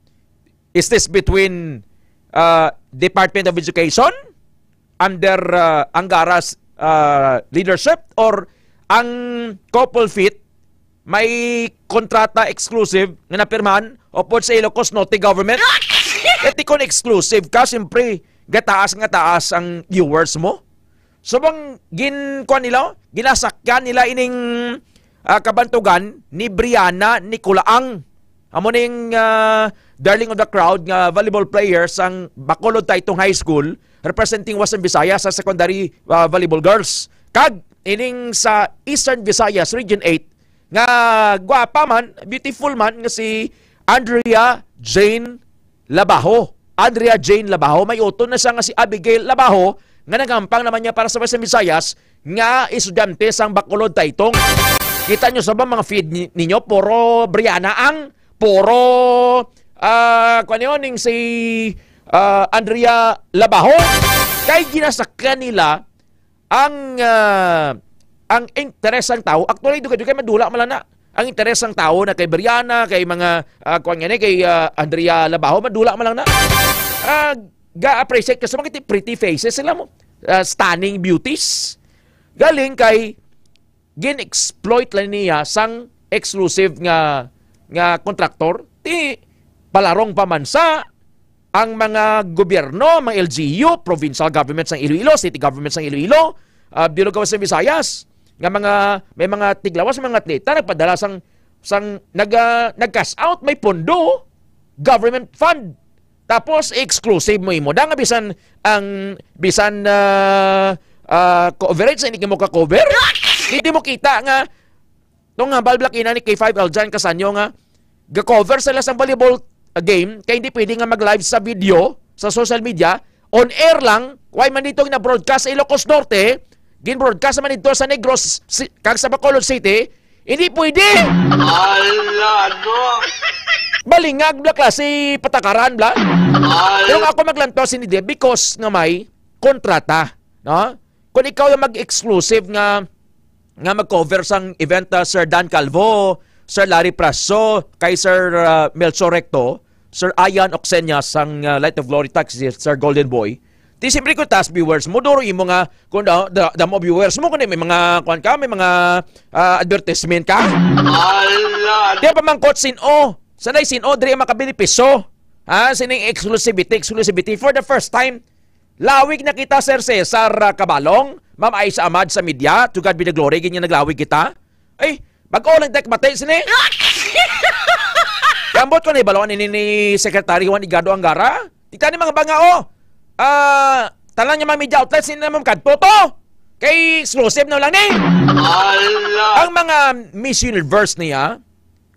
Is this between, ah, Department of Education under, ah, Angara's, ah, leadership, or ang couple fit may kontrata exclusive nga napirmahan upod sa Ilocos Norte government? Eti kon exclusive ka, siyempre, gataas nga taas ang viewers mo. So, bang gin-, kuwan nila, ginasakyan nila ining, ah, kabantugan ni Brianna Nicolaang. Amo ning, ah, darling of the crowd nga volleyball player sang Bacolod Taytong High School, representing Western Visayas sa secondary, ah, volleyball girls. Kag ining sa Eastern Visayas Region eight, nga gwapa man, beautiful man, nga si Andrea Jane Labaho. Andrea Jane Labaho. May utod na siya nga si Abigail Labaho, nga nagampang naman niya para sa Western Visayas, nga estudyante sang Bacolod Taytong. Kita nyo sa ba mga feed ni-, ninyo? Puro Brianna ang, puro, ah, kwan yun, ning si, ah, Andrea Labaho. Kay ginasakyan nila ang, ah, ang interes sang tawo. Actually, dugay-dugay madula man lang na. Ang interes sang tawo na kay Brianna, kay mga, ah, kuwan nga ni, kay, ah, Andrea Labaho, madula man lang na. Ah, ga-appreciate ka sa mga ti-, pretty faces sila mo. Ah, stunning beauties. Galing kay gin-exploit lang niya sang exclusive nga, nga contractor. Ti palarong pamansa ang mga gobyerno, mga L G U, provincial government sang Iloilo, city government sang Iloilo, ah, bilog ka sa Visayas, nga mga, may mga tiglawas, mga atleta, nagpadala sang, sang, nag, ah, nag-cash out, may pondo, government fund. Tapos, exclusive mo imo. Da nga bisan ang, bisan, ah, ah, coverage, hindi mo ka-cover. Hindi mo kita nga, tong hambal black ina ni K five Aljan Casanyo nga, ga-cover sila sa volleyball, ah, game, kay hindi pwede nga mag-live sa video, sa social media, on air lang, why man dito na-broadcast sa Ilocos Norte, gin-broadcast naman dito sa Negros, si-, kag sa Bacolod City, hindi pwede! Ala, no? Balingag bla klase patakaran bla. Ala. Pero nga ako maglantaw sini di because nga may kontrata, no? Kung ikaw yung mag-exclusive nga, nga mag-cover sang event, ah, Sir Dan Calvo, Sir Larry Praso, kay Sir, ah, Melchor Recto, Sir Ian Oxenia sang, ah, Light of Glory Taxi, Sir Golden Boy, di siyempre kung taas viewers mo, duro imo nga, kung da, da, damo viewers mo, kung may mga, kuwan ka, may mga, ah, advertisement ka. Ala. Di pamangkot sin-o, sanay sin-o, diri makabenepisyo. Ha, sining exclusivity, exclusivity for the first time. Lawig na kita, Sir Cesar, ah, Cabalong, Ma'am Aisha Ahmad sa media, to God be the glory, ganyan naglawig kita. Ay, bag-o lang tek mati sini. Ambot ko na ibalon ini ni Secretary Juan Igado Angara. Kita ni mga banga, oh. Ah, tanan niya mga media outlets, sino naman kadto to? Kay exclusive na lang ni. Ala. Ang mga Miss Universe niya,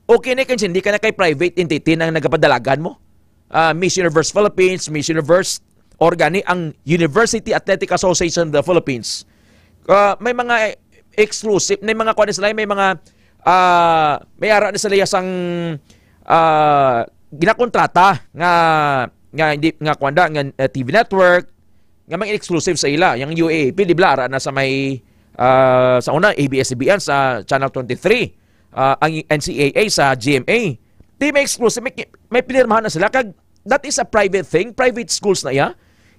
okay na kung hindi ka na kay private entity nang nagapadalagan mo. Ah, Miss Universe Philippines, Miss Universe, or gani ang University Athletic Association of the Philippines. Ah, may mga exclusive, may mga kuwan sila, may mga, ah, may ara na sila sang, ah, ginakontrata nga, nga hindi, nga kuwan da, nga, eh, T V network, nga may exclusive sa ila. Yung U A A P, di ba, ara na sa may, ah, sa una, A B S C B N sa Channel twenty-three, ah, ang N C A A sa G M A. Di may exclusive, may, may pinirmahan na sila. Kag that is a private thing, private schools na iya.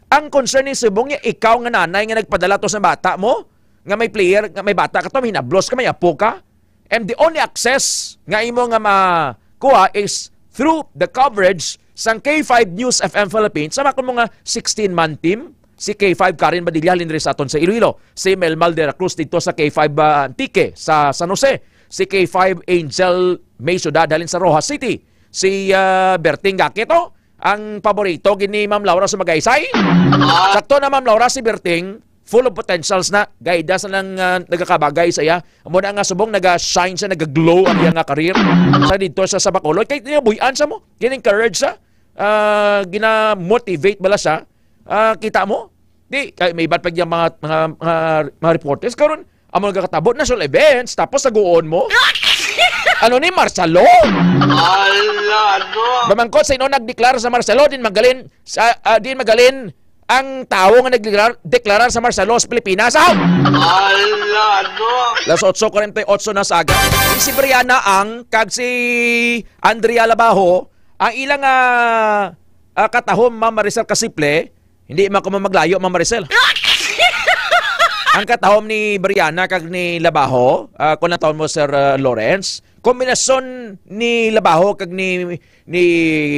Ang concern ni subong niya, ikaw nga nanay nga nagpadala to sa bata mo, nga may player, nga may bata ka to, may hinablos ka, may apo ka, and the only access nga imo nga makuha is through the coverage sang K five News F M Philippines, sama ko mo nga sixteen-man team, si K five Karen Badilla halin diri sa aton sa Iloilo, si Melmal de la Cruz dito sa K five, ah, Antique sa San Jose, si K five Angel May Ciudad halin sa Roxas City, si, ah, Berting Gakito, ang paborito gid ni Ma'am Laura sa Magaysay. Sakto na, Ma'am Laura, si Berting, full of potentials na. Guidance na lang, ah, nagakabagay sa iya. Amo na nga subong, naga-shine siya, naga-glow ang iya nga career. Sa dito sa, sa Bacolod. Kay tinabuyan sa mo, gin-encourage siya, ah, gina-motivate bala siya. Ah, kita mo? Di, kay may iban pa gyang mga, mga, mga, mga reporters. Karon, amo nagakatabo, national events, tapos saguon mo? Ano ni, martial law? Ala, ano? Mamangkot, sino nagdeklara sa martial law? Din magaling, sa, ah, din magaling ang tawo nga nagdeklarar, deklarar sa martial law sa Pilipinas, ah? Ala, ano? Las otso kuwarenta y otso na sa aga. Si Brianna Ang kag si Andrea Labajo, ang ilang, ah, ah, katahom, Ma'am Maricel Casiple, hindi man ko maglayo, Ma'am Maricel. Ang katahom ni Brianna kag ni Labajo, ah, kung natahom mo, Sir, ah, Lawrence, kombinasyon ni Labajo kag ni, ni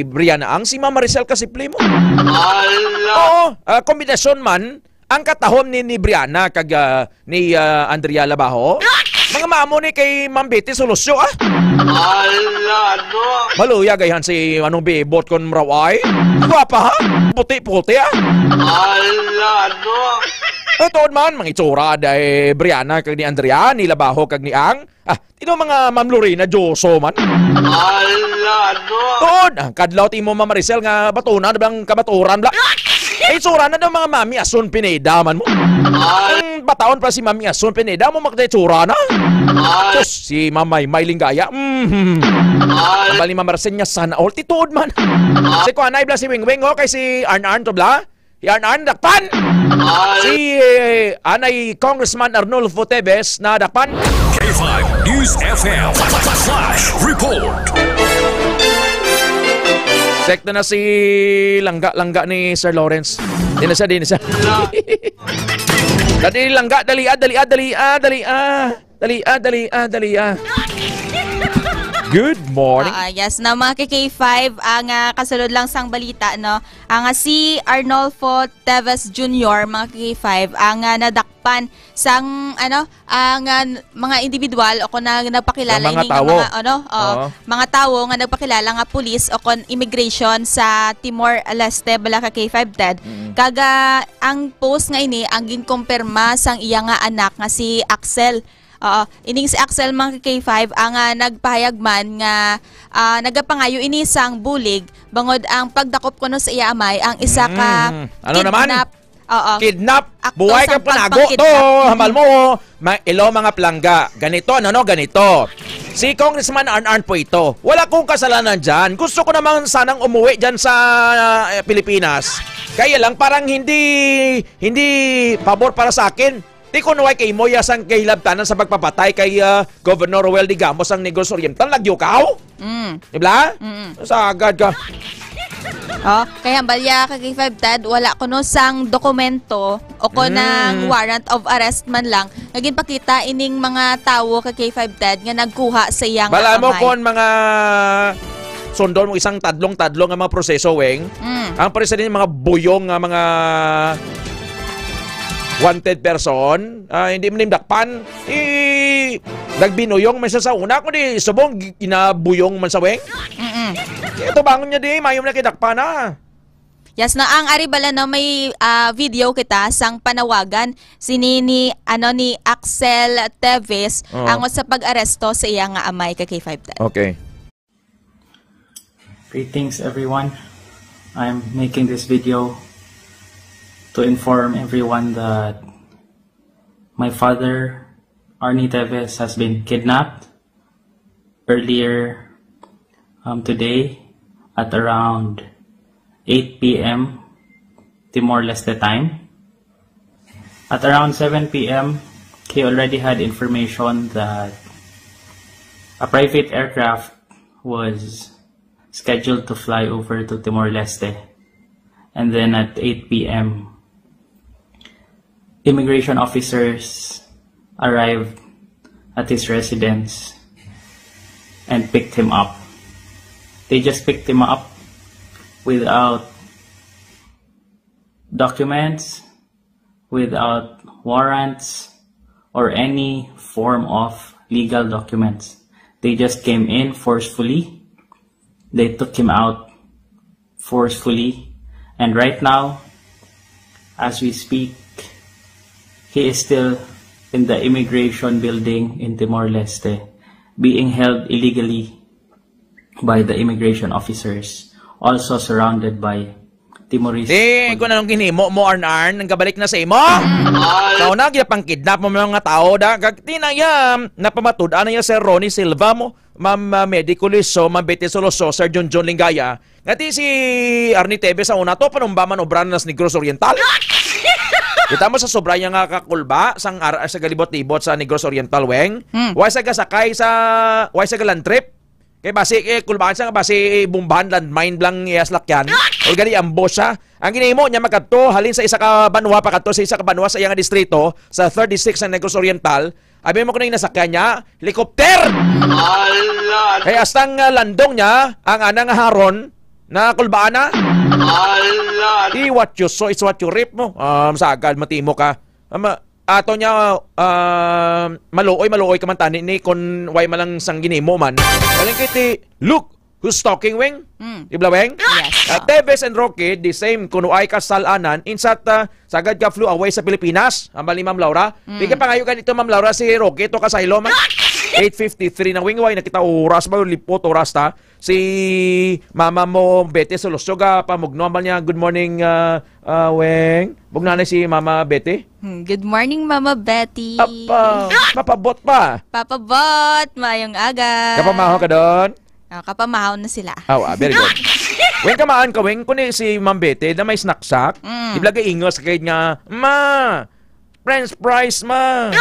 Brianna Ang si Ma'am Maricel Casiple mo. Ala! Oo, ah, kombinasyon man ang katahom ni, ni Brianna kag, ah, ni, ah, Andrea Labajo. Mga mamo ni kay Ma'am Betty Solucio, ah. Ala, no? Maluya gayhan si anong bibot kon maraw ay. Gwapa, ha? Puti-puti, ah. Ala, no? Ito man, mga itsura day Brianna kag ni Andrea, ni Labajo kag ni Ang. Ah, ito mga Ma'am Lorena Dioso man. Ala, no? Tuod, ang kadlaw ti mo, Ma'am Maricel, nga batuna na bang kamaturan bla. Ay, itsura na daw mga Mami Asun Pineda man mo. Ang bataon pa si Mami Asun Pineda mo, makita itsura na. Sus, si Mamay May Linggaya. Mm. Ang bali, Ma'am Maricel, nga sana all. Tituod man. Si Kuanay bla, si Wing Wing, oh, kay si Arn Arn to bla. Si Arn Arn, dakpan. Si, eh, anay Congressman Arnulfo Teves na dakpan. K five News F M Flash Report. Sekta na si Langga-Langga ni Sir Lawrence. Di na siya, di na siya. Dali, Langga, dali, ah, dali, ah, dali, ah, dali, ah. Dali, ah, dali, ah, dali, ah. Good morning. Ah, yes, na mga K K five, ang, ah, kasulod lang sang balita, no? Ang, ah, si Arnulfo Teves Junior, mga K K five, ang, ah, nadakpan sang, ano, ang, ah, mga individual o kung na, nagpakilala Ang mga ini nga tawo. mga, ano, oh, Oo. mga tawo nga nagpakilala nga pulis o kon immigration sa Timor-Leste, bala ka K five Ted. Mm. Kag, ah, ang post nga ini ang ginkumpirma sang iya nga anak nga si Axel. Oo, ining si Axel, mga K five, ang, ah, nagpahayag man nga, ah, nagapangayo ini sang bulig bangod ang pagdakop kuno sa iya amay ang isa ka Mm. Ano naman? kidnap. Oo. Kidnap. Akto Buhay sang kang panago to. pagpangkidnap. Hamal mo, ma-, ilo mga palangga. Ganito, ano, no? Ganito. Si Congressman Arn Arn po ito. Wala kong kasalanan dyan. Gusto ko naman sanang umuwi dyan sa, eh, Pilipinas. Kaya lang parang hindi, hindi pabor para sa akin. Di ko nuway kay Moya sang kahilabtanan sa pagpapatay kay, ah, Governor Roel Digamo sang Negros Oriental. Lagyo ka, oh? Mm. Di ba? Mm. Sagad ka. Oh, kay hambalya ka kay Five Tad, wala kuno sang dokumento o kunang Mm. warrant of arrest man lang nga ginpakita ining mga tawo ka kay Five Tad nga nagkuha sa iyang Bala mo amay. kon mga sundon mo isang tadlong-tadlong nga mga proseso, Weng. Mm. Ang presidente, mga buyong nga mga wanted person, ah, hindi mo nimdakpan. Eh, nagbinuyong man siya sa una, kundi subong gi-, ginabuyong man sa Weng. Mm-mm. Ito bangon niya di, mayo na kidakpan na. Yes, na ang ari bala na may, ah, video kita sang panawagan sini ni, ano, ni Axel Teves Oo. angot sa pag-aresto sa iya nga amay ka K five Tad. Okay. Greetings, everyone. I'm making this video to inform everyone that my father, Arnie Teves, has been kidnapped earlier, um, today at around eight p m Timor-Leste time. At around seven p m, he already had information that a private aircraft was scheduled to fly over to Timor-Leste. And then at eight p m, immigration officers arrived at his residence and picked him up. They just picked him up without documents, without warrants, or any form of legal documents. They just came in forcefully. They took him out forcefully. And right now, as we speak, he is still in the immigration building in Timor-Leste, being held illegally by the immigration officers, also surrounded by Timorese. Di, kung anong ginhimo mo, Arn Arn, nagabalik na sa imo. Sa una, ginapangkidnap mo mga tao, da. Kag, di na iya, napamatud-an na iya, Sir Ronnie Silva mo, Ma'am, ah, Medi Culiso, Ma'am Betty Soloso, Sir Junjun Lingaya. Nga di si Arnie Tevez sa una to, panumba man obra na sa Negros Oriental. Kita mo sa sobra niya nga kakulba, sang ar-, sa galibot-libot sa Negros Oriental, Weng. Hmm. Why sa gasakay sa, why sa galand trip? Kay basi, eh, kulbaan siya nga basi, eh, bombahan, landmine lang iya salakyan. Or gani, ambush siya. Ang ginahimo niya, makadto, halin sa isa ka banwa, pakadto sa isa ka banwa sa iyang distrito, sa third district sa Negros Oriental. Abi mo kuno yung nasakyan niya, helicopter! Ala! Kay hasta ang, ah, landong niya, ang anang haron, na kulbaan na. Ala! I what you sow is what you reap mo. Um, sagad, matimo ka. Ama, ato niya, ah, maluoy, maluoy ka man tani ni, kung way man lang sang ginimo man. Galing kiti, look, who's talking, Weng? Mm. Di ba, Weng? Yes. Ah, Tevez and Roque, the same, kung way ka sal-anan, insat, ah, sagad ka flew away sa Pilipinas, hambal ni Ma'am Laura. Mm. Di ka pangayo ganito, Ma'am Laura, si Roque, to kasaylo, man. Eight fifty-three na, Weng, way na kita oras ba, lipot oras ta. Si Mama mo, Bete Solosyo, ga pamugno, hambal niya, "Good morning, ah, ah, Weng." Bugnaw na si Mama Betty. Hmm, good morning, Mama Betty. Apa, mapabot pa. Papabot, maayong aga. Kapamahaw ka doon? Ah, kapamahaw na sila. Aw, ah, very good. Weng, kamaan ka, Weng, kuni si Ma'am Betty na may snacksak. Mm. Di ba lagi ingos ka nga, "Ma, French fries, ma."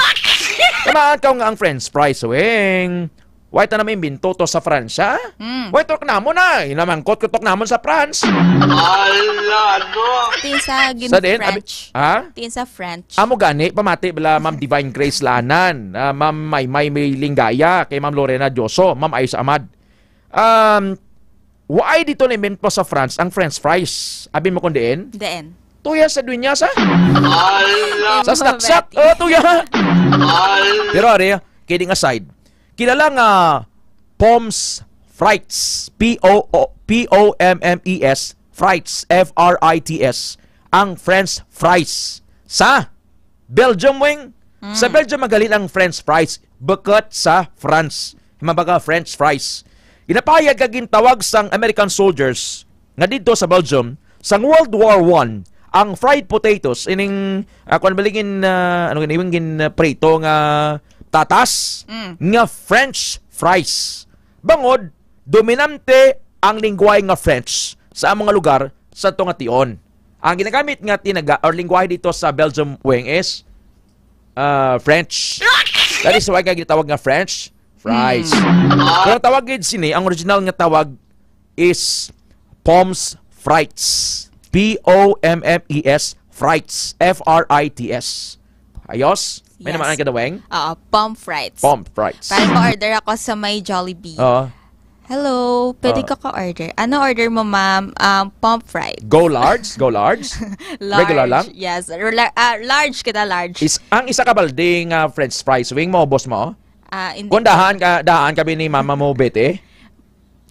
Kamaan ka nga ang French fries, Weng. Why ta na may imbento to sa Fransya? Mm. Why to namon na? Inamangkot ko to namon sa France. Ala, no? Ti sa gin Sa din, abi- French. Ha? Ti sa French. Amo gani, pamati bala Ma'am Divine Grace Lanan, ah, Ma'am Maymay May Lingaya, kay Ma'am Lorena Dioso, Ma'am Ayos Amad. Um, why dito na imbento sa France ang French fries? Abi mo kung diin? Diin? Tuya sa dunya sa? Ala. Sa Ma'am snacksak. Betty. Oh, tuya. Ala. Pero ari, kidding aside, kilala nga Pommes Frites, P O O, P O M M E S, Frites, F R I T S, ang French fries sa Belgium, Weng. Mm. Sa Belgium, magaling ang French fries, bukod sa France. Mabaga French fries. Ginapahayag kag gintawag sang American soldiers nga didto sa Belgium, sang World War One, ang fried potatoes, ining, ah, kwan ba ligin, ah, ano gani, iwing gin, ah, prito nga tatas, Mm. nga French fries. Bangod, dominante ang lingwahe nga French sa mga lugar sa to nga tion. Ang ginagamit nga tinaga or lingwahe dito sa Belgium, Weng, is, ah, French. That is why ka gitawag nga French fries. Mm. Pero ang tawag gid sini, ang original nga tawag is Pommes Frites. P O M M E S, Frites. F R I T S. Ayos? May Yes. naman ang kadaweng? Oo, pommes frites. Pommes frites. Para mo order ako sa may Jollibee. Oo. Hello, pwede Ah. ka ka-order? Ano order mo, ma'am? Um, pommes frites. Go large? Go large? Large. Regular lang? Yes. Rela-, ah, large kita, large. Is, ang isa ka balde nga French fries, Weng, maubos mo? Ah, hindi. Kung dahan ka, dahan ka ni mama mo, Bete?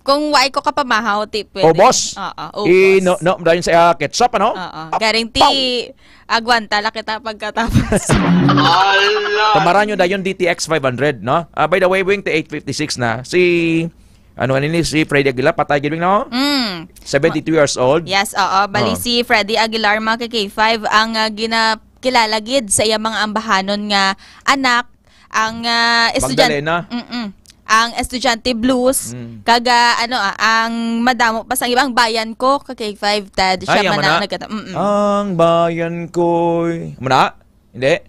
Kung why ko kapamahaw, ti pwede. Ubos? Oo, I, ubos. no, no, dahil sa, ah, ketchup, ano? Oo. Ap-, Garing ti, pow! Agwanta la kita pagkatapos. Ala! Tumara nyo dayon D T X five hundred, no? Ah, by the way, Weng, ti eight fifty-six na. Si, ano, ano ni, si Freddy Aguilar, patay gid, Weng, no? Mm. Seventy-two years old. Yes, oo. Bali Oo. si Freddy Aguilar, mga ka K five, ang, ah, gina-, kilala gid sa iyang mga ambahanon nga anak, ang, ah, estudyante. Magdalena? Mm-mm. ang Estudyante Blues, Mm. kag, ah, ano, ah, ang madamo pa sang ibang Bayan Ko, ka K five, Ted. Siya Ay, man amo na na. nagkanta-, mm-mm. Ang bayan ko'y, amo na? Hindi?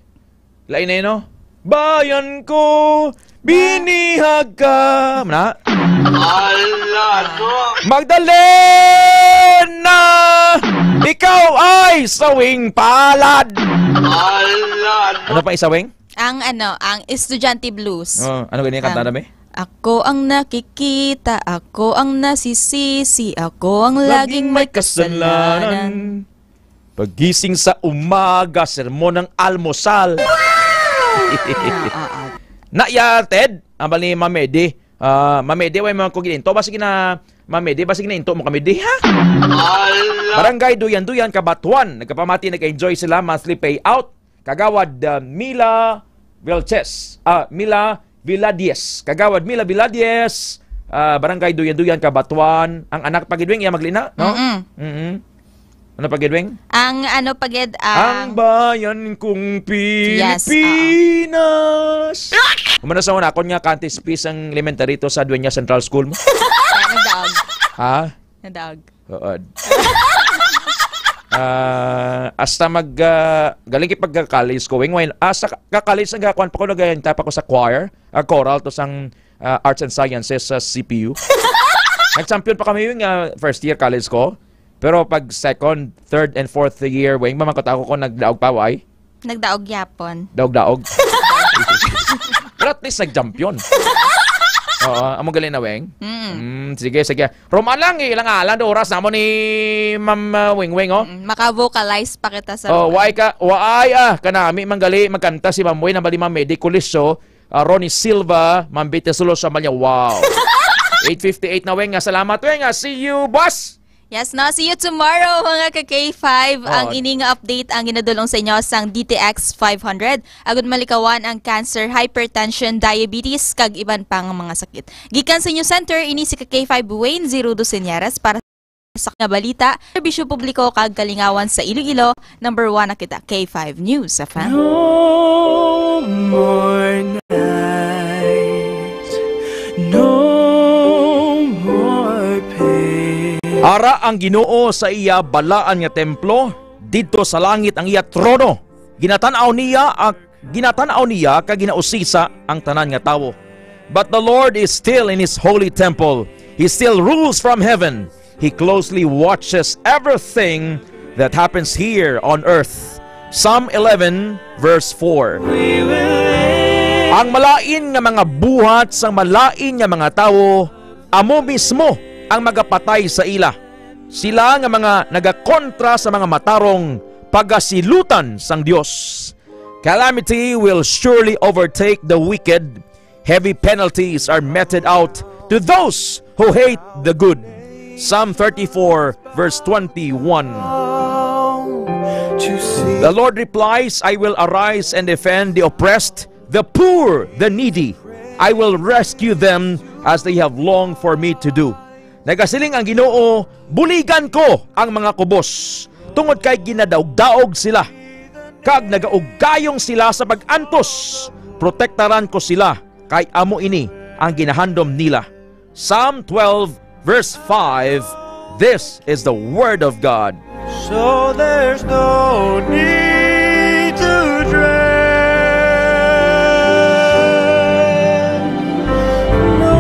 Lain na yun, no? Bayan ko, binihag ka. Amo na? Ala, to. Magdalena, ikaw ay sawing palad. Ala, to. Ano pa isawing? Ang ano, ang Estudyante Blues. Oh, ano ganyan kanta Ang, na, be? "Ako ang nakikita, ako ang nasisisi, ako ang laging may kasalanan." Pagising sa umaga, sermon ng almusal. Ah, ah, ah. Na ya, Ted, ang bali ni Mamedi. Ah, Mamedi, way mga kugilinto. Basig na, Mamedi, basig na into mo kami di, ha? Ala! Barangay Duyan-Duyan, Cabatuan. Nagkapamati, nag-enjoy sila. Monthly payout. Kagawad, ah, Mila Vilches. Ah, Mila Viladies. Kagawad Mila Viladies. Ah, Barangay Duyan-Duyan, Cabatuan. Ang anak pa gid, Weng, iya maglina, no? Mm-mm. Mm-mm. Ano pa gid, Weng? Ang ano pa gid, Ang ang bayan kong Yes, oo. Pilipinas. Kumana sa una, akon nga kantis pis ang elementary to sa Dueña Central School mo. Nadaog. Ha? Nadaog. Oo. Ah, hasta mag, ah, galing kay pagka-college ko, Weng, Weng, hasta ka-, ka-college, nagakuan pa ko, nagayanta pa ko sa choir, ah, choral to sang, ah, Arts and Sciences sa C P U. Nag-champion pa kami yung, ah, first year college ko. Pero pag second, third, and fourth year, Weng, mamangkot ako kung nagdaog pa, why? Nagdaog yapon. Daog-daog. Pero at least nag-champion. Oo, amo galing na, Weng. Mm. Mm, sige, sige. Roman lang, eh, ilang alan, oras namo ni Ma'am, ah, Weng Weng, oh. Mm, maka-vocalize pa kita sa Oh, Roman. Why ka, why, ah, kanami, manggali, magkanta si Ma'am Weng, nang bali Ma'am Medi Colisio, ah, Ronnie Silva, Ma'am Betty Sulo sa Malia. Wow. Eight fifty-eight na, Weng, ah, salamat, Weng, ah, see you, boss! Yes, no? See you tomorrow, mga ka K five. Ang Oh. ini nga update ang ginadulong sa inyo sang D T X five hundred. Agud malikawan ang cancer, hypertension, diabetes, kag iban pang mga sakit. Gikan sa inyo center, ini si ka K five Wayne Zero Dos Señares para sa nga balita, serbisyo publiko kag kalingawan sa Iloilo. Number one na kita, K five News F M. No more night, no more pain. Ara ang Ginoo sa iya balaan nga templo, didto sa langit ang iya trono. Ginatan-aw niya ang, ginatan-aw niya kag ginausisa ang tanan nga tawo. But the Lord is still in his holy temple. He still rules from heaven. He closely watches everything that happens here on earth. Psalm eleven, verse four. Ang malain nga mga buhat sang malain nga mga tawo, amo mismo ang magapatay sa ila. Sila nga mga nagakontra sa mga matarong pagasilutan sang Dios. Calamity will surely overtake the wicked. Heavy penalties are meted out to those who hate the good. Psalm thirty-four, verse twenty-one. The Lord replies, "I will arise and defend the oppressed, the poor, the needy. I will rescue them as they have longed for me to do." Nagasiling ang Ginoo, "Buligan ko ang mga kubos, tungod kay ginadaog-daog sila, kag nagaugayong sila sa pag-antos. Protektaran ko sila, kay amo ini ang ginahandom nila." Psalm twelve, verse five, this is the word of God. So there's no need to dread. No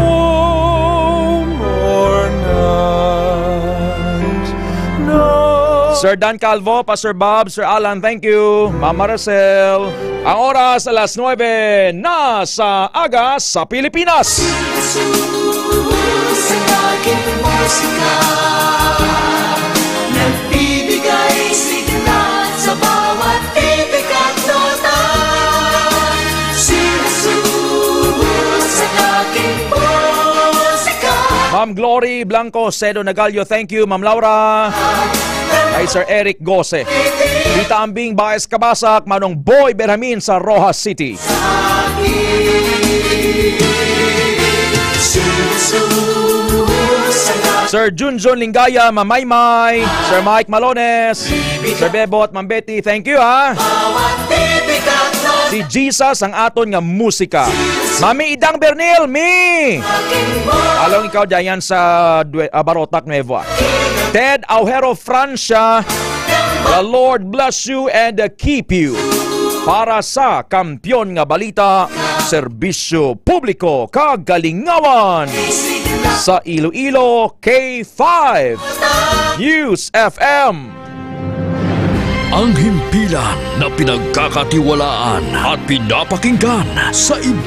more night. No. Sir Dan Calvo, Pastor Bob, Sir Alan, thank you. Mama Rosel, ang oras alas nuebe na sa aga sa Pilipinas. Sa aking musika, nagbibigay sigla sa bawat titik at nota. Si Jesus sa aking musika. Ma'am Glory Blanco, Sedo Nagalio, thank you. Ma'am Laura, kay Sir Eric Gose, Tita Ambing Baez Kabasak, Manong Boy Berhamin sa Roxas City. Sir Junjun Lingaya, Mamaymay, Sir Mike Malones, Sir Bebot, Ma'am Betty, thank you, ha. Si Jesus ang aton nga musika. Mami Idang Bernil, mi! Along ikaw dayan sa Due- ah, Barotac Nuevo, ah. Ted Aujero Francia, the Lord bless you and keep you. Para sa Kampiyon nga Balita, Serbisyo Publiko, Kagalingawan, sa Iloilo, K five News F M. Ang himpilan na pinagkakatiwalaan at pinapakinggan sa iba.